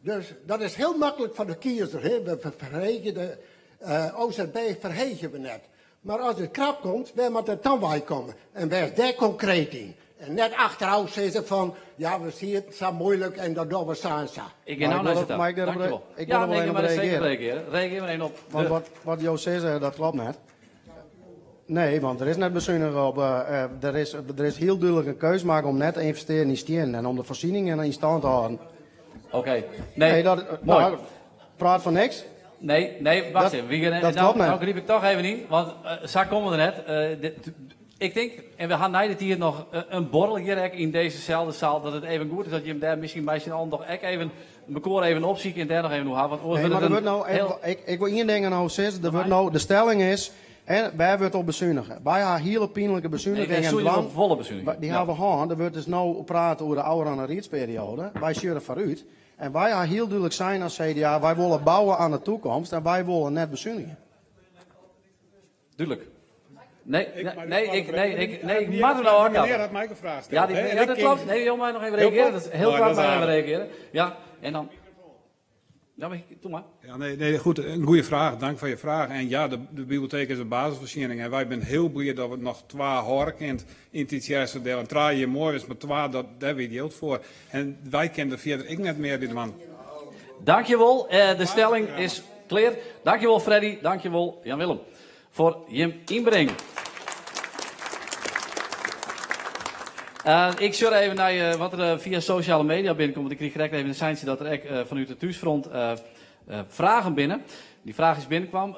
S16: Dus dat is hiel maklik foar de kiezer. We ferheegje de OZB ferheegje we net. Mar as it krap komt, wêr moat it dan weikomme? En wês dêr konkreet yn. En net achterôf sizze fan, ja we sieten sa muoilik en dat dogge we sa en sa.
S1: Ik gean no nei se ta. Dankjewol.
S3: Ik
S1: Ja,
S3: wol
S1: nee,
S3: der
S1: je
S3: wol
S1: moatte
S3: even op
S1: seker
S3: reagearje.
S1: reagearje. Reagear mar even op
S3: Want
S1: de...
S3: wat, wat jo sizze, dat klopt net. Nee, want der is net besunige op. Der is, der is hiel dúdlik in keus makke om net te ynvestearjen yn stiennen en om de foarsieningen yn stân te hâlden.
S1: Oké, nee,
S3: Nee, dat,
S1: moai.
S3: nou, praat fan niks.
S1: Nee, nee, wacht
S3: Dat,
S1: even. We gaan,
S3: dat
S1: nou,
S3: klopt
S1: nou
S3: net.
S1: gryp ik toch even yn, want sa komme we der net. Dit, ik tink, en we ha nei de tiid noch in borrel hjir ek yn dizeselde saal, dat it even goed is dat jim dêr miskien mei syn allen toch ek even mekoar even opsykje en dêr noch even oer ha, want oars
S3: Nee,
S1: wurdt
S3: mar
S1: it
S3: der
S1: in
S3: wurdt no,
S1: heel...
S3: ik, ik wol ien ding no sizze, der wurdt no, de stelling is, hè, wêr wurdt op besunige? Wy ha hiele pynlike
S1: Nee,
S3: besunigingen
S1: dêr soe je
S3: dwaan.
S1: op wolle besunigje.
S3: Dy
S1: Ja.
S3: ha we hân. Der wurdt dus no praat oer de ôfrûne riedsperioade. Wy sjogge foarút. En wy ha hiel dúdlik sein as CDA, wy wolle bouwe aan de toekomst en wy wolle net besunigje.
S1: Dúdlik. Nee,
S5: Ik
S1: nee,
S5: mei
S1: nee,
S5: de
S1: ik, nee, ik, nee, ik
S5: Meneer
S1: moat der no
S5: Meneer
S1: ôfkappen.
S5: hat my in fraach steld.
S1: Ja, die,
S5: hè, en
S1: ja,
S5: ik
S1: dat
S5: kin-
S1: klopt. Nee, jo meie noch even
S5: Heel
S1: reagearje.
S5: kort?
S1: Dat is heel
S5: Mooi,
S1: koart
S5: dat is
S1: maar even
S5: aardich.
S1: reagearje. Ja, en dan... Ja, maar doe maar.
S5: Ja, nee, nee, goed, in goede fraach. Dank foar je fraach. En ja, de, de biblioteek is in basisfoarsjenning. En wy binne hiel bliid dat we noch twa hâlde kinne yn Tytsjerksteradiel. En trije jier moai is, mar twa, dat, dêr wie it jild foar. En wy kinne der fierder ek net mear by dwaan.
S1: Dankjewol. De stelling is klear. Dankjewol Freddy, dankjewol Jan Willem foar jim ynbring. Ik sjoch even nei wat der fia sosjale media binnenkomt, want ik krige krekt even in seintsje dat der ek fanút it thúsfront fragen binne. Dy fraach is binnenkwam.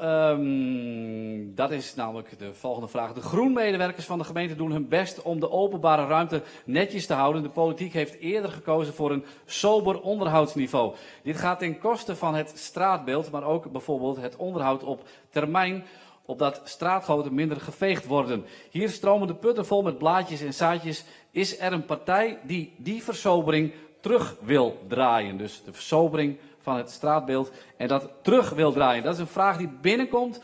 S1: Dat is namelijk de volgende vraag. De groenmedewerkers van de gemeente doen hun best om de openbare ruimte netjes te houden. De politiek heeft eerder gekozen voor een sober onderhoudsniveau. Dit gaat ten koste van het straatbeeld, maar ook bijvoorbeeld het onderhoud op termijn opdat straatgoten minder geveegd worden. Hier stromen de putten vol met blaadjes en zaadjes. Is er een partij die die versobering terug wil draaien? Dus de versobering van het straatbeeld en dat terug wil draaien. Dat is een vraag die binnenkomt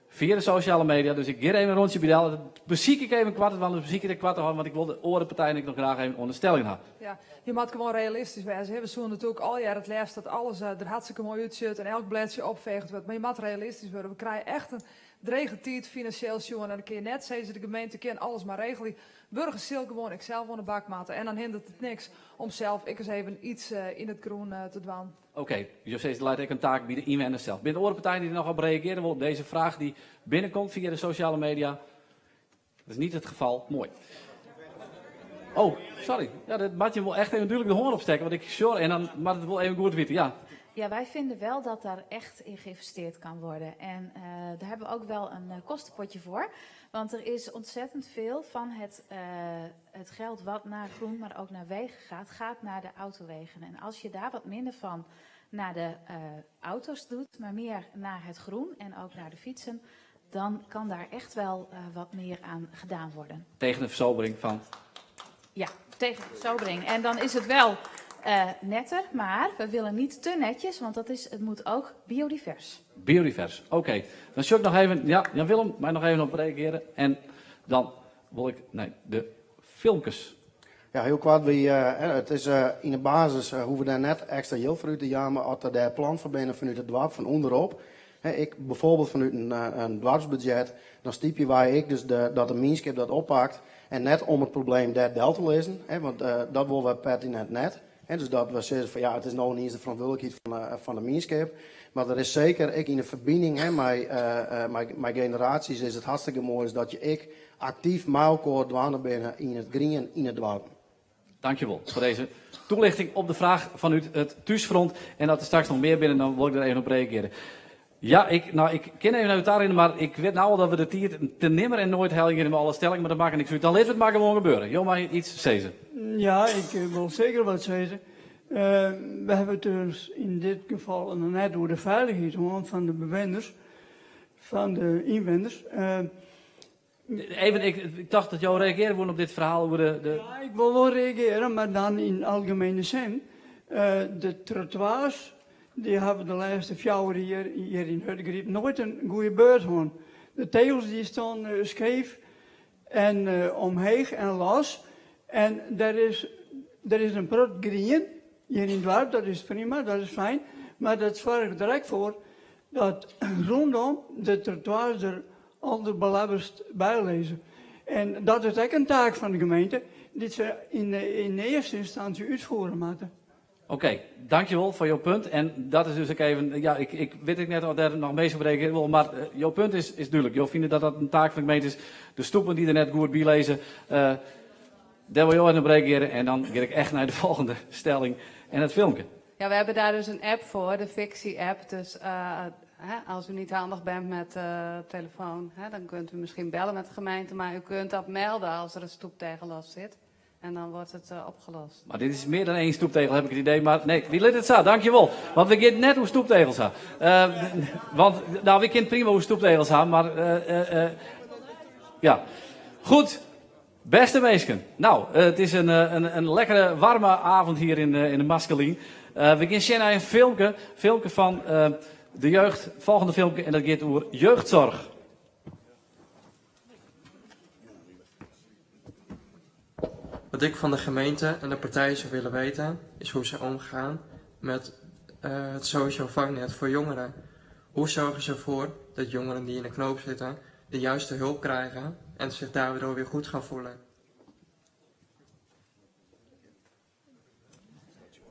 S1: via de sociale media. Dus ik geef even een rondje bij Dat beziek ik even kwart, want beziek ik de kwart, want ik wil de orenpartij en ik nog graag even onder stelling hebben.
S2: Ja, je moet gewoon realistisch zijn. We zoeken natuurlijk al jaar het liefst dat alles er hartstikke mooi uitziet en elk bladje opveegd wordt. Maar je moet realistisch worden. We krijgen echt een drege tijd financieel sjoen. En dan kun je net zeggen, de gemeente kan alles maar regelen. Burgers zullen gewoon ik zelf aan de bak maken. En dan hindert het niks om zelf ik eens even iets in het groen te doen.
S1: Oké, José, laat ik een taak bij de inwoners zelf. Binnen de orenpartij die er nog op reageren wil op deze vraag die binnenkomt via de sociale media. Dat is niet het geval. Mooi. Oh, sorry. Ja, dat moet je wel echt even natuurlijk de hoorn opsteken, want ik sorry, en dan maar het wel even goed weten. Ja.
S10: Ja, wij vinden wel dat daar echt in geïnvesteerd kan worden. En daar hebben we ook wel een kostenpotje voor. Want er is ontzettend veel van het geld wat naar groen, maar ook naar wegen gaat, gaat naar de autowegen. En als je daar wat minder van naar de auto's doet, maar meer naar het groen en ook naar de fietsen, dan kan daar echt wel wat meer aan gedaan worden.
S1: Tegen de versobering van?
S10: Ja, tegen de versobering. En dan is het wel netter, maar we willen niet te netjes, want het moet ook biodivers.
S1: Biodivers, oké. Okay. Dan zoek ik nog even, ja, Jan Willem, mij nog even op reageren. En dan wil ik, nee, de filmpjes.
S3: Ja, heel kwart. Het is in de basis hoe we daar net extra heel voor uit te jamen, als er daar plan voor binnen vanuit het dorp, van onderop. Hè, ik bijvoorbeeld vanuit een dorpsbudget, dan stiep je waar ik dus dat de mienskip dat oppakt. En net om het probleem daar del te lezen, hè, want dat willen we pertinent net. Hè, dus dat we zeggen van ja, het is nog niet eens de verantwoordelijkheid van de mienskip. Maar er is zeker, ik in de verbinding, hè, met generaties is het hartstikke mooi is dat je ik actief met elkaar dwaan binnen in het green, in het dorp.
S1: Dankjewel voor deze toelichting op de vraag vanuit het thuisfront. En dat er straks nog meer binnen, dan wil ik er even op reageren. Ja, ik ken even uit daarin, maar ik weet nou al dat we de tiert te nimmer en nooit helgen in alle stellingen, maar dat maakt niks uit. Dan laat het maar gewoon gebeuren. Jo, maar iets zeggen.
S17: Ja, ik wil zeker wat zeggen. We hebben het dus in dit geval net over de veiligheid gewoon van de bewoners, van de inwoners.
S1: Even, ik dacht dat jou reageren wilde op dit verhaal over de
S17: Ja, ik wil wel reageren, maar dan in algemene zin. De trottoirs, die hebben de laatste 4 jaar hier in Hurdegaryp nooit een goede beurt gehad. De tegels die staan scheef en omheeg en los. En er is een prot green hier in het dorp, dat is prima, dat is fijn. Maar dat zorgt er ook voor dat rondom de trottoirs er allerbelabberst bij lezen. En dat is ek in taak fan de gemeente dy't se yn yn earste ynstânsje útfiere moatte.
S1: Oké, dankjewol foar jo punt. En dat is dus ek even, ja, ik, ik wit ek net oft dêr noch minsken op reagearje wolle, mar eh, jo punt is, is dúdlik. Jo fine dat dat in taak fan de gemeente is. De stoepen dy't der net goed by lizze, uh, dêr wol jo even op reagearje. En dan gean ik echt nei de folgjende stelling en it filmke.
S11: Ja, we hebben daar dus een app voor, de Fixi-app. Dus uh, hè, als u niet handig bent met uh, telefoon, hè, dan kunt u misschien bellen met de gemeente. Maar u kunt dat melden als er een stoeptegel los zit. En dan wordt het uh, opgelost.
S1: Maar dit is meer dan één stoeptegel, heb ik het idee. Maar nee, wy litte it sa, dankjewol. Want we gean net oer stoeptegels ha. Uh, want, nou, we kinne prima oer stoeptegels ha, mar uh, ja. Goed, bêste minsken. Nou, it is in, in, in lekkere, waarme avond hier in, in de Maskelien. We gean sjen nei in filmke, filmke fan de jeugd. Folgjende filmke en dat giet oer jeugdsoarch.
S14: Wat ik van de gemeente en de partijen zou willen weten, is hoe ze omgaan met uh, het sociaal vangnet voor jongeren. Hoe zorgen ze ervoor dat jongeren die in de knoop zitten de juiste hulp krijgen en zich daardoor weer goed gaan voelen?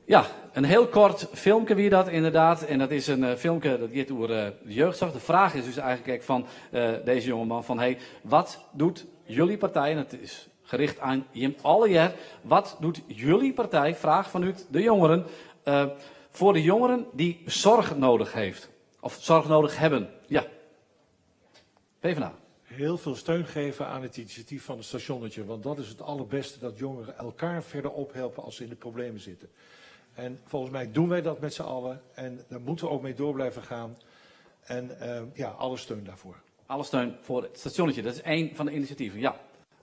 S1: Ja, in hiel koart filmke wie dat inderdaad. En dat is in uh, filmke dat giet oer uh, de jeugdsoarch. De fraach is dus eigentlik ek fan uh, dizze jongeman fan hey, wat docht jilly partij, en it is gericht oan jim allegear, wat docht jilly partij, fraach fanút de jongeren, foar de jongeren dy't soarch nedich heeft? Of soarch nedich hawwe? Ja. PvdA.
S8: Heel veel steun geven aan het initiatief van het stationnetje. Want dat is het allerbeste, dat jongeren elkaar verder ophelpen als ze in de problemen zitten. En volgens mij doen wij dat met z'n allen. En daar moeten we ook mee door blijven gaan. En uh, ja, alle steun daarvoor.
S1: Alle steun foar it stationnetje. Dat is één fan de inisjativen. Ja.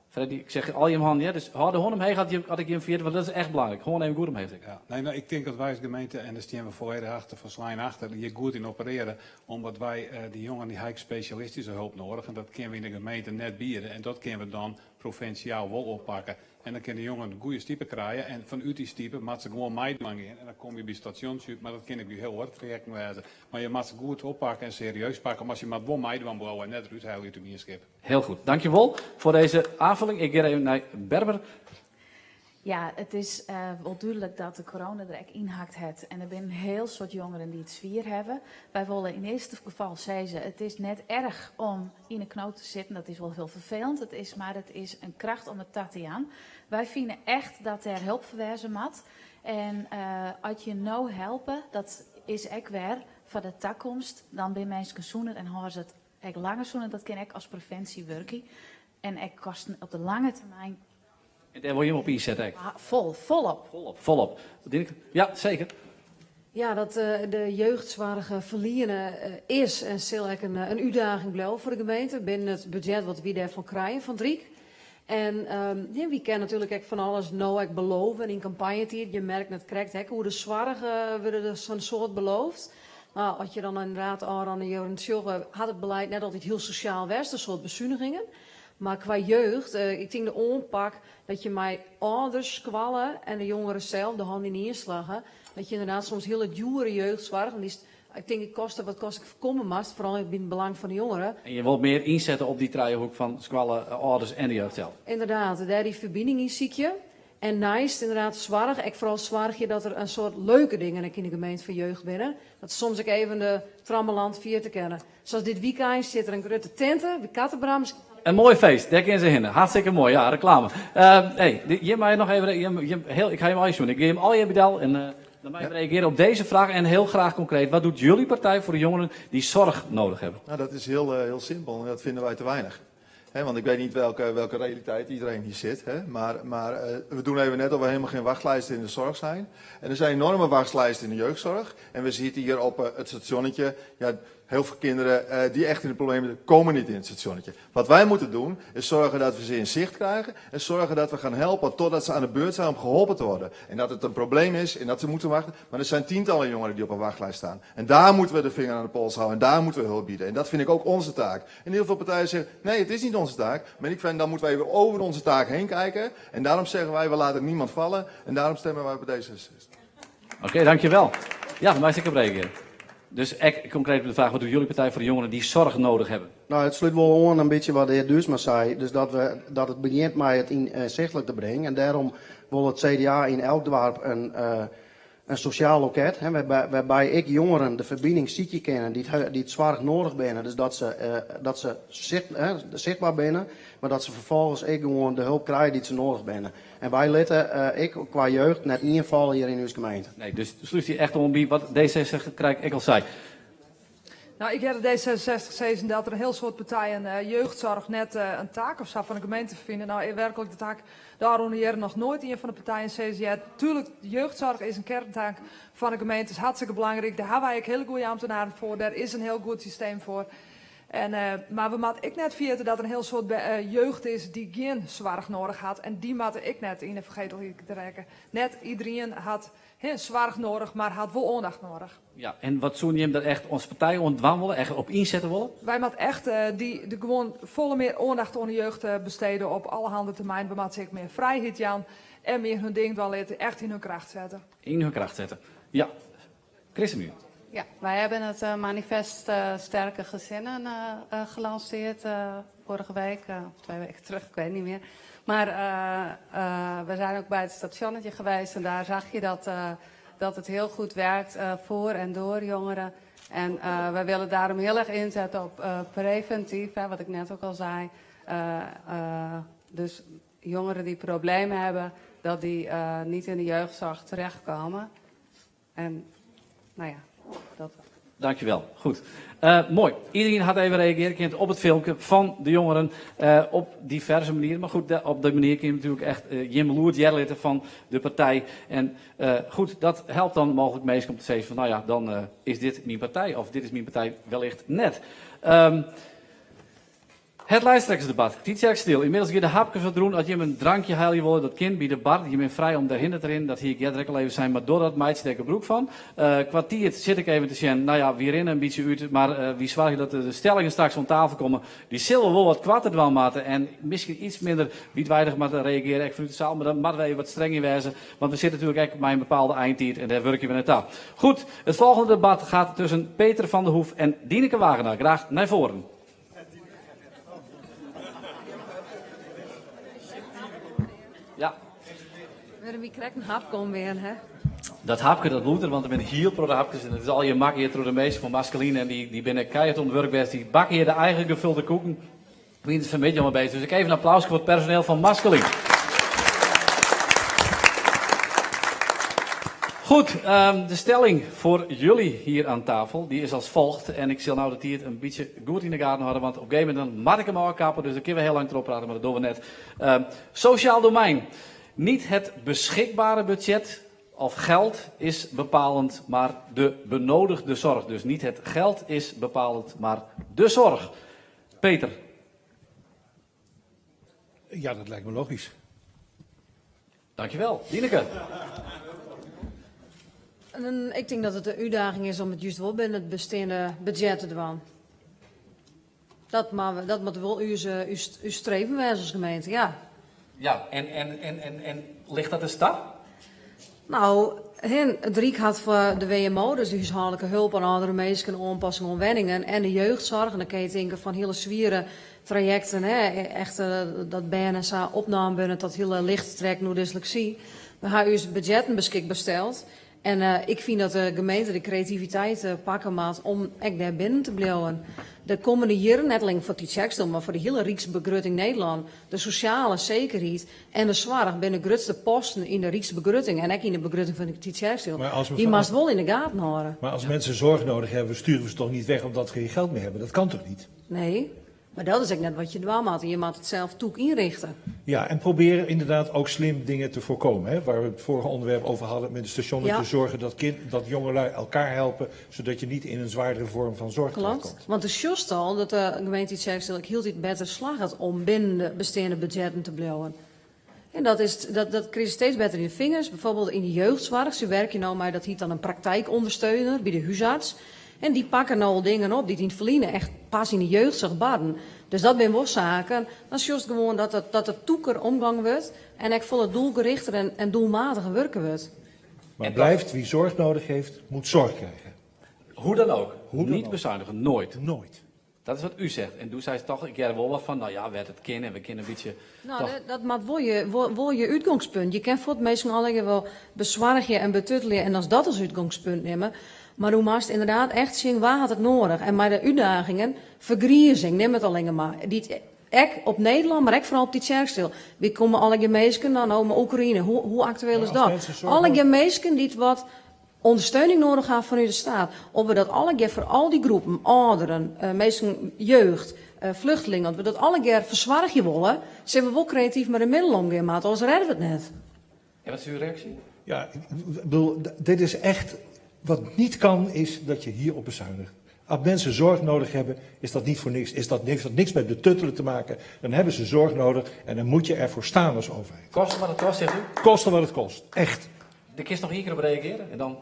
S1: Freddy, ik zeg al jim hannen, ja, dus hâld de hân omheech as ik jim ferjit, want dat is echt belangryk. Hân even goed omheech.
S5: Ja, nee, nou, ik tink dat wy as gemeente, en dêr steane we folledich achter, folslein achter, hjir goed yn operearje, omdat wy, uh, dy jongeren dy ha ek spesjalistyske help nedich en dat kinne we yn de gemeente net biede en dat kinne we dan provinsjaal wol oppakke. En dan kinne de jongeren in goede stipe krije en fanút dy stipe moatte se gewoan meidwaan gean en dan komme je by stasjons út, mar dat kin ek by hiel oare trajekten wêze. Mar je moatte se goed oppakke en serieus pakke, mar se moatte wol meidwaan bliuwe en net derút helje út de mienskip.
S1: Heel goed, dankjewol foar dizze oanfolling. Ik gean even nei Berber.
S10: Ja, it is uh, wol dúdlik dat de corona der ek ynhakt hat. En der binne in hiel soad jongeren dy't it swier hawwe. Wy wolle yn earste gefal sizze, it is net erch om yn 'e knoop te sitten. Dat is wol hiel ferfelend, it is, mar it is in kracht om it ta te jaan. Wy fine echt dat dêr help foar wêze moat. En uh, as je no helpe, dat is ek wer foar de takomst. Dan binne minsken sûner en hâlde se it ek langer sûn. En dat kin ek as previnsje wurkje. En ek kosten op de lange termyn.
S1: En dêr wolle jim op ynsette ek?
S10: Ah, fol, folop.
S1: Folop, folop. Ja, seker.
S9: Ja, dat uh, de jeugdsoarch ferliene uh, is en sil ek in, in útdaging bliuwe foar de gemeente binnen it budzjet wat wy dêrfan krije fan it Ryk. En um, ja, wy kinne natuerlik ek fan alles no ek belove yn kampanjetiid. Je merke it krekt ek oer de soarch uh, wurde der sa'n soad beloofd. Nou, as je dan inderdaad ôfrûne jierren sjogge, hat it belied net altyd hiel sosjaal west, in soad besunigingen. Mar kwa jeugd, uh, ik tink de oanpak dat je mei âlders, skoalle en de jongeren sels de hannen ynien slagge, dat je inderdaad soms hiele djoere jeugdsoarch, want dy ik tink it koste wat koste foarkomme moatst, foaral by it belang fan de jongeren.
S1: En je wolle mear ynsette op dy trijehoek fan skoalle, âlders en de jeugd sels.
S9: Inderdaad, dêr dy ferbining yn sykje. En neist inderdaad soarch, ek foaral soargje dat der in soad leuke dingen ek yn de gemeente foar jeugd binne. Dat soms ek even de trammelant ferjitte kinne. Sa as dit wykein stiet der in grutte tinte by Kattebram.
S1: In moai feest, dêr kinne se hinne. Hartstikke moai, ja, reklame. Uh, hey, jim meie noch even, jim, jim, heel, ik ha jim allegear sjoen. Ik gean jim allegear by del en uh, dan meie je reagearje op dizze fraach. En hiel graach konkreet, wat docht jilly partij foar de jongeren dy't soarch nedich hawwe?
S7: Nou, dat is heel, heel simpel en dat vinden wij te weinig. He, want ik weet niet welke realiteit iedereen hier zit. He, maar we doen even net of er helemaal geen wachtlijsten in de zorg zijn. En er zijn enorme wachtlijsten in de jeugdzorg. En we zitten hier op het stationnetje. Ja, heel veel kinderen die echt in de problemen zitten, komen niet in het stationnetje. Wat wij moeten doen, is zorgen dat we ze in zicht krijgen. En zorgen dat we gaan helpen totdat ze aan de beurt zijn om geholpen te worden. En dat het een probleem is en dat ze moeten wachten. Maar er zijn tientallen jongeren die op een wachtlijst staan. En daar moeten we de vinger aan de pols houden. En daar moeten we hulp bieden. En dat vind ik ook onze taak. En heel veel partijen zeggen, nee, het is niet onze taak. Maar ik vind, dan moeten we even over onze taak heen kijken. En daarom zeggen wij, we laten niemand vallen. En daarom stemmen wij op D66.
S1: Oké, okay, dankjewel. Ja, dan mag ik op reageren. Dus ek konkreet op de fraach, wat doet jullie partij voor de jongeren die zorg nodig hebben?
S3: No, it slút wol oan in bytsje wat de hear Duursma sei, dus dat, we, dat it begjint mei it ynsichtlik te bringen. En dêrom wol it CDA yn elk doarp in, in sosjaal loket, hè, wêrby, wêrby ek jongeren de ferbining sykje kinne dy't, dy't soarch noadich binne. Dus dat se, dat se sicht, hè, sichtber binne, mar dat se ferfolgens ek gewoan de help krije dy't se noadich binne. En wy litte ek kwa jeugd net ien falle hjir yn ús gemeente.
S1: Nee, dus slút je echt oan by wat D66 krekt ek al sei.
S2: No, ik hearde D66 sizzen dat der in hiel soad partijen jeugdsoarch net in taak of sa fan de gemeente fine. No, werklik dat ha ik de ôfrûne jierren noch noait ien fan de partijen sizzen heard. Tuerlik, jeugdsoarch is in kearntaak fan de gemeente, is hartstikke belangryk. Dêr hawwe wy ek hiele goede ambtenaren foar, dêr is in hiel goed systeem foar. En, mar we moatte ek net ferjitte dat der in hiel soad jeugd is dy't gjin soarch noadich hat en dy moatte ek net yn de fergetelheid rekke. Net iderien hat soarch noadich, mar hat wol oandacht noadich.
S1: Ja, en wat soene jim der echt as partij oan dwaan wolle, echt op ynsette wolle?
S2: Wy moatte echt dy, de gewoan folle mear oandacht oan de jeugd bestede op allerhande termyn. We moatte se ek mear frijheid jaan en mear hun ding dwaan litte, echt yn hun kracht sette.
S1: Yn hun kracht sette, ja. ChristenUnie.
S11: Ja, wij hebben het manifest Sterke Gezinnen gelanceerd vorige week, of 2 weken terug, ik weet niet meer. Maar we zijn ook bij het stationnetje geweest en daar zag je dat het heel goed werkt voor en door jongeren. En wij willen daarom heel erg inzetten op preventief, hè, wat ik net ook al zei. Dus jongeren die problemen hebben, dat die niet in de jeugdzorg terechtkomen. En nou ja, dat.
S1: Dankjewel. Goed. Moai. Iedereen hat even reagearre kind op it filmke fan de jongeren. Op diverse manieren. Mar goed, op dy manier kinne je natuerlik echt jim lûd hearre litte fan de partij. En goed, dat helpt dan mooglik minsken om te sizzen fan, no ja, dan is dit myn partij of dit is myn partij wellicht net. Het lijsttrekkersdebat. Tytsjerksteradiel. Ynmiddels gean de hapkes wat rûn. As jim in drankje helje wolle, dat kin by de bar. Jim binne frij om dêrhinne te rinnen. Dat hie ik earder ek al even sein, mar doch dat, meitsje dêr gebrûk fan. Kwa tiid sit ik even te sjen. No ja, wy rinne in bytsje út, mar wy soargje dat de stellingen straks oan tafel komme. Dy sille we wol wat koarter dwaan moatte en miskien iets minder wiidweidich moatte reagearje, ek fanút de saal. Mar dan moatte we even wat streng yn wêze, want we sitte natuerlik ek mei in bepaalde eintiid en dêr wurkje we nei ta. Goed, it folgjende debat gaat tusken Peter van der Hoef en Dineke Wagenaar. Graach nei foaren. Ja.
S9: Wurde my krekt in hapke oanbean, hè?
S1: Dat hapke dat bliuwt der, want der binne hiel protte hapkes en it is allegear makke hjir troch de minsken fan Maskelyn en dy binne keihard oan it wurk west. Dy bakke hjir de eigen gevulde koeken. Wiene se fanmiddei al mei bezich. Dus ek even in applauske foar it personeel fan Maskelyn. Goed, de stelling voor jullie hier aan tafel, die is als volgt. En ik sil no de tiid in bytsje goed yn de gaten hâlde, want op in gegeven momint dan moat ik him ôfkappe, dus dan kinne we hiel lang trochprate, mar dat dogge we net. Sociaal domein. Niet het beschikbare budget of geld is bepalend, maar de benodigde zorg. Dus niet het geld is bepalend, maar de zorg. Peter.
S8: Ja, dat lijkt me logisch.
S1: Dankjewel. Dineke.
S9: En ik tink dat it de útdaging is om it just wol binnen it besteande budzjet te dwaan. Dat, mar, dat moat wol ús, ús, ús streven wêze as gemeente, ja.
S1: Ja, en, en, en, en, en ligt dat dus ta?
S9: No, hin, it Ryk hat foar de WMO, dus de húshâldlike hulp oan âldere minsken, oanpassing oan wenningen en de jeugdsoarch. En dan kinne je tinke fan hiele swiere trajekten, hè, echt dat bern en sa opnaam wurde tot hiele lichte trajekten oer dysleksy. We ha ús budzjetten beskikber steld. En ik fyn dat de gemeente de kreativiteit pakke moat om ek dêr binnen te bliuwen. De kommende jierren, net allinne foar Tytsjerksteradiel, mar foar de hiele Ryksbegrutting Nederlân, de sosjale sekerheid en de soarch binne de grutste posten yn de Ryksbegrutting en ek yn de begrutting fan Tytsjerksteradiel. Dy moatst wol yn de gaten hâlde.
S8: Maar als mensen zorg nodig hebben, sturen we ze toch niet weg omdat we geen geld meer hebben? Dat kan toch niet?
S9: Nee, mar dat is ek net wat je dwaan moatte. Je moatte it sels tûk ynrichte.
S8: Ja, en proberen inderdaad ook slim dingen te voorkomen. Hè? Waar we het vorige onderwerp over hadden met de stationnetje.
S9: Ja.
S8: Zorgen dat, kind, dat jongelui elkaar helpen, zodat je niet in een zwaardere vorm van zorg
S9: Klopt,
S8: terechtkomt.
S9: want do sjochst al dat de gemeente Tytsjerksteradiel ek hieltyd better slagget om binnen de besteande budzjetten te bliuwen. En dat, is, dat, dat krijg je steeds better in de vingers. Bijvoorbeeld in de jeugdsoarch. Se wurkje no mei, dat hjit dan in praktijkondersteuner by de húsarts. En dy pakke no al dingen op dy't yn it ferline echt pas yn de jeugdsoarch barden. Dus dat binne wol saken. Dan sjochst gewoan dat it, dat it tûker omgong wurdt en ek folle doelgerichter en, en doelmatiger wurke wurdt.
S8: Maar blijft wie zorg nodig heeft, moet zorg krijgen.
S1: Hoe dan ook.
S8: Hoe dan
S1: Niet
S8: ook.
S1: bezuinigen, nooit.
S8: Nooit.
S1: Dat is wat u zegt. En toen zei ze toch, ik jij wel wat van, nou ja, werd het kennen en we kennen een beetje...
S9: Nou,
S1: toch,
S9: dat, dat maar wil je, wil, wil je uitgangspunt. Je kan voor het meestal alle wel bezwaargen en betuttelen en als dat als uitgangspunt nemen. Maar hoe maast inderdaad echt zien waar had het nodig? En maar de uitdagingen, vergriezing, neem het alleen maar. Die het ek op Nederland, maar ook vooral op die Tjerkstil. Wie komen alle gemeenten dan nou, maar Oekraïne, hoe, hoe actueel is
S8: als
S9: dat?
S8: mensen zorgen-
S9: Alle gemeenten die het wat ondersteuning nodig hebben vanuit de staat. Of we dat alle keer voor al die groepen, ouderen, eh mensen, jeugd, eh, vluchtelingen, dat we dat alle keer verzwargen willen, zijn we wel creatief met de middelen omgaan, maar anders redden we het net.
S1: En wat is uw reactie?
S8: Ja, ik bedoel, dit is echt. Wat niet kan, is dat je hierop bezuinigt. Als mensen zorg nodig hebben, is dat niet voor niks. Is dat, heeft dat niks met betuttelen te maken. Dan hebben ze zorg nodig en dan moet je ervoor staan als overheid.
S1: Kosten wat het kost, zegt u?
S8: Kosten wat het kost. Echt.
S1: De kist nog één keer op reageren en dan...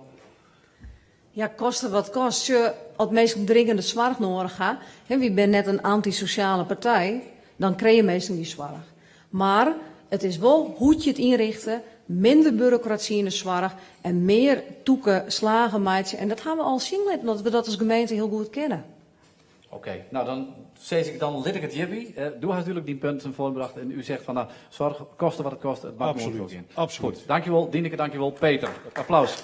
S9: Ja, kosten wat kost. Je, als mensen dringende zorg nodig hebben, hè, wie bent net een antisociale partij, dan krijg je meestal die zorg. Maar het is wel hoe je het inrichten, minder bureaucratie in de zorg en meer toeken, slagen, meidje. En dat gaan we al zien, omdat we dat als gemeente heel goed kennen.
S1: Oké, nou dan zeg ik dan lid ik het jippie. Eh doe natuurlijk die punten voorbracht en u zegt van nou, zorg kosten wat het kost, het maakt me
S8: Absoluut,
S1: ook in.
S8: absoluut.
S1: Goed, dankjewel Dieneke, dankjewel Peter. Applaus.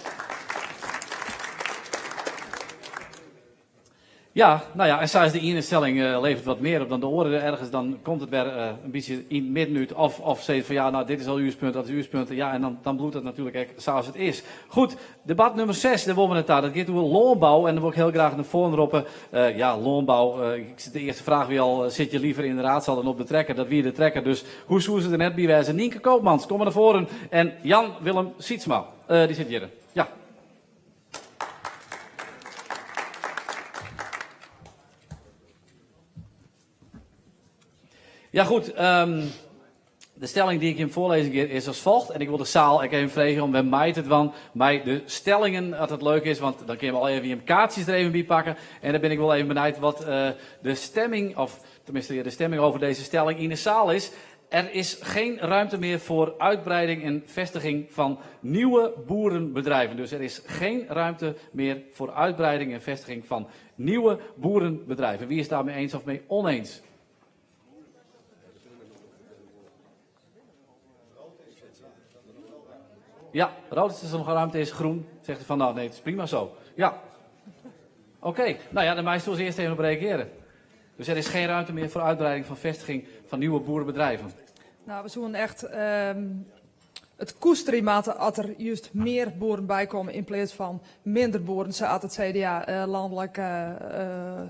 S1: Ja, nou ja, en zij is de ene stelling eh, levert wat meer op dan de oren ergens, dan komt het weer eh, een beetje in het midden uit. Of, of zegt van ja, nou dit is al uw punt, dat is uw punt. Ja, en dan, dan bloedt het natuurlijk echt zoals het is. Goed, debat nummer 6, daar wonen we het daar. Dat gaat over loonbouw en dan wil ik heel graag naar voren roepen. Eh, ja, loonbouw, eh, ik zit de eerste vraag weer al, eh, zit je liever in de raadzaal dan op de trekker? Dat wie de trekker, dus hoe zoeken ze er net bij wijzen? Nienke Koopmans, kom maar naar voren. En Jan Willem Sietsma, eh, die zit hier. Ja. Ja, goed. ehm, de stelling die ik hem voorlees een keer is als volgt. En ik wil de zaal ik even vragen om bij mij het want mij de stellingen, als het leuk is, want dan kun je wel even je kaartjes er even bij pakken. En dan ben ik wel even benieuwd wat eh, de stemming, of tenminste ja, de stemming over deze stelling in de zaal is. Er is geen ruimte meer voor uitbreiding en vestiging van nieuwe boerenbedrijven. Dus er is geen ruimte meer voor uitbreiding en vestiging van nieuwe boerenbedrijven. Wie is daarmee eens of mee oneens? Ja, rood is er nog ruimte is, groen zegt hij van nou nee, het is prima zo. Ja. Oké, nou ja, de meisje wil eerst even op reageren. Dus er is geen ruimte meer voor uitbreiding van vestiging van nieuwe boerenbedrijven.
S2: Nou, we zoeken echt ehm, het koesteren als er juist meer boeren bij komen in plaats van minder boeren, zoals het CDA eh, landelijk eh, eh,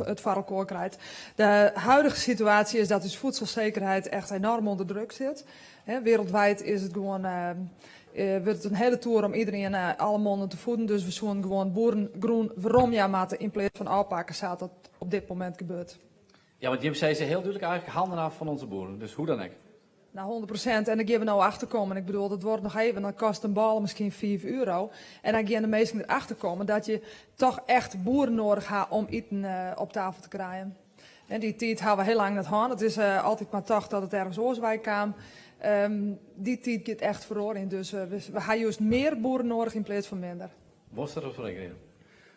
S2: het varelkoor krijgt. De huidige situatie is dat dus voedselzekerheid echt enorm onder druk zit. Hè, wereldwijd is het gewoon, eh, eh, wordt het een hele toer om iedereen eh, alle monden te voeden. Dus we zoeken gewoon boeren groen waarom ja maten in plaats van aanpakken, zoals dat op dit moment gebeurt.
S1: Ja, want Jim zei ze heel duidelijk eigenlijk handen af van onze boeren. Dus hoe dan ook.
S2: Nou, 100%. En dan gaan we nou achterkomen. Ik bedoel, dat wordt nog even. Dan kost een bal misschien 4 euro. En dan gaan de meesten erachter komen dat je toch echt boeren nodig hebt om eten eh, op tafel te krijgen. En die tijd hebben we heel lang niet gehad. Het is eh, altijd maar toch dat het ergens Ooswijk kwam. Ehm, die tijd gaat echt verloren. Dus eh, we, we hebben juist meer boeren nodig in plaats van minder.
S1: Was er op reageren?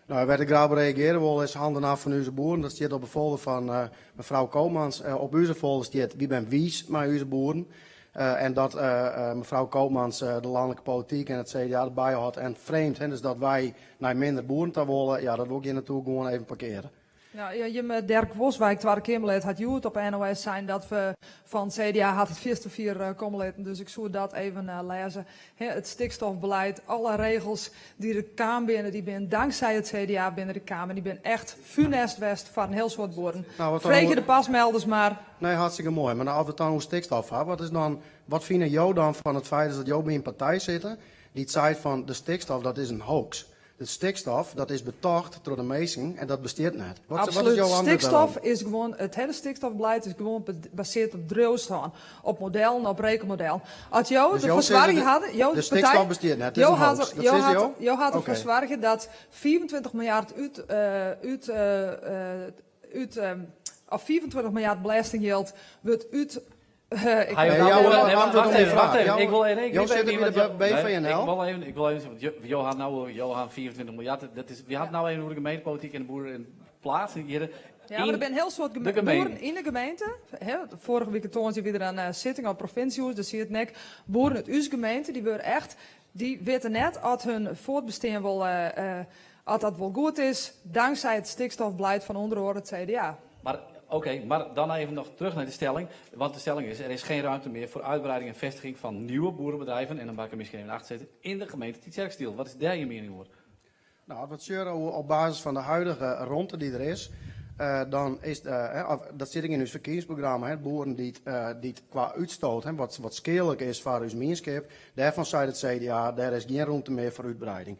S3: Nou, werd ik graag op reageren wil is handen af van onze boeren. Dat staat op de folder van eh, mevrouw Koopmans. Eh, op onze folder staat wie ben wies maar onze boeren. Eh, en dat eh, eh, mevrouw Koopmans eh, de landelijke politiek en het CDA erbij had en vreemd. Hè, dus dat wij naar minder boeren te willen, ja, dat wil ik hier natuurlijk gewoon even parkeren.
S2: Nou, ja, je met Dirk Woswijk, Tweede Kamerlid, had Joert op NOS zijn dat we van het CDA had het 4 4 komen Dus ik zou dat even eh, lezen. Hè, het stikstofbeleid, alle regels die de Kamer binnen, die ben dankzij het CDA binnen de Kamer, die ben echt funest west van een heel soort boeren.
S3: Nou, wat dan
S2: Vreeg je
S3: hoe-
S2: de pasmelders maar.
S3: Nee, hartstikke mooi. Maar nou, als we het dan over stikstof hebben, wat, is dan, wat vinden jou dan van het feit dat jou bij een partij zitten die het zei van de stikstof, dat is een hoax. De stikstof, dat is betocht door de meesten en dat besteedt net. Wat,
S2: Absoluut.
S3: wat is jouw antwoord
S2: stikstof
S3: daarop?
S2: is gewoon, het hele stikstofbeleid is gewoon gebaseerd op dreustaan, op modellen, op rekenmodellen. Als jou
S3: Dus
S2: de
S3: jou
S2: verzwaring
S3: zeggen de-
S2: hadden, jou
S3: de
S2: partij-
S3: stikstof besteedt net, het is
S2: jou
S3: een
S2: had,
S3: hoax. Dat
S2: jou
S3: is
S2: had,
S3: jou?
S2: jou had
S3: Oké.
S2: ervoor zorgen dat 24 miljard uit, eh, uit, eh, eh, uit ehm, of 24 miljard belastinggeld wordt uit. Ik
S1: Ha jo
S3: Nee,
S1: nou
S3: jou
S1: nee,
S3: eh,
S1: nee,
S3: antwoord
S1: wacht
S3: op mijn
S1: even, wacht
S3: vraag.
S1: even. Ik
S3: Jou,
S1: wil in één
S3: jou
S1: keer
S3: zit
S1: even
S3: bij
S1: want
S3: de
S1: Jo- nee, ik
S3: BVNL.
S1: wil even, ik wil even, want Jo had nou Johan 24 miljard. Dat is, we hadden nou even over de gemeentepolitiek en de boeren in plaats. Hier,
S2: Ja, maar
S1: in
S2: er zijn heel soort
S1: de
S2: boeren
S1: gemeente.
S2: in de gemeente. Hè, vorige week toonde weer een zitting op provinciehuis, dus zie je het nek. Boeren uit uw gemeente, die worden echt, die weten net als hun voortbestaan wel, als dat wel goed is, dankzij het stikstofbeleid van onder andere het CDA.
S1: Maar oké, maar dan even nog terug naar de stelling. Want de stelling is, er is geen ruimte meer voor uitbreiding en vestiging van nieuwe boerenbedrijven. En dan mag ik er misschien even achter zetten, in de gemeente Tytsjerksteradiel. Wat is daar je mening over?
S3: Nou, wat zeuren op basis van de huidige ronde die er is, dan is, hè, of, dat zit in ons verkiezingsprogramma, hè, boeren die het qua uitstoot, hè, wat schadelijk is voor ons meenschap, daarvan zei het CDA, daar is geen ruimte meer voor uitbreiding.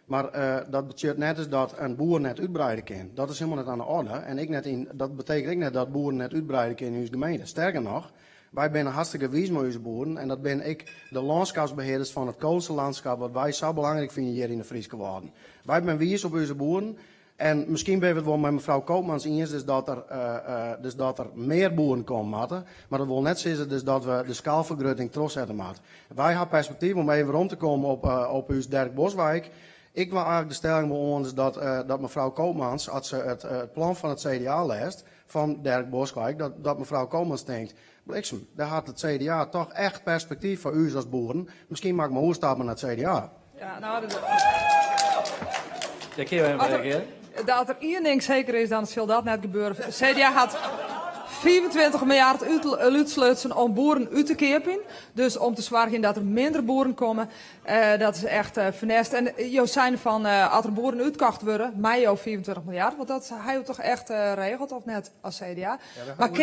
S3: Maar dat betekent net als dat een boer net uitbreiden kan. Dat is helemaal net aan de orde. En ik net in, dat betekent ik net dat boeren net uitbreiden kunnen in onze gemeente. Sterker nog, wij zijn hartstikke wies met onze boeren. En dat ben ik, de landschapsbeheerders van het Koolse landschap, wat wij zo belangrijk vinden hier in de Friese Wouden. Wij zijn wies op onze boeren. En misschien ben we het wel met mevrouw Koopmans eens, dus dat er meer boeren komen moeten. Maar dat wil net zeggen dus dat we de schaalvergroting terugzetten moeten. Wij hebben perspectief om even rond te komen op uw Derk Boswijk. Ik wil eigenlijk de stelling wel aan, dus dat mevrouw Koopmans, als ze het plan van het CDA leest, van Derk Boswijk, dat mevrouw Koopmans denkt, bliksem, daar had het CDA toch echt perspectief voor u als boeren. Misschien maak ik me oerstappen naar het CDA.
S2: Ja, nou, dat
S1: Daar kun je even
S2: Als er
S1: reageren.
S2: Dat er één ding zeker is, dan zal dat net gebeuren. CDA had 24 miljard uitslutsen om boeren uit te kepen. Dus om te zorgen dat er minder boeren komen. Dat is echt funest. En jo zijn van, als er boeren uitkocht worden, mij jou 24 miljard. Want dat hij toch echt regelt, of net als CDA.
S3: Ja, dat
S2: Maar
S3: gaan we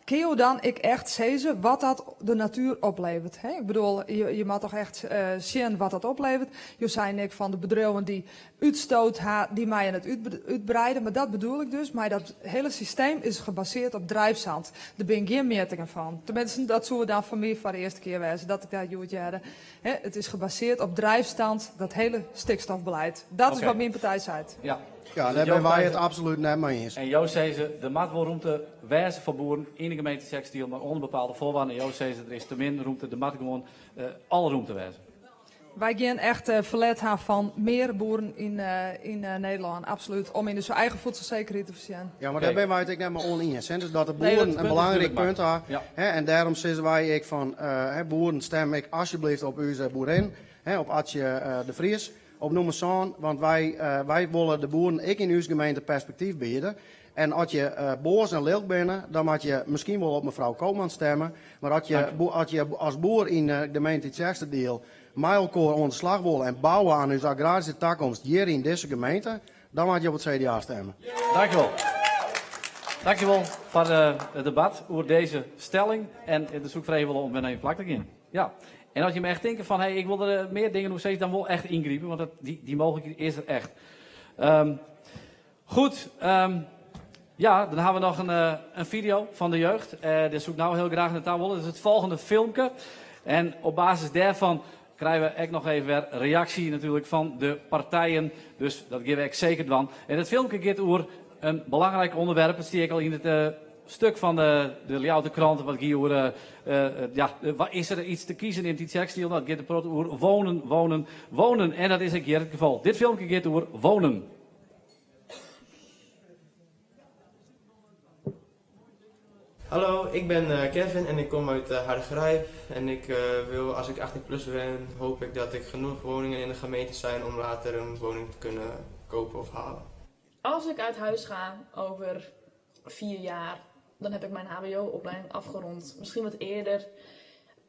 S2: kun je dan ik echt zeggen wat dat de natuur oplevert? Hè? Ik bedoel, je moet toch echt zien wat dat oplevert. Je zijn ik van de bedrijven die uitstoot ha, die mij aan het uitbreiden. Maar dat bedoel ik dus. Maar dat hele systeem is gebaseerd op drijfzand. Daar ben ik geen metingen van. Tenminste, dat zullen we dan van mij voor de eerste keer wijzen. Dat ik daar joetje hadden. Hè, het is gebaseerd op drijfstand, dat hele stikstofbeleid. Dat is wat mijn partij zei.
S1: Ja.
S3: Ja,
S1: Dus
S3: daar
S1: Joost
S3: ben wij
S1: zei
S3: het
S1: ze-
S3: absoluut net mee eens.
S1: En Joost zei ze, de maat wil ruimte wijzen voor boeren in de gemeente Sextiel, maar onder bepaalde voorwaarden. En Joost zei ze, er is te min ruimte, de maat gewoon alle ruimte wijzen.
S2: Wij gaan echt verlet gaan van meer boeren in Nederland, absoluut. Om in de zijn eigen voedselzekerheid te voorzien.
S3: Ja, maar daar ben wij het ik net maar oneens. Hè? Dus dat de
S1: Nee, dat
S3: boeren
S1: punt
S3: een
S1: is
S3: belangrijk
S1: natuurlijk
S3: punt
S1: maar.
S3: hebben. Hè? En daarom zeggen wij ik van hè, boeren, stem ik alsjeblieft op uw boerin, hè, op Atje de Vries, op nummer zoon, want wij willen de boeren, ik in uw gemeente, perspectief bieden. En als je boos en lelijk bent, dan moet je misschien wel op mevrouw Koopmans stemmen. Maar
S1: Dank.
S3: als je als boer in de gemeente Tytsjerksteradiel met elkaar aan de slag wil en bouwen aan uw agrarische toekomst hier in deze gemeente, dan moet je op het CDA stemmen.
S1: Dankjewel. Dankjewel voor het debat over deze stelling. En de zoekvraag wil om weer naar je plak te gaan. Ja. En als je me echt denkt van, hey, ik wil er meer dingen doen, steeds, dan wel echt ingrijpen, want die mogelijkheid is er echt. Goed, ja, dan hebben we nog een video van de jeugd. Dit zoek ik nou heel graag naar tafel. Dat is het volgende filmpje. En op basis daarvan krijgen we ook nog even weer reactie natuurlijk van de partijen. Dus dat geven we ook zeker van. En het filmpje gaat over een belangrijk onderwerp. Dat zie ik al in het stuk van de Ljouwter krant. Wat gaat over ja, wat is er iets te kiezen in die textiel? Dat gaat de prot over wonen, wonen, wonen. En dat is een keer het geval. Dit filmpje gaat over wonen.
S18: Hallo, ik ben Kevin en ik kom uit Hardergrijp. En ik wil, als ik 18 plus ben, hoop ik dat ik genoeg woningen in de gemeente zijn om later een woning te kunnen kopen of halen.
S10: Als ik uit huis ga over 4 jaar, dan heb ik mijn H B O-opleiding afgerond. Misschien wat eerder.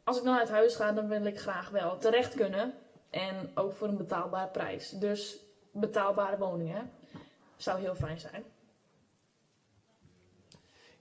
S10: Als ik dan uit huis ga, dan wil ik graag wel terecht kunnen. En ook voor een betaalbare prijs. Dus betaalbare woningen zou heel fijn zijn.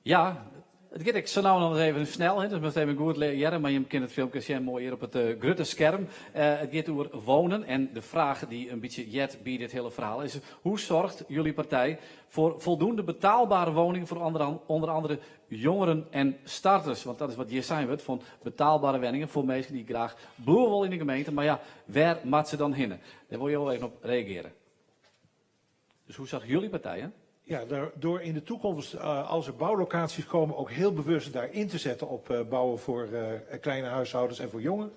S1: Ja, het gaat ik zo nou nog even snel, hè. Dus meteen goed leren, maar je kent het filmpje zeer mooi hier op het grote scherm. Het gaat over wonen en de vraag die een beetje jet bij dit hele verhaal is: hoe zorgt jullie partij voor voldoende betaalbare woningen voor onder andere jongeren en starters? Want dat is wat hier zijn wordt, van betaalbare woningen voor mensen die graag bloeien willen in de gemeente. Maar ja, waar moet ze dan heen? Daar wil je wel even op reageren. Dus hoe zorgt jullie partij, hè,
S8: Ja, door in de toekomst, als er bouwlocaties komen, ook heel bewust daar in te zetten op bouwen voor kleine huishoudens en voor jongeren.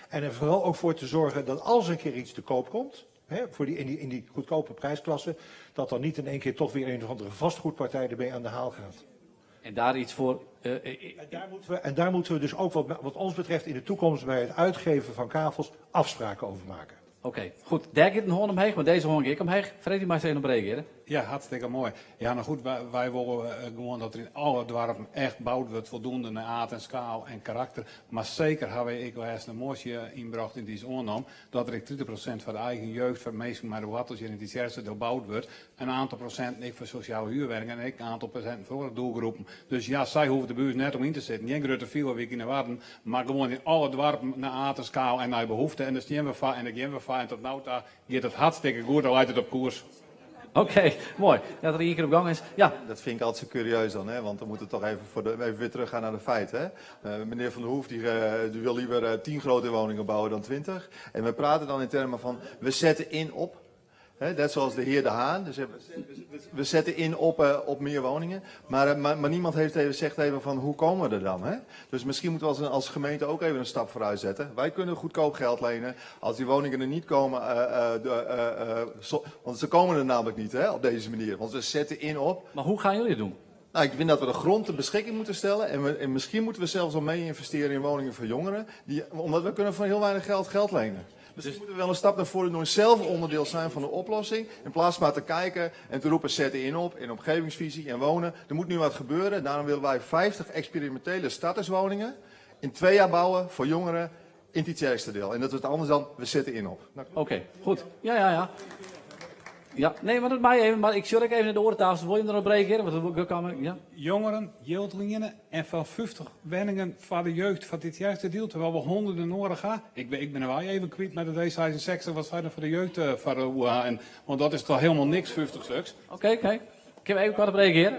S8: En er vooral ook voor te zorgen dat als er een keer iets te koop komt, hè, voor die, in, die, in die goedkope prijsklasse, dat dan niet in één keer toch weer een of andere vastgoedpartij ermee aan de haal gaat.
S1: En daar iets voor.
S8: En daar moeten we dus ook wat ons betreft in de toekomst bij het uitgeven van kavels afspraken over maken.
S1: Oké, goed. Daar gaat een hoorn omheen, maar deze hoorn ik omheen. Freddy, maar eens even op reageren.
S5: Ja, hartstikke mooi. Ja, nou goed, wij willen gewoon dat er in alle dorpen echt bouwd wordt, voldoende naar aard en schaal en karakter. Maar zeker hebben wij ik wel eens een motie ingebracht in die oornam, dat er 30% van de eigen jeugd, van mensen maar de wortels in die eerste deel bouwd wordt. Een aantal procent niet voor sociale huurwerking en ik een aantal procent voor de doelgroepen. Dus ja, zij hoeven de buurt net om in te zitten. Geen grote villa in de Wadden, maar gewoon in alle dorpen naar aard en schaal en naar behoefte. En daar staan we van en daar gaan we van. En tot nu toe gaat het hartstikke goed, al leidt het op koers.
S1: Oké, mooi. Dat er één keer op gang is. Ja.
S7: Dat vind ik altijd zo curieus dan, hè? Want dan moeten we toch even, even weer teruggaan naar de feiten. Hè? Meneer Van der Hoef die wil liever 10 grote woningen bouwen dan 20. En we praten dan in termen van, we zetten in op. Hè, net zoals de heer De Haan. Dus we zetten in op meer woningen. Maar niemand heeft even, zegt even van hoe komen we er dan? Hè? Dus misschien moeten we als gemeente ook even een stap vooruit zetten. Wij kunnen goedkoop geld lenen. Als die woningen er niet komen, want ze komen er namelijk niet, hè, op deze manier. Want we zetten in op.
S1: Maar hoe gaan jullie het doen?
S7: Ik vind dat we de grond ter beschikking moeten stellen. En misschien moeten we zelfs al mee investeren in woningen voor jongeren. Omdat we kunnen van heel weinig geld lenen. Dus moeten we wel een stap naar voren doen en zelf onderdeel zijn van de oplossing. In plaats van maar te kijken en te roepen, zet in op, in omgevingsvisie en wonen. Er moet nu wat gebeuren. Daarom willen wij 50 experimentele starterswoningen in 2 jaar bouwen voor jongeren in het Tytsjerksteradiel. En dat is het anders dan, we zetten in op. Nou,
S1: Oké, goed. Ja, ja, ja. Ja, nee, maar dat mij even. Maar ik zit ook even naar de oortafel. Wil je erop reageren? Want dat kan ik, ja.
S5: Jongeren, jeugdlingen en van 50 wenningen van de jeugd van dit juiste deel, terwijl we honderden noorden gaan. Ik ben er wel even kwijt met de D66, wat zijn er voor de jeugd van de UH? En, want dat is toch helemaal niks, 50 stuks.
S1: Oké, oké. Ik heb even kort op reageren.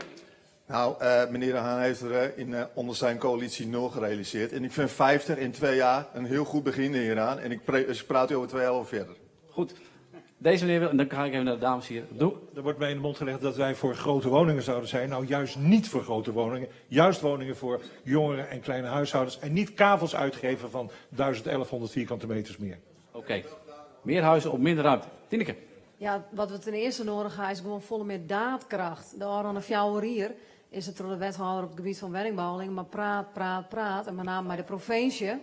S7: Meneer De Haan heeft er onder zijn coalitie 0 gerealiseerd. En ik vind 50 in 2 jaar een heel goed begin hieraan. En dus ik praat u over 2 jaar over verder.
S1: Goed. Deze meneer wil, en dan ga ik even naar de dames hier. Doe.
S8: Er wordt mij in de mond gelegd dat wij voor grote woningen zouden zijn. Nou, juist niet voor grote woningen. Juist woningen voor jongeren en kleine huishoudens. En niet kavels uitgeven van 1000, 1100 vierkante meters meer.
S1: Oké. Meer huizen op minder ruimte. Tineke.
S9: Ja, wat we ten eerste nodig hebben is gewoon volle meer daadkracht. De Aron of jouw hier is het door de wethouder op het gebied van woningbouwing. Maar praat, praat, praat. En met name bij de provincie.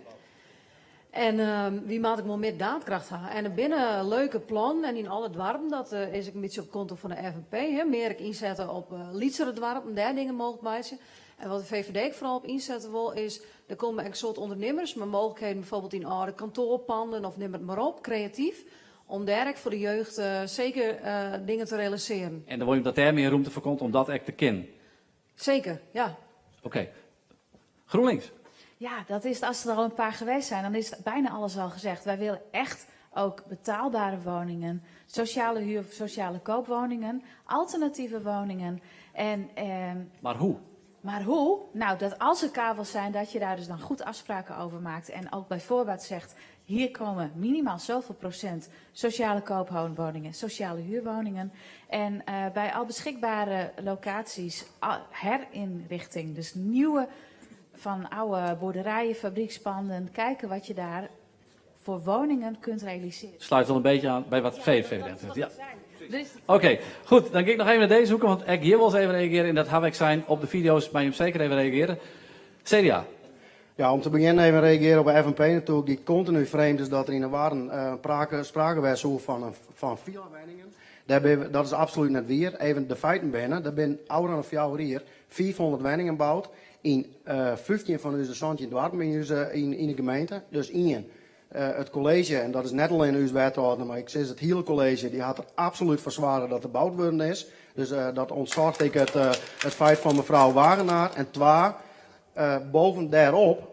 S9: En wie maakt ik wel meer daadkracht hebben. En er binnen leuke plan en in alle dwarpen, dat is ik een beetje op konto van de FNP. Hè, meer ik inzetten op lietsere dwarpen, daar dingen mogelijk maken. En wat de VVD ik vooral op inzetten wil, is er komen een soort ondernemers met mogelijkheden bijvoorbeeld in oude kantoorpanden of neem het maar op, creatief. Om daar ook voor de jeugd zeker dingen te realiseren.
S1: En dan wil je dat daar meer ruimte voor komt om dat echt te kennen?
S9: Zeker, ja.
S1: Oké. GroenLinks.
S10: Ja, dat is het. Als er al een paar geweest zijn, dan is bijna alles al gezegd. Wij willen echt ook betaalbare woningen, sociale huur, sociale koopwoningen, alternatieve woningen. En
S1: Maar hoe?
S10: Maar hoe? Nou, dat als er kavels zijn, dat je daar dus dan goed afspraken over maakt. En ook bij voorbaat zegt, hier komen minimaal zoveel procent sociale koopwoningen, sociale huurwoningen. En bij al beschikbare locaties, herinrichting, dus nieuwe van oude boerderijen, fabriekspanden, kijken wat je daar voor woningen kunt realiseren.
S1: Sluit wel een beetje aan bij wat VVD
S10: Dat is
S1: zegt.
S10: wat
S1: Ja.
S10: we zijn. Dus
S1: Oké, goed. Dan ga ik nog even naar deze hoeken, want ik hier wil eens even reageren. En dat ga ik zijn op de video's, maar je moet zeker even reageren. CDA.
S3: Ja, om te beginnen even reageren op de FNP natuurlijk, die continu vreemd is dat er in de Warren sprake was van villa-woningen. Dat is absoluut net weer. Even de feiten binnen. Daar zijn ouder dan 4 hier 400 woningen gebouwd in 15 van onze zandje dorpen in de gemeente. Dus 1. Het college, en dat is net alleen uw wethouder, maar ik zeg het hele college, die had er absoluut voor zwaar dat er gebouwd worden is. Dus dat ontzorgt ik het feit van mevrouw Wagenaar. En 2, boven daarop,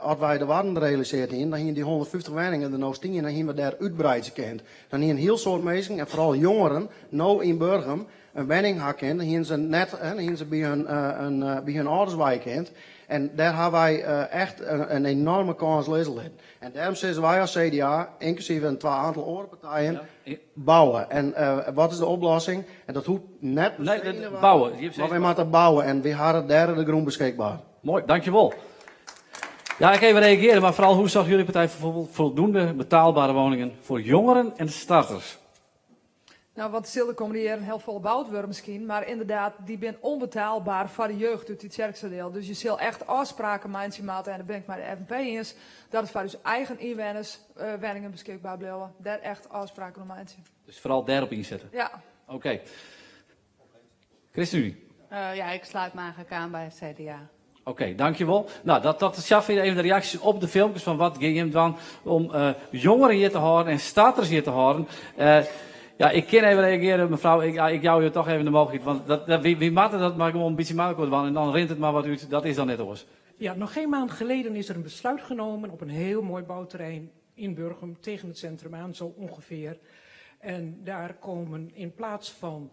S3: als wij de Wadden realiseerd hebben, dan gingen die 150 woningen er nou stien en dan gingen we daar uitbreiden kent. Dan gingen een heel soort mensen, en vooral jongeren, nou in Burgum, een woning hakken, dan gingen ze net, hè, dan gingen ze bij hun een bij hun ouders wijk kent. En dêr ha wy echt in enorme kâns lizze litten. En dêrom sizze wy as CDA, ynklusyf in twa oantal oare partijen, bouwe. En wat is de oplossing? En dat hoecht net per se yn de
S1: Bouwe.
S3: Mar wy moatte bouwe en wy hawwe dêr de grûn beskikber.
S1: Moai, dankjewol. Ja, ik even reagearje, mar foaral hoe zorgt jullie partij voor voldoende betaalbare woningen voor jongeren en starters?
S2: Nou, want sil de kommende jierren hiel folle boud wurde miskien, mar ynderdaad, dy binne ûnbetaalber foar de jeugd út Tytsjerksteradiel. Dus je sil echt ôfspraken meitsje moatte, en dêr bin ik mei de FNP iens, dat it foar ús eigen ynwenners wenningen beskikber bliuwe. Dêr echt ôfspraken oer meitsje.
S1: Dus foaral dêrop ynsette?
S2: Ja.
S1: Oké. ChristenUnie?
S11: Ja, ik sluit me eigenlijk aan bij het CDA.
S1: Oké, dankjewol. Nou, dat tot safier even de reaksjes op de filmkes fan wat gean jim dwaan om jongeren hjir te hâlden en starters hjir te hâlden. Ja, ik kin even reagearje, mefrou. Ik, ja, ik jou jo toch even de mooglikheid, want dat, dat, wy, wy moatte dat mar gewoan in bytsje mei elkoar dwaan en dan rint it mar wat út. Dat is dan net oars.
S19: Ja, nog geen maand geleden is er een besluit genomen op een heel mooi bouwterrein in Burgum, tegen het centrum aan zo ongeveer. En daar komen in plaats van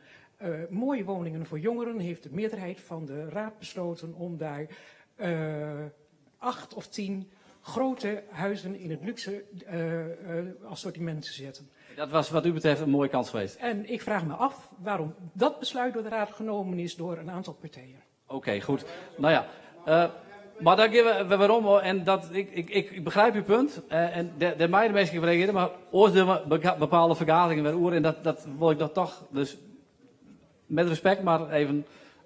S19: mooie woningen voor jongeren, heeft de meerderheid van de raad besloten om daar 8 of 10 grote huizen in het luxe assortiment te zetten.
S1: Dat was wat u betreft een mooie kans geweest.
S19: En ik vraag me af waarom dat besluit door de raad genomen is door een aantal partijen.
S1: Oké, goed. Nou ja, mar dan gean we werom en dat, ik, ik, ik begrijp uw punt en dêr meie de minsken op reagearje, mar oars dogge we bepaalde fergaderingen wer oer en dat, dat wol ik dan toch, dus met respect, mar even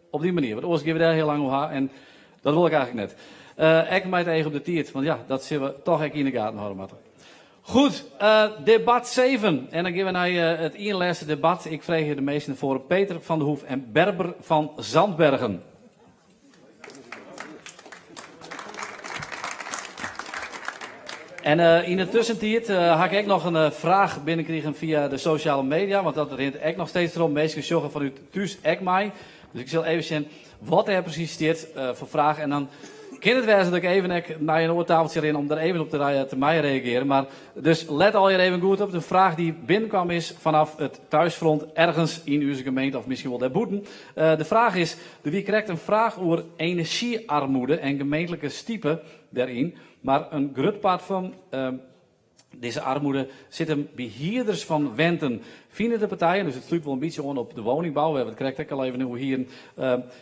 S1: op dy manier, want oars gean we dêr hiel lang oer ha en dat wol ik eigentlik net. Ek mei it each op de tiid, want ja, dat sille we toch ek yn de gaten hâlde moatte. Goed, debat 7. En dan gean we nei it ien lêste debat. Ik freegje de minsken foar Peter van der Hoef en Berber van Zandbergen. En yn de tussentiid ha ik ek noch in fraach binnenkrigen fia de sosjale media, want dat rint ek noch steeds derom. Minsken sjogge fanút thús ek mei. Dus ik sil even sjen wat dêr presys stiet foar fraach. En dan kin it wêze dat ik even ek nei in oar tafeltsje rin om der even op te mei reagearjen. Mar dus let allegear even goed op. De fraach dy't binnenkwam is vanaf it thuisfront ergens yn ús gemeente of miskien wol dêrbûten. De fraach is, der wie krekt in fraach oer enerzjyarmoede en gemeentlike stipe dêryn. Mar in grut part fan Dizze armoede sit him by hierders fan wenten. Fine de partijen, dus it slút wol in bytsje oan op de woningbou, wêr't we it krekt ek al even oer hienen,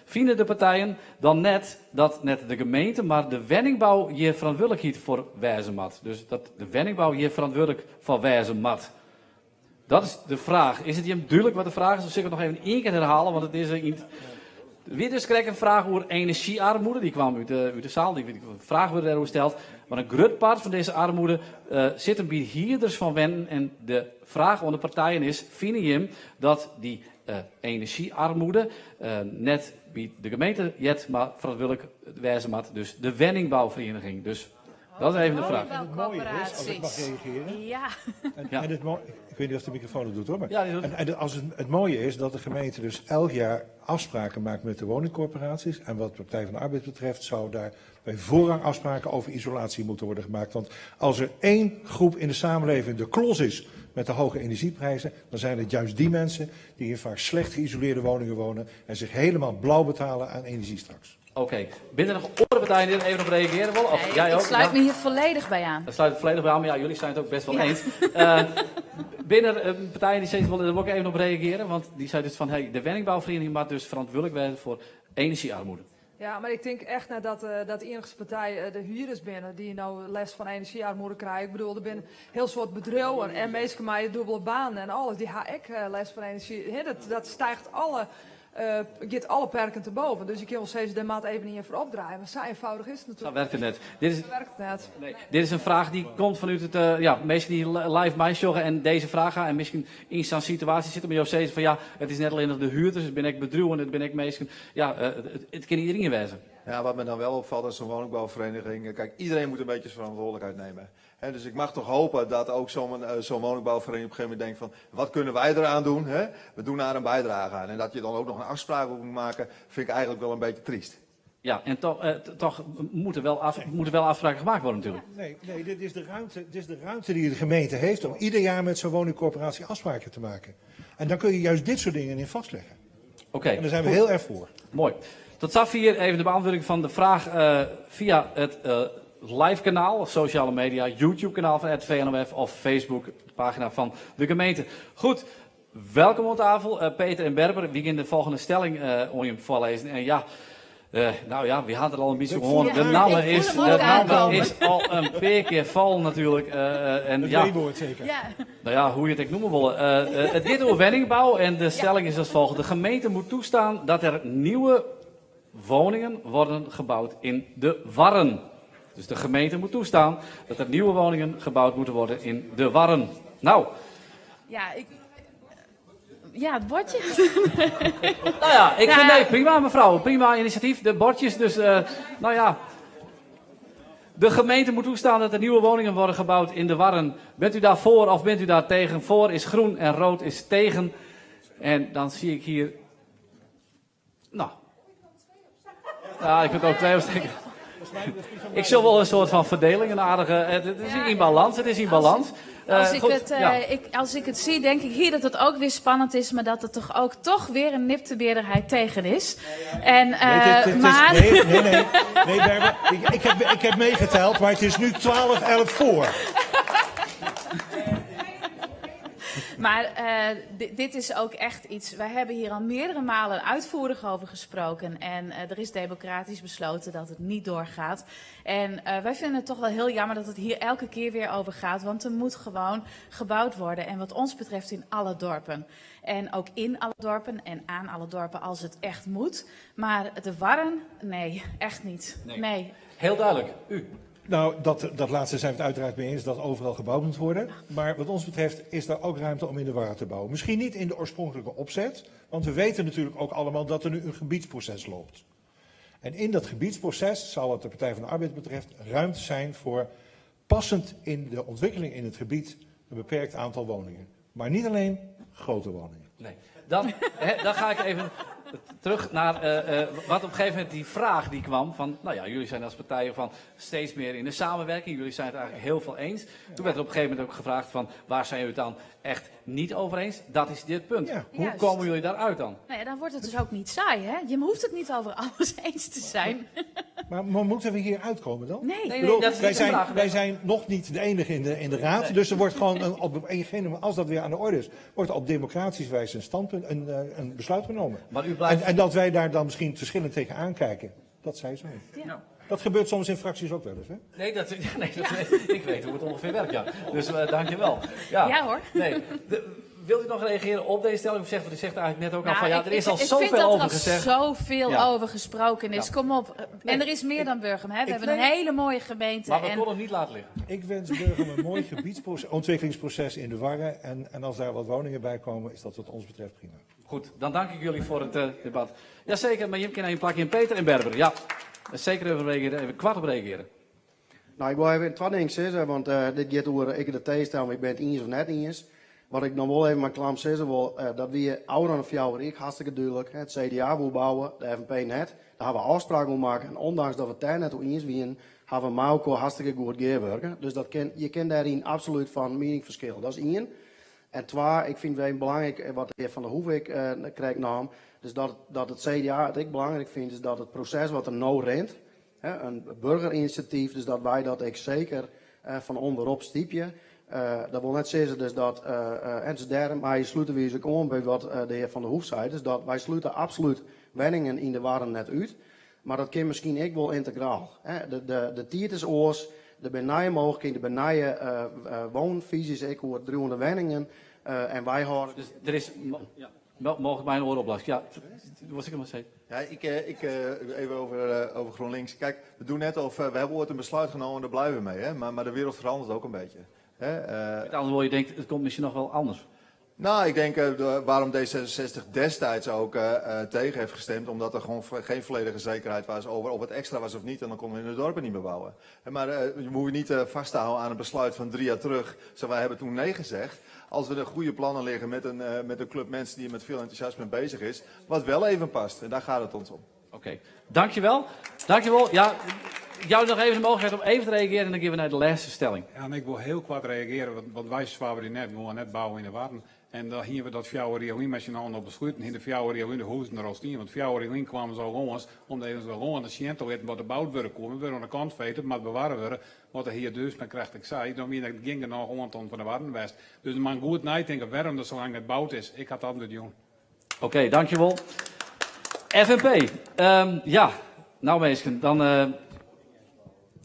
S1: fine de partijen dan net dat net de gemeente, mar de wenningbou hjir ferantwurdlikheid foar wêze moat? Dus dat de wenningbou hjir ferantwurdlik foar wêze moat. Dat is de fraach. Is it jim dúdlik wat de fraach is? Of sil ik it noch even ien kear herhale? Want it is yn it. Der wie dus krekt in fraach oer enerzjyarmoede. Dy kwam út de, út de saal. Dy fraach wurde dêroer steld. Mar in grut part fan dizze armoede sit him by hierders fan wenten. En de fraach oan de partijen is, fine jim dat dy enerzjyarmoede net by de gemeente heart, mar ferantwurdlik wêze moat, dus de wenningbouferiening? Dus Dat is even de vraag.
S8: En het mooie is, als ik mag reageren.
S10: Ja.
S8: En het ik weet niet of de microfoon het doet hoor. Maar
S1: Ja, die doet
S8: en, en als het mooie is dat de gemeente dus elk jaar afspraken maakt met de woningcorporaties. En wat de Partij van de Arbeid betreft zou daar bij voorrang afspraken over isolatie moeten worden gemaakt. Want als er één groep in de samenleving de klos is met de hoge energieprijzen, dan zijn het juist die mensen die in vaak slecht geïsoleerde woningen wonen en zich helemaal blauw betalen aan energie straks.
S1: Oké. Binne der noch oare partijen dy't even op reagearje wolle? Of
S10: Nee,
S1: jij
S10: ik
S1: ook?
S10: sluit
S1: Ja?
S10: me hier volledig bij aan.
S1: Dat sluit het volledig bij aan, maar ja, jullie zijn het ook best wel
S10: Ja.
S1: eens. Binne der partijen dy't sizze wolle, dêr wol ik even op reagearje, want dy sei dus fan, hey, de wenningbouferiening moat dus ferantwurdlik wêze foar enerzjyarmoede.
S2: Ja, mar ik tink echt net dat, dat de iennichste partij de hierders binne dy't no lêst fan enerzjyarmoede krije. Ik bedoel, der binne hiel soad bedriuwen en minsken mei dûbele banen en alles, dy ha ek lêst fan enerzjy. Hè, dat, dat stiicht alle giet alle perken te boven. Dus je kinne wol sizze, dêr moat even ien foar opdraaie. Mar sa eenvoudig is it
S1: Sa
S2: natuerlik
S1: werkt it net. Dit is,
S2: Sa werkt it net.
S1: Nee, dit is in fraach dy't komt fanút it, ja, minsken dy't live meisjogge en dizze fraach ha en miskien yn sa'n situaasje sitte, mar jo sizze fan ja, it is net allinnich de huurders, it binne ek bedriuwen, it binne ek minsken, ja, it kin iderien wêze.
S7: Ja, wat me dan wel opvalt is zo'n woningbouwvereniging. Kijk, iedereen moet een beetje zijn verantwoordelijkheid nemen. Hè, dus ik mag toch hopen dat ook zo'n woningbouwvereniging op een gegeven moment denkt van, wat kunnen wij eraan doen? Hè? We doen daar een bijdrage aan. En dat je dan ook nog een afspraak moet maken, vind ik eigenlijk wel een beetje triest.
S1: Ja, en toch moeten wel afspraken gemaakt worden natuurlijk.
S8: Nee, nee, dit is de ruimte, dit is de ruimte die de gemeente heeft om ieder jaar met zo'n woningcorporatie afspraken te maken. En dan kun je juist dit soort dingen in vastleggen.
S1: Oké.
S8: En daar zijn we
S1: Goed.
S8: heel erg voor.
S1: Mooi. Tot safier even de beantwurding fan de fraach fia it live kanaal, sosjale media, YouTube kanaal fan RTV NOF of Facebook, de pagina fan de gemeente. Goed, welkom oan tafel Peter en Berber. Wy gean de folgjende stelling oan jim foarlêzen. En ja, nou ja, wy ha it der al in bytsje oer hân. De namme is, de namme is al in pear kear fallen natuerlik. En
S8: It
S1: ja,
S8: W-woord seker.
S1: Nou ja, hoe je it ek noeme wolle. It giet oer wenningbou en de stelling is as folget. De gemeente moet toestaan dat er nieuwe woningen worden gebouwd in de Warren. Dus de gemeente moet toestaan dat er nieuwe woningen gebouwd moeten worden in de Warren. Nou.
S10: Ja, ik, ja, het bordje.
S1: Nou ja, ik vind nee, prima mevrouw. Prima initiatief. De bordjes, dus nou ja. De gemeente moet toestaan dat er nieuwe woningen worden gebouwd in de Warren. Bent u daar voor of bent u daar tegen? Voor is groen en rood is tegen. En dan zie ik hier. Nou. Ja, ik vind ook twee opsteken. Ik zal wel een soort van verdeling, een aardige. Het is in balans, het is in balans.
S10: Als ik, het, ik, als ik het zie, denk ik hier dat het ook weer spannend is, maar dat het toch ook toch weer een nipte meerderheid tegen is. En,
S8: Nee, het is,
S10: maar...
S8: nee, nee, nee. Nee, Berber, ik heb meegeteld, maar het is nu 12-11 voor.
S10: Maar dit is ook echt iets. Wij hebben hier al meerdere malen uitvoerig over gesproken. En er is democratisch besloten dat het niet doorgaat. En wij vinden het toch wel heel jammer dat het hier elke keer weer over gaat. Want er moet gewoon gebouwd worden. En wat ons betreft in alle dorpen. En ook in alle dorpen en aan alle dorpen als het echt moet. Maar de Warren, nee, echt niet.
S1: Nee.
S10: Nee.
S1: Heel duidelijk. U.
S8: Nou, dat laatste zijn we het uiteraard mee eens, dat overal gebouwd moet worden. Maar wat ons betreft is daar ook ruimte om in de Warren te bouwen. Misschien niet in de oorspronkelijke opzet, want we weten natuurlijk ook allemaal dat er nu een gebiedsproces loopt. En in dat gebiedsproces zal wat de Partij van de Arbeid betreft ruimte zijn voor passend in de ontwikkeling in het gebied een beperkt aantal woningen. Maar niet alleen grote woningen.
S1: Nee. Dan, hè, dan ga ik even terug naar wat op een gegeven moment die vraag die kwam van, nou ja, jullie zijn als partijen van steeds meer in de samenwerking, jullie zijn het eigenlijk heel veel eens. Toen werd er op een gegeven moment ook gevraagd van, waar zijn jullie het dan echt niet over eens? Dat is dit punt. Hoe komen jullie daaruit dan?
S10: Nou ja, dan wordt het dus ook niet saai, hè? Je hoeft het niet over alles eens te zijn.
S8: Maar moeten we hier uitkomen dan?
S10: Nee.
S1: Nee, nee, dat is niet de vraag.
S8: Wij zijn nog niet de enige in de raad.
S1: Nee.
S8: Dus er wordt gewoon een, op een gegeven moment, als dat weer aan de orde is, wordt op democratische wijze een standpunt, een besluit genomen.
S1: Maar u blijft
S8: En dat wij daar dan misschien verschillend tegen aankijken, dat zij zo. Dat gebeurt soms in fracties ook wel eens, hè?
S1: Nee, ik weet hoe het ongeveer werkt, ja. Dus dankjewel. Ja.
S10: Ja, hoor.
S1: Nee. Wilt u nog reageren op deze stelling? Of zegt, want u zegt eigenlijk net ook al van, ja, er is al
S10: Ik vind
S1: zoveel
S10: dat er
S1: over
S10: al
S1: gezegd.
S10: zoveel over gesproken is. Kom op. En er is meer dan Burgum, hè? We hebben een hele mooie gemeente.
S1: Maar we
S10: en
S1: konden het niet laten liggen.
S8: Ik wens Burgum een mooi ontwikkelingsproces in de Warren. En als daar wat woningen bij komen, is dat wat ons betreft prima.
S1: Goed, dan dank ik jullie voor het debat. Jazeker, maar Jim kan een plakje in Peter en Berber. Ja, zeker even reageren, even kwart op reageren.
S3: Ik wil even twee dingen zeggen, want dit gaat over ik de tegenstander, maar ik ben het eens of net eens. Wat ik nog wel even met klam zeggen wil, dat we ouder dan jou en ik, hartstikke duidelijk, hè, het CDA wil bouwen, de FNP net. Daar hebben we afspraken om maken. En ondanks dat we het daar net over eens waren, hebben we met elkaar hartstikke goed gewerkt. Dus je kent daarin absoluut van meningsverschil. Dat is één. En twee, ik vind het even belangrijk, wat de heer Van der Hoevik krijgt naam, dus dat het CDA het ik belangrijk vind, is dat het proces wat er nou rent, hè, een burgerinitiatief, dus dat wij dat ik zeker van onderop stiepje. Dat wil net zeggen dus dat en dus daarom, maar je sluiten we ook aan bij wat de heer Van der Hoef zei, dus dat wij sluiten absoluut wenningen in de Warren net uit, maar dat kan misschien ook wel integraal. Hè. De tiert is oors, er zijn nieuwe mogelijkheden, er zijn nieuwe woonvisies, ik hoor 300 wenningen en wij houden...
S1: Dus er is ja. Mogen ik mijn oor opblazen? Ja, was ik hem maar zeggen.
S7: Ja, ik even over GroenLinks. Kijk, we doen net of we hebben ooit een besluit genomen, daar blijven we mee. Hè? Maar de wereld verandert ook een beetje. Hè
S1: Met andere woorden, je denkt, het komt misschien nog wel anders.
S7: Ik denk waarom D66 destijds ook tegen heeft gestemd, omdat er gewoon geen volledige zekerheid was over of het extra was of niet, en dan konden we in de dorpen niet meer bouwen. Hè, maar je moet je niet vasthouden aan een besluit van 3 jaar terug. Zo, wij hebben toen nee gezegd. Als er goede plannen liggen met een club mensen die er met veel enthousiasme bezig is, wat wel even past. En daar gaat het ons om.
S1: Oké, dankjewel. Dankjewel. Ja, jou noch even de mooglikheid om even te reagearjen en dan gean we nei de lêste stelling.
S5: Ja, en ik wol hiel koart reagearje, want wy swaarje net, gewoan net bouwe yn de Warren. En dan hiene we dat 4 jier lyn mei syn allen op besluten, hiene de 4 jier lyn de hûzen der al stien. Want 4 jier lyn kwamen se al lâns om even gewoan te sjen te litten wat der boud wurde koe. We wurde oan de kant feed, it moat bewarre wurde. Wat de hear Duursma krekt ek sei, dan wie der gjin genôch oanton fan de Warren west. Dus men moat goed neitinke wêrom der sa lang net boud is. Ik ha it antwurd jûn.
S1: Oké, dankjewol. FNP, ja, nou minsken, dan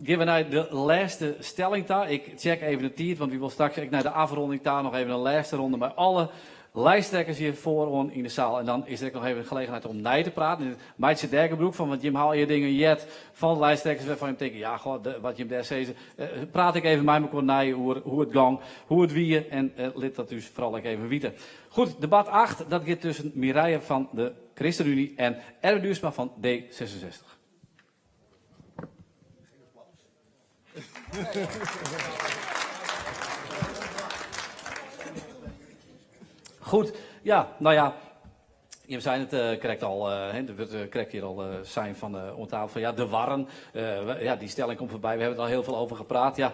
S1: gean we nei de lêste stelling ta. Ik check even de tiid, want wy wolle straks ek nei de afronding ta noch even in lêste ronde mei alle lijsttrekkers hjir foaroan yn de saal. En dan is der ek noch even de gelegenheid om nei te praten. Meitsje dêr gebrûk fan, want jim ha allegear dingen heard fan de lijsttrekkers wêrfan jim tinke, ja, goh, wat jim dêr sizze, praat ek even mei mekoar nei oer hoe it gong, hoe it wie en lit dat ús foaral ek even witte. Goed, debat 8, dat giet tusken Mireille fan de ChristenUnie en Erwin Duursma fan D66. Goed, ja, nou ja, jim seinen it krekt al, hè, der wurdt krekt hjir al sein fan oan tafel fan ja, de Warren, ja, dy stelling komt foarby, we hebben er al heel veel over gepraat. Ja,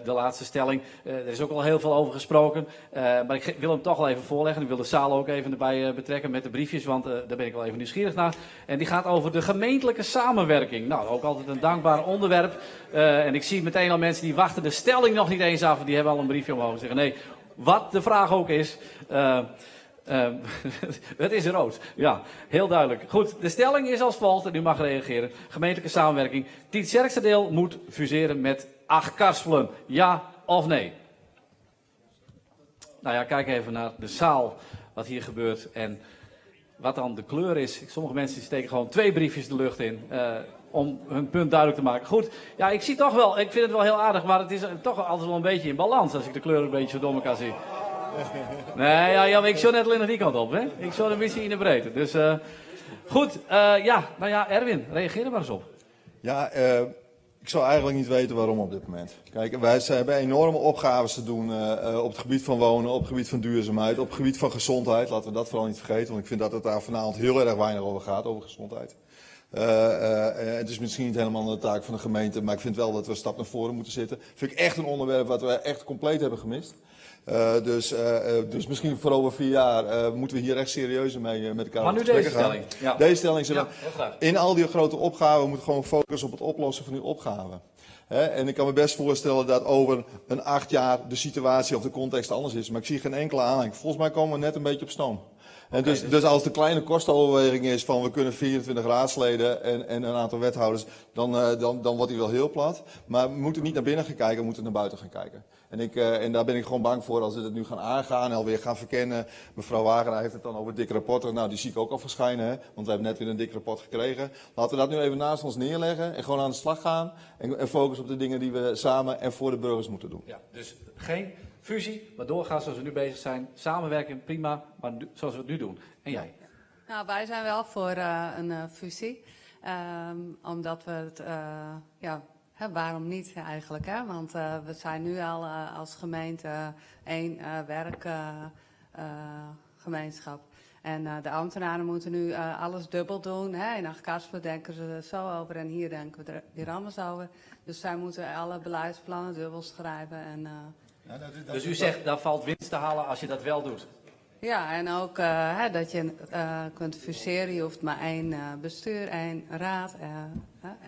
S1: de laatste stelling, der is ook al heel veel over gesproken, maar ik wil hem toch al even voorleggen. Ik wil de zaal ook even erbij betrekken met de briefjes, want daar ben ik wel even nieuwsgierig naar. En die gaat over de gemeentelijke samenwerking. Nou, ook altijd een dankbaar onderwerp. En ik zie meteen al mensen die wachten de stelling nog niet eens af, die hebben al een briefje omhoog en zeggen nee, wat de vraag ook is. Het is rood. Ja, heel duidelijk. Goed, de stelling is als volgt en u mag reageren. Gemeentelijke samenwerking. Tytsjerksteradiel moet fuseren met Achtkarspelen. Ja of nee? Nou ja, kijk even naar de zaal, wat hier gebeurt en wat dan de kleur is. Sommige mensen steken gewoon 2 briefjes de lucht in om hun punt duidelijk te maken. Goed, ja, ik zie toch wel, ik vind het wel heel aardig, maar het is toch altijd wel een beetje in balans als ik de kleur een beetje zo door elkaar zie. Nee, ja, ja, maar ik zou net alleen nog die kant op, hè? Ik zou een beetje in de breedte. Dus goed, ja, nou ja, Erwin, reageer er maar eens op.
S7: Ja, ik zou eigenlijk niet weten waarom op dit moment. Kijk, wij hebben enorme opgaves te doen op het gebied van wonen, op het gebied van duurzaamheid, op het gebied van gezondheid. Laten we dat vooral niet vergeten, want ik vind dat het daar vanavond heel erg weinig over gaat, over gezondheid. Het is misschien niet helemaal de taak van de gemeente, maar ik vind wel dat we een stap naar voren moeten zitten. Vind ik echt een onderwerp wat we echt compleet hebben gemist. Dus misschien voor over 4 jaar moeten we hier echt serieus mee met elkaar
S1: Maar nu
S7: op gesprek
S1: deze
S7: gaan.
S1: stelling. Ja.
S7: Deze stelling, zeg
S1: Ja,
S7: maar,
S1: heel graag.
S7: in al die grote opgaven we moeten gewoon focussen op het oplossen van die opgaven. Hè? En ik kan me best voorstellen dat over een 8 jaar de situatie of de context anders is. Maar ik zie geen enkele aanleiding. Volgens mij komen we net een beetje op stoom. En dus als de kleine kostenoverweging is van we kunnen 24 raadsleden en een aantal wethouders, dan wordt die wel heel plat. Maar we moeten niet naar binnen gaan kijken, we moeten naar buiten gaan kijken. En daar ben ik gewoon bang voor als we het nu gaan aangaan en alweer gaan verkennen. Mevrouw Wagenaar heeft het dan over dik rapporten. Nou, die zie ik ook al verschijnen, hè? Want we hebben net weer een dik rapport gekregen. Laten we dat nu even naast ons neerleggen en gewoon aan de slag gaan. En focussen op de dingen die we samen en voor de burgers moeten doen.
S1: Ja, dus geen fusie, maar doorgaan zoals we nu bezig zijn. Samenwerken, prima, maar nu, zoals we het nu doen. En jij?
S11: Nou, wij zijn wel voor een fusie. Omdat we het, ja, hè, waarom niet eigenlijk, hè? Want we zijn nu al als gemeente één werkgemeenschap. En de ambtenaren moeten nu alles dubbel doen. Hè? In Achtkarspelen denken ze er zo over en hier denken we er weer anders over. Dus zij moeten alle beleidsplannen dubbel schrijven. En
S7: Ja, dat is, dat
S1: Dus u
S7: is
S1: zegt, daar valt winst te halen als je dat wel doet?
S11: Ja, en ook hè, dat je kunt fuseren. Je hoeft maar 1 bestuur, 1 raad, hè,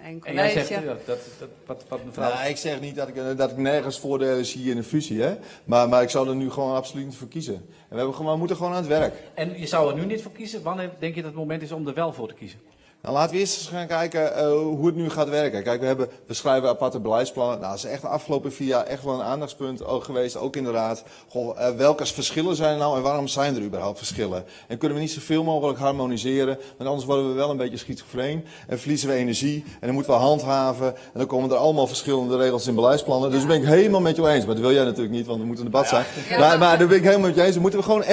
S11: 1
S1: En jij zegt,
S11: college.
S1: ja, dat, dat, wat, wat mevrouw...
S7: Nou, ik zeg niet dat ik nergens voordelen zie in een fusie, hè? Maar ik zou er nu gewoon absoluut niet voor kiezen. En we moeten gewoon aan het werk.
S1: En je zou er nu niet voor kiezen? Wanneer denk je dat het moment is om er wel voor te kiezen?
S7: Nou, laten we eerst eens gaan kijken hoe het nu gaat werken. Kijk, we schrijven aparte beleidsplannen. Nou, dat is echt de afgelopen 4 jaar echt wel een aandachtspunt ook geweest, ook in de raad. Goh, welke verschillen zijn er nou en waarom zijn er überhaupt verschillen? En kunnen we niet zoveel mogelijk harmoniseren, want anders worden we wel een beetje schizofreen en verliezen we energie en dan moeten we handhaven en dan komen er allemaal verschillende regels in beleidsplannen. Dus daar ben ik helemaal met jou eens, maar dat wil jij natuurlijk niet, want we moeten een debat zijn. Maar daar ben ik helemaal met je eens. Dan moeten we gewoon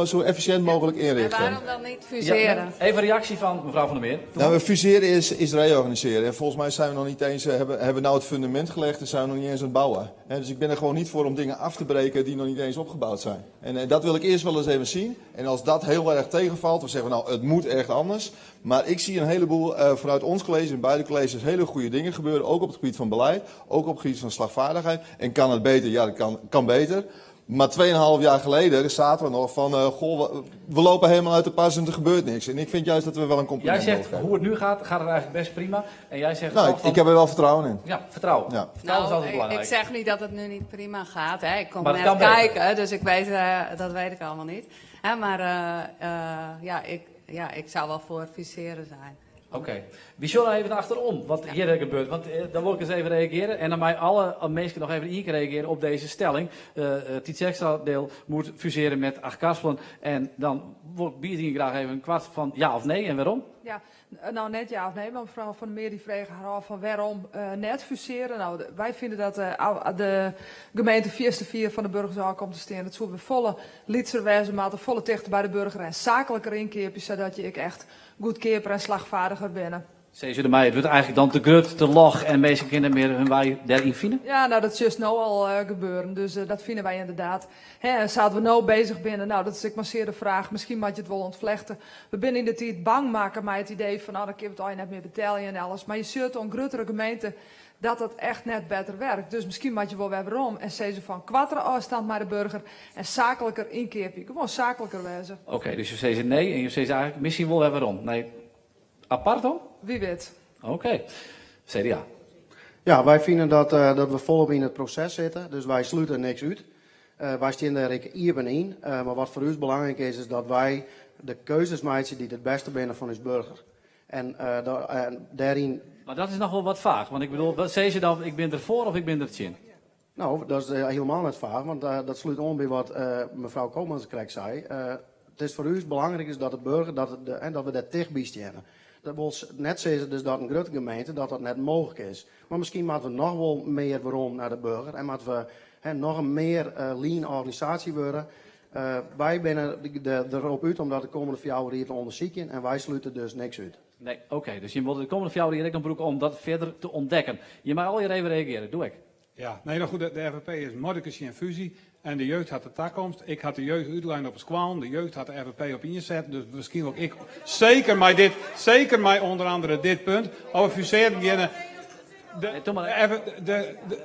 S7: zo efficiënt mogelijk
S11: En
S7: inrichten.
S11: waarom dan niet fuseren?
S1: Ja, even een reactie van mevrouw. Mevrouw van der Meer.
S7: Nou, we fuseren is, is reorganiseren. En volgens mij zijn we nog niet eens, hebben, hebben we nou het fundament gelegd en zijn we nog niet eens aan het bouwen. He, dus ik ben er gewoon niet voor om dingen af te breken die nog niet eens opgebouwd zijn. En, en dat wil ik eerst wel eens even zien. En als dat heel erg tegenvalt, dan zeggen we nou, het moet echt anders. Maar ik zie een heleboel uh, vanuit ons college en beide colleges hele goede dingen gebeuren. Ook op het gebied van beleid, ook op het gebied van slagvaardigheid. En kan het beter? Ja, dat kan, kan beter. Maar 2,5 jaar geleden zaten we nog van, uh, goh, we, we, lopen helemaal uit de pas en er gebeurt niks. En ik vind juist dat we wel een compliment
S1: Jij zegt, hoe het nu gaat, gaat het eigenlijk best prima. En jij zegt
S7: nou, ik,
S1: van,
S7: ik heb er wel vertrouwen in.
S1: Ja, vertrouwen.
S7: Ja.
S1: Vertrouwen
S11: nou,
S1: is altijd belangrijk.
S11: Ik zeg niet dat het nu niet prima gaat. Hè. Ik kom
S1: maar
S11: net kijken, dus ik weet, uh, dat weet ik allemaal niet. Hè, maar uh, ja, ik, ja, ik zou wel voor fuseren zijn.
S1: Oké. Okay. We zullen even achterom wat ja. hier gebeurt. Want eh, dan wil ik eens even reageren. En dan mij alle mensen nog even één keer reageren op deze stelling. Uh, Tytsjerksteradiel moet fuseren met Achtkarspelen. En dan wil ik graag even een kwart van ja of nee en waarom?
S2: Ja, nou net ja of nee, maar mevrouw Van der Meer die vraagt haar af van waarom uh, net fuseren. Nou, de, wij vinden dat uh, de gemeente 4 van de burger komt te staan. Dat zullen we volle lytser wezen, maar volle dichter bij de burger en zakelijker inkeerpje, zodat je ik echt goedkeerper en slagvaardiger binnen.
S1: Zeggen ze mij, het wordt eigenlijk dan te grut, te log en meeste kinderen meer hun wij daarin vinden?
S2: Ja, nou dat is juist nou al uh, gebeuren, dus uh, dat vinden wij inderdaad. Hè, zaten we nou bezig binnen? Nou, dat is ik maar zeer de vraag. Misschien moet je het wel ontvlechten. We zijn in de tijd bang maken met het idee van, nou dan kun je het al je net meer betalen en alles. Maar je ziet een grotere gemeente dat dat echt net beter werkt. Dus misschien moet je wel weer waarom. En zeggen ze van kwartere afstand naar de burger en zakelijker inkeerpje. Gewoon zakelijker wezen.
S1: Oké, okay, dus je zegt nee en je zegt eigenlijk misschien wel weer waarom. Nee, apart dan?
S2: Wie weet.
S1: Oké. Okay. CDA.
S3: Ja, wij vinden dat, uh, dat we volop in het proces zitten. Dus wij sluiten niks uit. Uh, wij staan daar ik hier in. Uh, maar wat voor ons belangrijk is, is dat wij de keuzes maken die het beste binnen van ons burger. En, uh, en daarin...
S1: Maar dat is nog wel wat vaag. Want ik bedoel, wat zei ze dan, ik ben ervoor of ik ben er tjin?
S3: Nou, dat is helemaal niet vaag. Want dat sluit aan bij wat mevrouw Komans krek zei. het is voor u belangrijk is dat de burger, dat, het de, en dat we daar dicht bij staan. Dat wil net zeggen dus dat een grote gemeente dat dat net mogelijk is. Maar misschien moeten we nog wel meer waarom naar de burger en moeten we he, nog een meer uh, lean organisatie worden. Uh, wij zijn erop uit om dat de komende 4 jaar hier te onderzoeken en wij sluiten dus niks uit.
S1: Nee, oké. Okay, dus je moet de komende 4 jaar ook nog om dat verder te ontdekken. Je mag al hier even reageren. Doe ik.
S5: Ja, nee, nou goed, de, de FNP is mordicus in fusie. En de jeugd had de toekomst. Ik had de jeugd uitlijn op squal. De jeugd had de FNP op inzet. Dus misschien ook ik. Zeker mij dit. Zeker mij onder andere dit punt. Over fuseren beginnen.
S1: De, nee,
S5: de, de, de,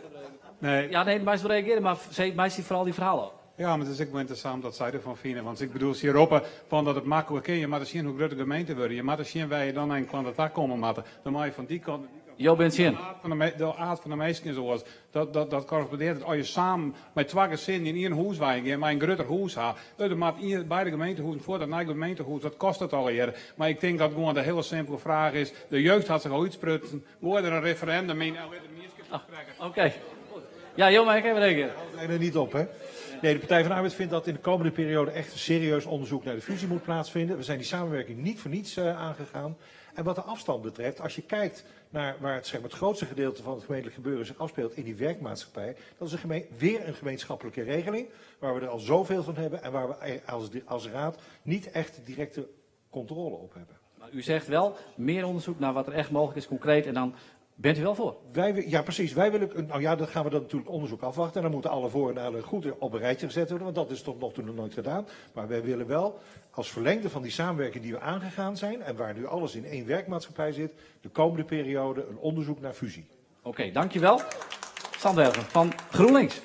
S5: nee.
S1: Ja, nee, maar ze reageren, maar mij ziet vooral die verhalen.
S5: Ja, maar het is ook wel interessant dat zij ervan vinden. Want ik bedoel, ze roepen van dat het makkelijk is. Je moet zien hoe groot de gemeente worden. Je moet zien waar je dan een klant komen moet. Dan moet je van die kant.
S1: Jo bent zin.
S5: De aard van de, de aard van de mensen zoals. Dat, dat, dat correspondeert. Als je samen met twee gezinnen in één huis woont, maar een groter huis hebt. Dan moet beide gemeentehuizen voor dat nieuwe gemeentehuis, dat kost het al eerder. Maar ik denk dat gewoon de hele simpele vraag is: de jeugd had zich al uitsprutsen. Wordt er een referendum in?
S1: Oh, Oké. Okay. Ja, Jo, maar ik even reageren.
S8: Nee, er niet op, hè? Nee, de Partij van de Arbeid vindt dat in de komende periode echt een serieus onderzoek naar de fusie moet plaatsvinden. We zijn die samenwerking niet voor niets uh, aangegaan. En wat de afstand betreft, als je kijkt naar waar het, zeg maar, het grootste gedeelte van het gemeentelijk gebeuren zich afspeelt in die werkmaatschappij, dat is een gemeen, weer een gemeenschappelijke regeling, waar we er al zoveel van hebben en waar we als, als raad niet echt directe controle op hebben.
S1: Maar u zegt wel meer onderzoek naar wat er echt mogelijk is, concreet, en dan bent u wel voor?
S8: Wij, ja, precies. Wij willen, nou ja, dat gaan we dan natuurlijk onderzoek afwachten. En dan moeten alle voor- en nadelen goed op een rijtje gezet worden, want dat is tot nog toe nog nooit gedaan. Maar wij willen wel, als verlengde van die samenwerking die we aangegaan zijn, en waar nu alles in één werkmaatschappij zit, de komende periode een onderzoek naar fusie.
S1: Oké, okay, dankjewel. Sandbergen van GroenLinks.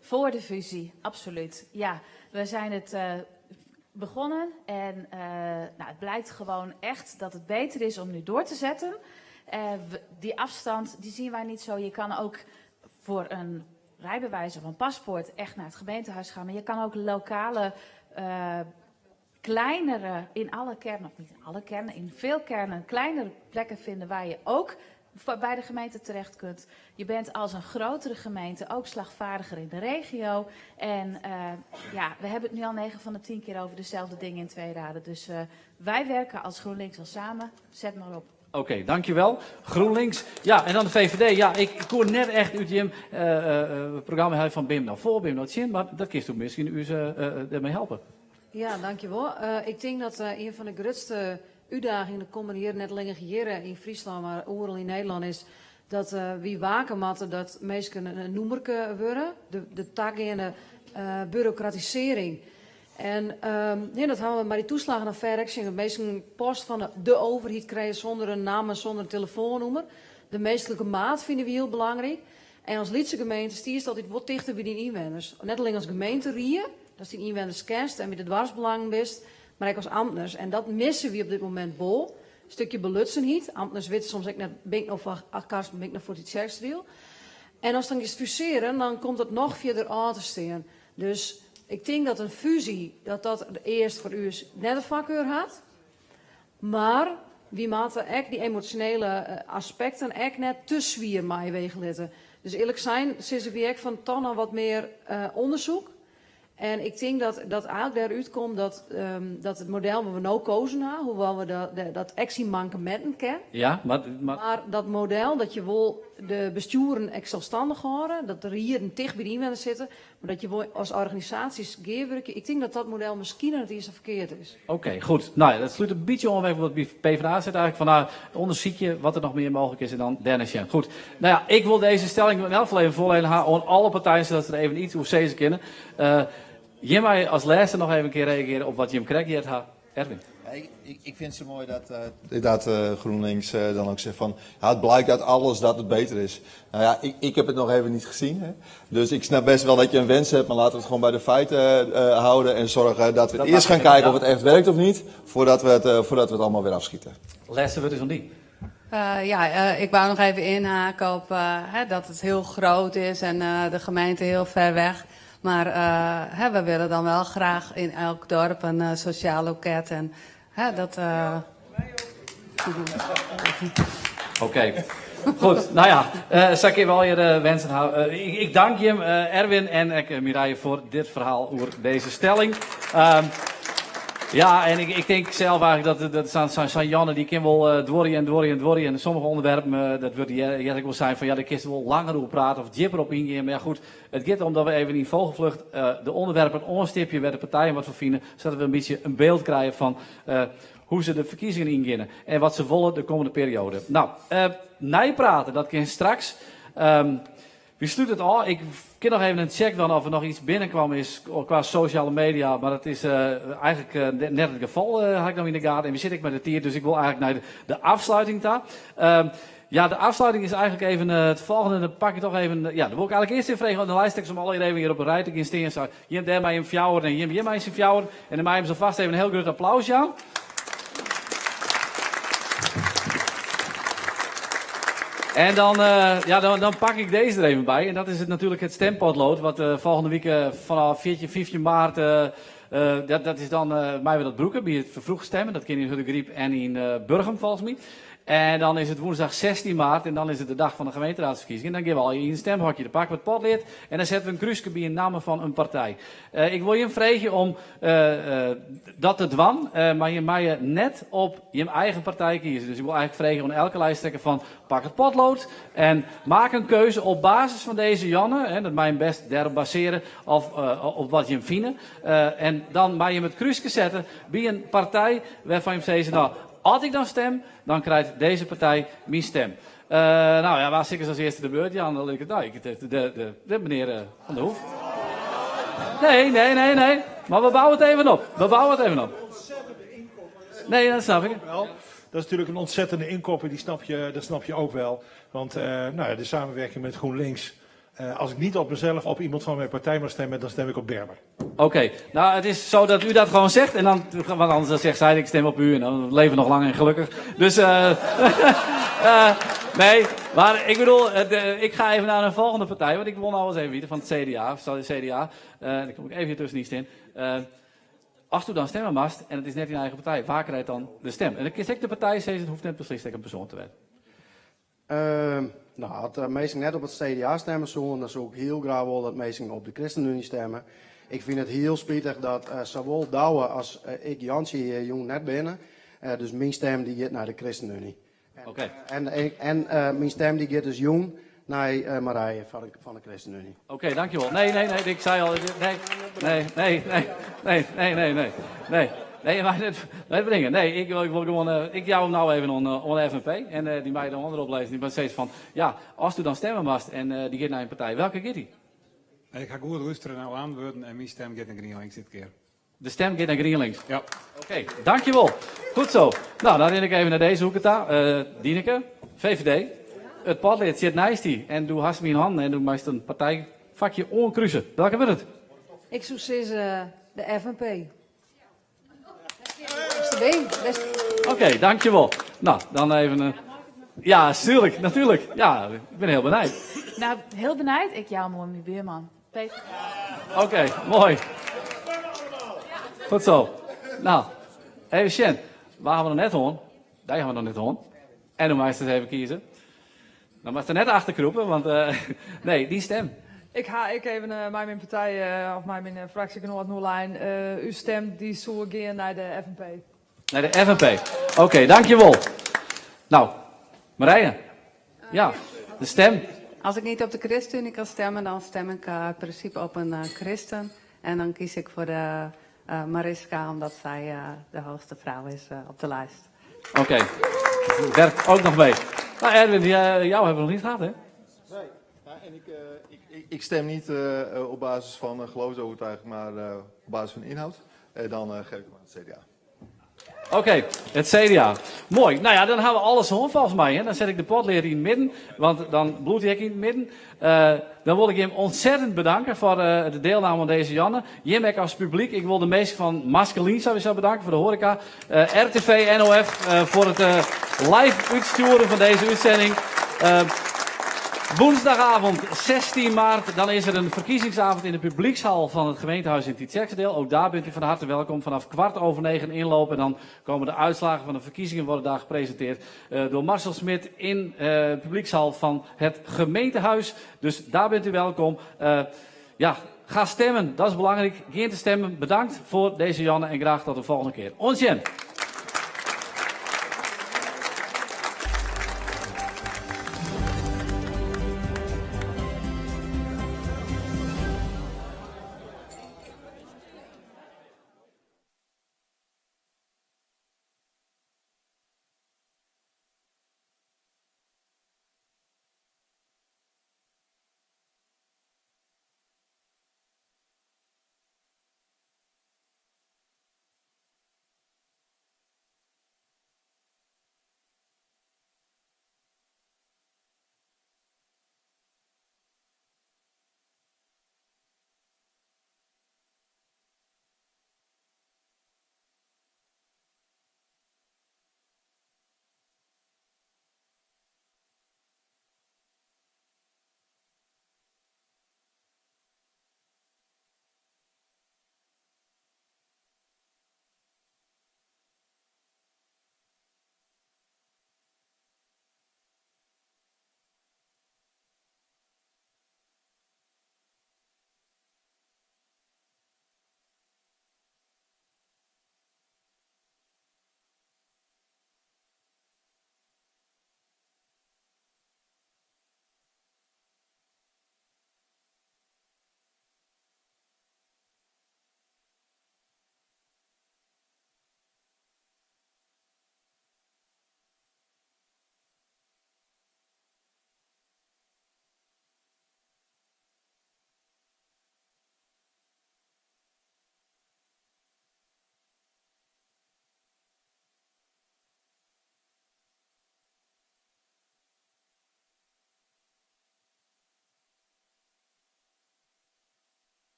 S10: Voor de fusie, absoluut. Ja, we zijn het uh, begonnen en uh, nou, het blijkt gewoon echt dat het beter is om nu door te zetten. Uh, die afstand, die zien wij niet zo. Je kan ook voor een rijbewijs of een paspoort echt naar het gemeentehuis gaan. Maar je kan ook lokale, uh, kleinere, in alle kernen, of niet in alle kernen, in veel kernen, kleinere plekken vinden waar je ook bij de gemeente terecht kunt. Je bent als een grotere gemeente ook slagvaardiger in de regio. En uh, ja, we hebben het nu al 9 van de 10 keer over dezelfde dingen in twee raden. Dus uh, wij werken als GroenLinks al samen. Zet maar op.
S1: Oké, okay, dankjewel. GroenLinks. Ja, en dan de VVD. Ja, ik, ik hoor net echt uit Jim uh, programma van BIM nou voor, BIM nou zin, maar dat kiest u misschien u ze uh, ermee helpen.
S9: Ja, dankjewel. Uh, ik denk dat uh, een van de grootste útdaging de kommende jierren, net allinnich hjir yn Fryslân, mar oeral yn Nederlân, is dat wy wake moatte dat minsken in nûmerke wurde, de tageande burokratisearring. En ja, dat hawwe we mei dy toeslagenaffêre ek sjoen, dat minsken post fan de overheid krije sûnder in namme, sûnder in telefoannûmer. De minsklike maat fine wy hiel belangryk. En as lytse gemeente stiest altyd wol tichter by dyn ynwenners. Net allinne as gemeenterie, datst dyn ynwenners kenst en by de doarpsbelangen bist, mar ek as amtners. En dat misse wy op dit momint wol. In stikje belutsenheid. Amtners witte soms ek net, bin ik no foar Achtkarspelen, bin ik no foar Tytsjerksteradiel? En ast dan giest fusearjen, dan komt dat noch fierder ôf te stean. Dus ik tink dat in fuzy, dat dat earst foar ús net de foarkar hat. Mar wy moatte ek dy emosjonele aspekten ek net te swier meiwege litte. Dus earlik sein sizze wy ek fan toch noch wat mear ûndersyk. En ik tink dat dat eigentlik dêrút komt dat, dat it model wat we no kozen ha, hoewol we dat, dat ek syn mankeminten ken.
S1: Ja, mar, mar.
S9: Mar dat model dat je wol de bestjoeren ek selsstannich hâlde, dat de rieden ticht by de ynwenners sitte, mar dat je wol as organisaasjes gearwurkje, ik tink dat dat model miskien net iens sa ferkeard is.
S1: Oké, goed. Nou ja, dat slút in bytsje oan wat by PvdA sit eigentlik. Fan nou, ûndersykje wat der noch mear mooglik is en dan dêrnei sjen. Goed. Nou ja, ik wol dizze stelling yn elk gefal even foarlizzen ha oan alle partijen, sadat se der even iets oer sizze kinne. Uh, jim meie as lêste noch even in kear reagearje op wat jim krekt heard ha. Erwin.
S7: Ja, ik vind het zo mooi dat GroenLinks dan ook zegt van, ja, het blijkt uit alles dat het beter is. Nou ja, ik heb het nog even niet gezien. Hè. Dus ik snap best wel dat je een wens hebt, maar laten we het gewoon bij de feiten houden en zorgen dat we
S1: Dat
S7: eerst
S1: mag
S7: gaan kijken
S1: ja.
S7: of het echt werkt of niet, voordat we het allemaal weer afschieten.
S1: Lêste wurd is oan dy.
S11: Ja, ik wou nog even inhaken op hè, dat het heel groot is en de gemeente heel ver weg. Maar hè, we willen dan wel graag in elk dorp een sociaal loket. En, hè, dat.
S1: Oké. Goed, nou ja, sa kinne we allegear wensen ha. Ik dank jim, Erwin en ek Mireille, foar dit ferhaal oer dizze stelling. Ja, en ik tink sels eigentlik dat sa'n Janne, dy kin wol duorje en duorje en duorje. En sommige ûnderwerpen, dat wurdt earder ek wol sein, fan ja, dêr kinst wol langer oer prate of djipper op yngean. Mar ja, goed, it giet om dat we even yn vogelvlucht de ûnderwerpen oanstipje wêr't de partijen wat fan fine, sadat we in bytsje in byld krije fan hoe't se de ferkiezingen yngeane en wat se wolle de kommende perioade. No, neiprate, dat kin straks. Wy slute it ôf. Ik kin noch even in check dwaan oft der noch iets binnenkwam is kwa sosjale media, mar dat is eigentlik net it gefal, ha ik no yn de gaten. En we sitte ek mei de tiid, dus ik wol eigentlik nei de afsluiting ta. Ja, de afsluiting is eigentlik even it folgjende. Dan pak ik toch even, ja, dan wol ik eigentlik earst even freegje oan de lijsttrekkers om allegear even hjir op in rij te gean stean. Sa, jim dêr mei jim fjouwer en jim hjir mei syn fjouwer. En dan meie jim se alfêst even in hiel grut applaus jaan. En dan, ja, dan pak ik dizze der even by. En dat is it natuerlik it stempotload, wat folgjende wike fanôf 14, 15 maart, dat is dan, meie we dat brûke by it ferfroege stimmen. Dat kin yn Hurdegaryp en yn Burgum folgens my. En dan is it woensdag 16 maart en dan is it de dag fan de gemeenteraadsferkiezingen. Dan gean we allegear yn in stemhokje. Dan pakke we it potlead en dan sette we in krúske by in namme fan in partij. Ik wol jim freegje om dat te dwaan, mar jim meie net op jim eigen partij kieze. Dus ik wol eigentlik freegje oan elke lijsttrekker fan pak it potlood en maak in keuze op basis fan dizze Janne. Dat mei jim bêst dêrop basearje of op wat jim fine. En dan meie jim it krúske sette by in partij wêrfan jim sizze, no, as ik dan stim, dan krijt dizze partij myn stim. No ja, wa sikkers as earste de beurt? Jan, dan lit ik it, no, ik, de, de, de menear Van der Hoef. Nee, nee, nee, nee. Mar we bouwe it even op. We bouwe it even op. Nee, dat snap ik.
S8: Wel. Dat is natuurlijk een ontzettende inkopper, die snap je, dat snap je ook wel. Want nou ja, de samenwerking met GroenLinks, als ik niet op mezelf, op iemand van mijn partij mag stemmen, dan stem ik op Berber.
S1: Oké, nou het is zo dat u dat gewoon zegt en dan, want anders dan zegt zij ik stem op u en dan leven we nog lang en gelukkig. Dus nee, maar ik bedoel, ik ga even naar een volgende partij, want ik wil nou eens even weten van het CDA, of het CDA, daar kom ik even hier tussen niet in. As do dan stimme moatst en it is net dyn eigen partij, wa krijt dan de stim? En dan kinst ek de partij sizze, it hoecht net beslist ek in persoan te wêzen.
S3: No, as de minsken net op it CDA stimme soenen, dan soe ik hiel graach wolle dat minsken op de ChristenUnie stimme. Ik fyn it hiel spitich dat sawol Douwe as ik Jantsje hjir jûn net binne. Dus myn stim dy giet nei de ChristenUnie.
S1: Oké.
S3: En myn stim dy giet dus jûn nei Marije fan de ChristenUnie.
S1: Oké, dankjewol. Nee, nee, nee, ik sei al, nee, nee, nee, nee, nee, nee, nee, nee, nee. Nee, mei net, net bringen. Nee, ik, ik wil gewoon, eh, ik jou hem nou even oan, eh, oan de FNP. En eh, dy mei de ander oplezen. Dy moat steeds fan, ja, as do dan stimme moatst en eh, dy giet nei in partij, welke giet dy?
S5: Ik ha goed lústere nei antwurden en myn stim giet nei GrienLinks dit kear.
S1: De stim giet nei GrienLinks?
S5: Ja.
S1: Oké, dankjewol. Goed zo. Nou, dan rin ik even nei dizze hoeke ta. Eh, Dineke, VVD. It potlead sit neist dy en do hast him yn hannen en do meist in partijfakje oankruse. Welke wurdt it?
S9: Ik soe sizze de FNP.
S1: Oké, dankjewol. Nou, dan even. Eh, ja, tuurlijk, natuurlijk. Ja, ik ben heel benijd.
S10: Nou, heel benijd. Ik jou mooi mijn buurman. Peter.
S1: Oké, mooi. Goed zo. Nou, even sjen. Wa ha we noch net hân? Dy ha we noch net hân. En do meist ris even kieze. Dan moatst der net achter krûpe, want eh, nee, dyn stim.
S2: Ik ha ek even eh, mei myn partij eh, of mei myn eh, fraksjegenoaten oerlein. Uh, ús stim dy soe gean nei de FNP.
S1: Nei de FNP. Oké, dankjewol. Nou, Marije. Ja, de stem.
S11: Als ik niet op de ChristenUnie kan stemmen, dan stem ik in principe op een christen. En dan kies ik voor de Mariska, omdat zij de hoogste vrouw is op de lijst.
S1: Oké, werkt ook nog mee. Nou Erwin, jou hebben we nog niet gehad, hè?
S7: Nee, ja, en ik, ik, ik, stem niet op basis van geloofsovertuiging, maar op basis van inhoud. En dan geef ik hem aan het CDA.
S1: Oké, het CDA. Mooi. Nou ja, dan hebben we alles hân volgens mij. Hè? Dan zet ik de potlead yn it midden, want dan bliuwt hy ek yn it midden. Uh, dan wol ik jim ontzettend bedanken foar uh, de dielname oan dizze jûn. Jim ek as publyk. Ik wol de minsken fan Maskelyn sawiesa bedanke foar de hoareka. Uh, RTV NOF foar it live útstjoeren fan dizze útsending. Woensdagavond 16 maart, dan is er een verkiezingsavond in de publiekshal van het gemeentehuis in Tytsjerksteradiel. Ook daar bent u van harte welkom. Vanaf 9.15 inlopen en dan komen de uitslagen van de verkiezingen worden daar gepresenteerd uh, door Marcel Smit in uh, de publiekshal van het gemeentehuis. Dus daar bent u welkom. Uh, ja, ga stemmen, dat is belangrijk. Gean te stimmen. Bedankt foar dizze jûn en graach tot de volgende kear. Oant sjen.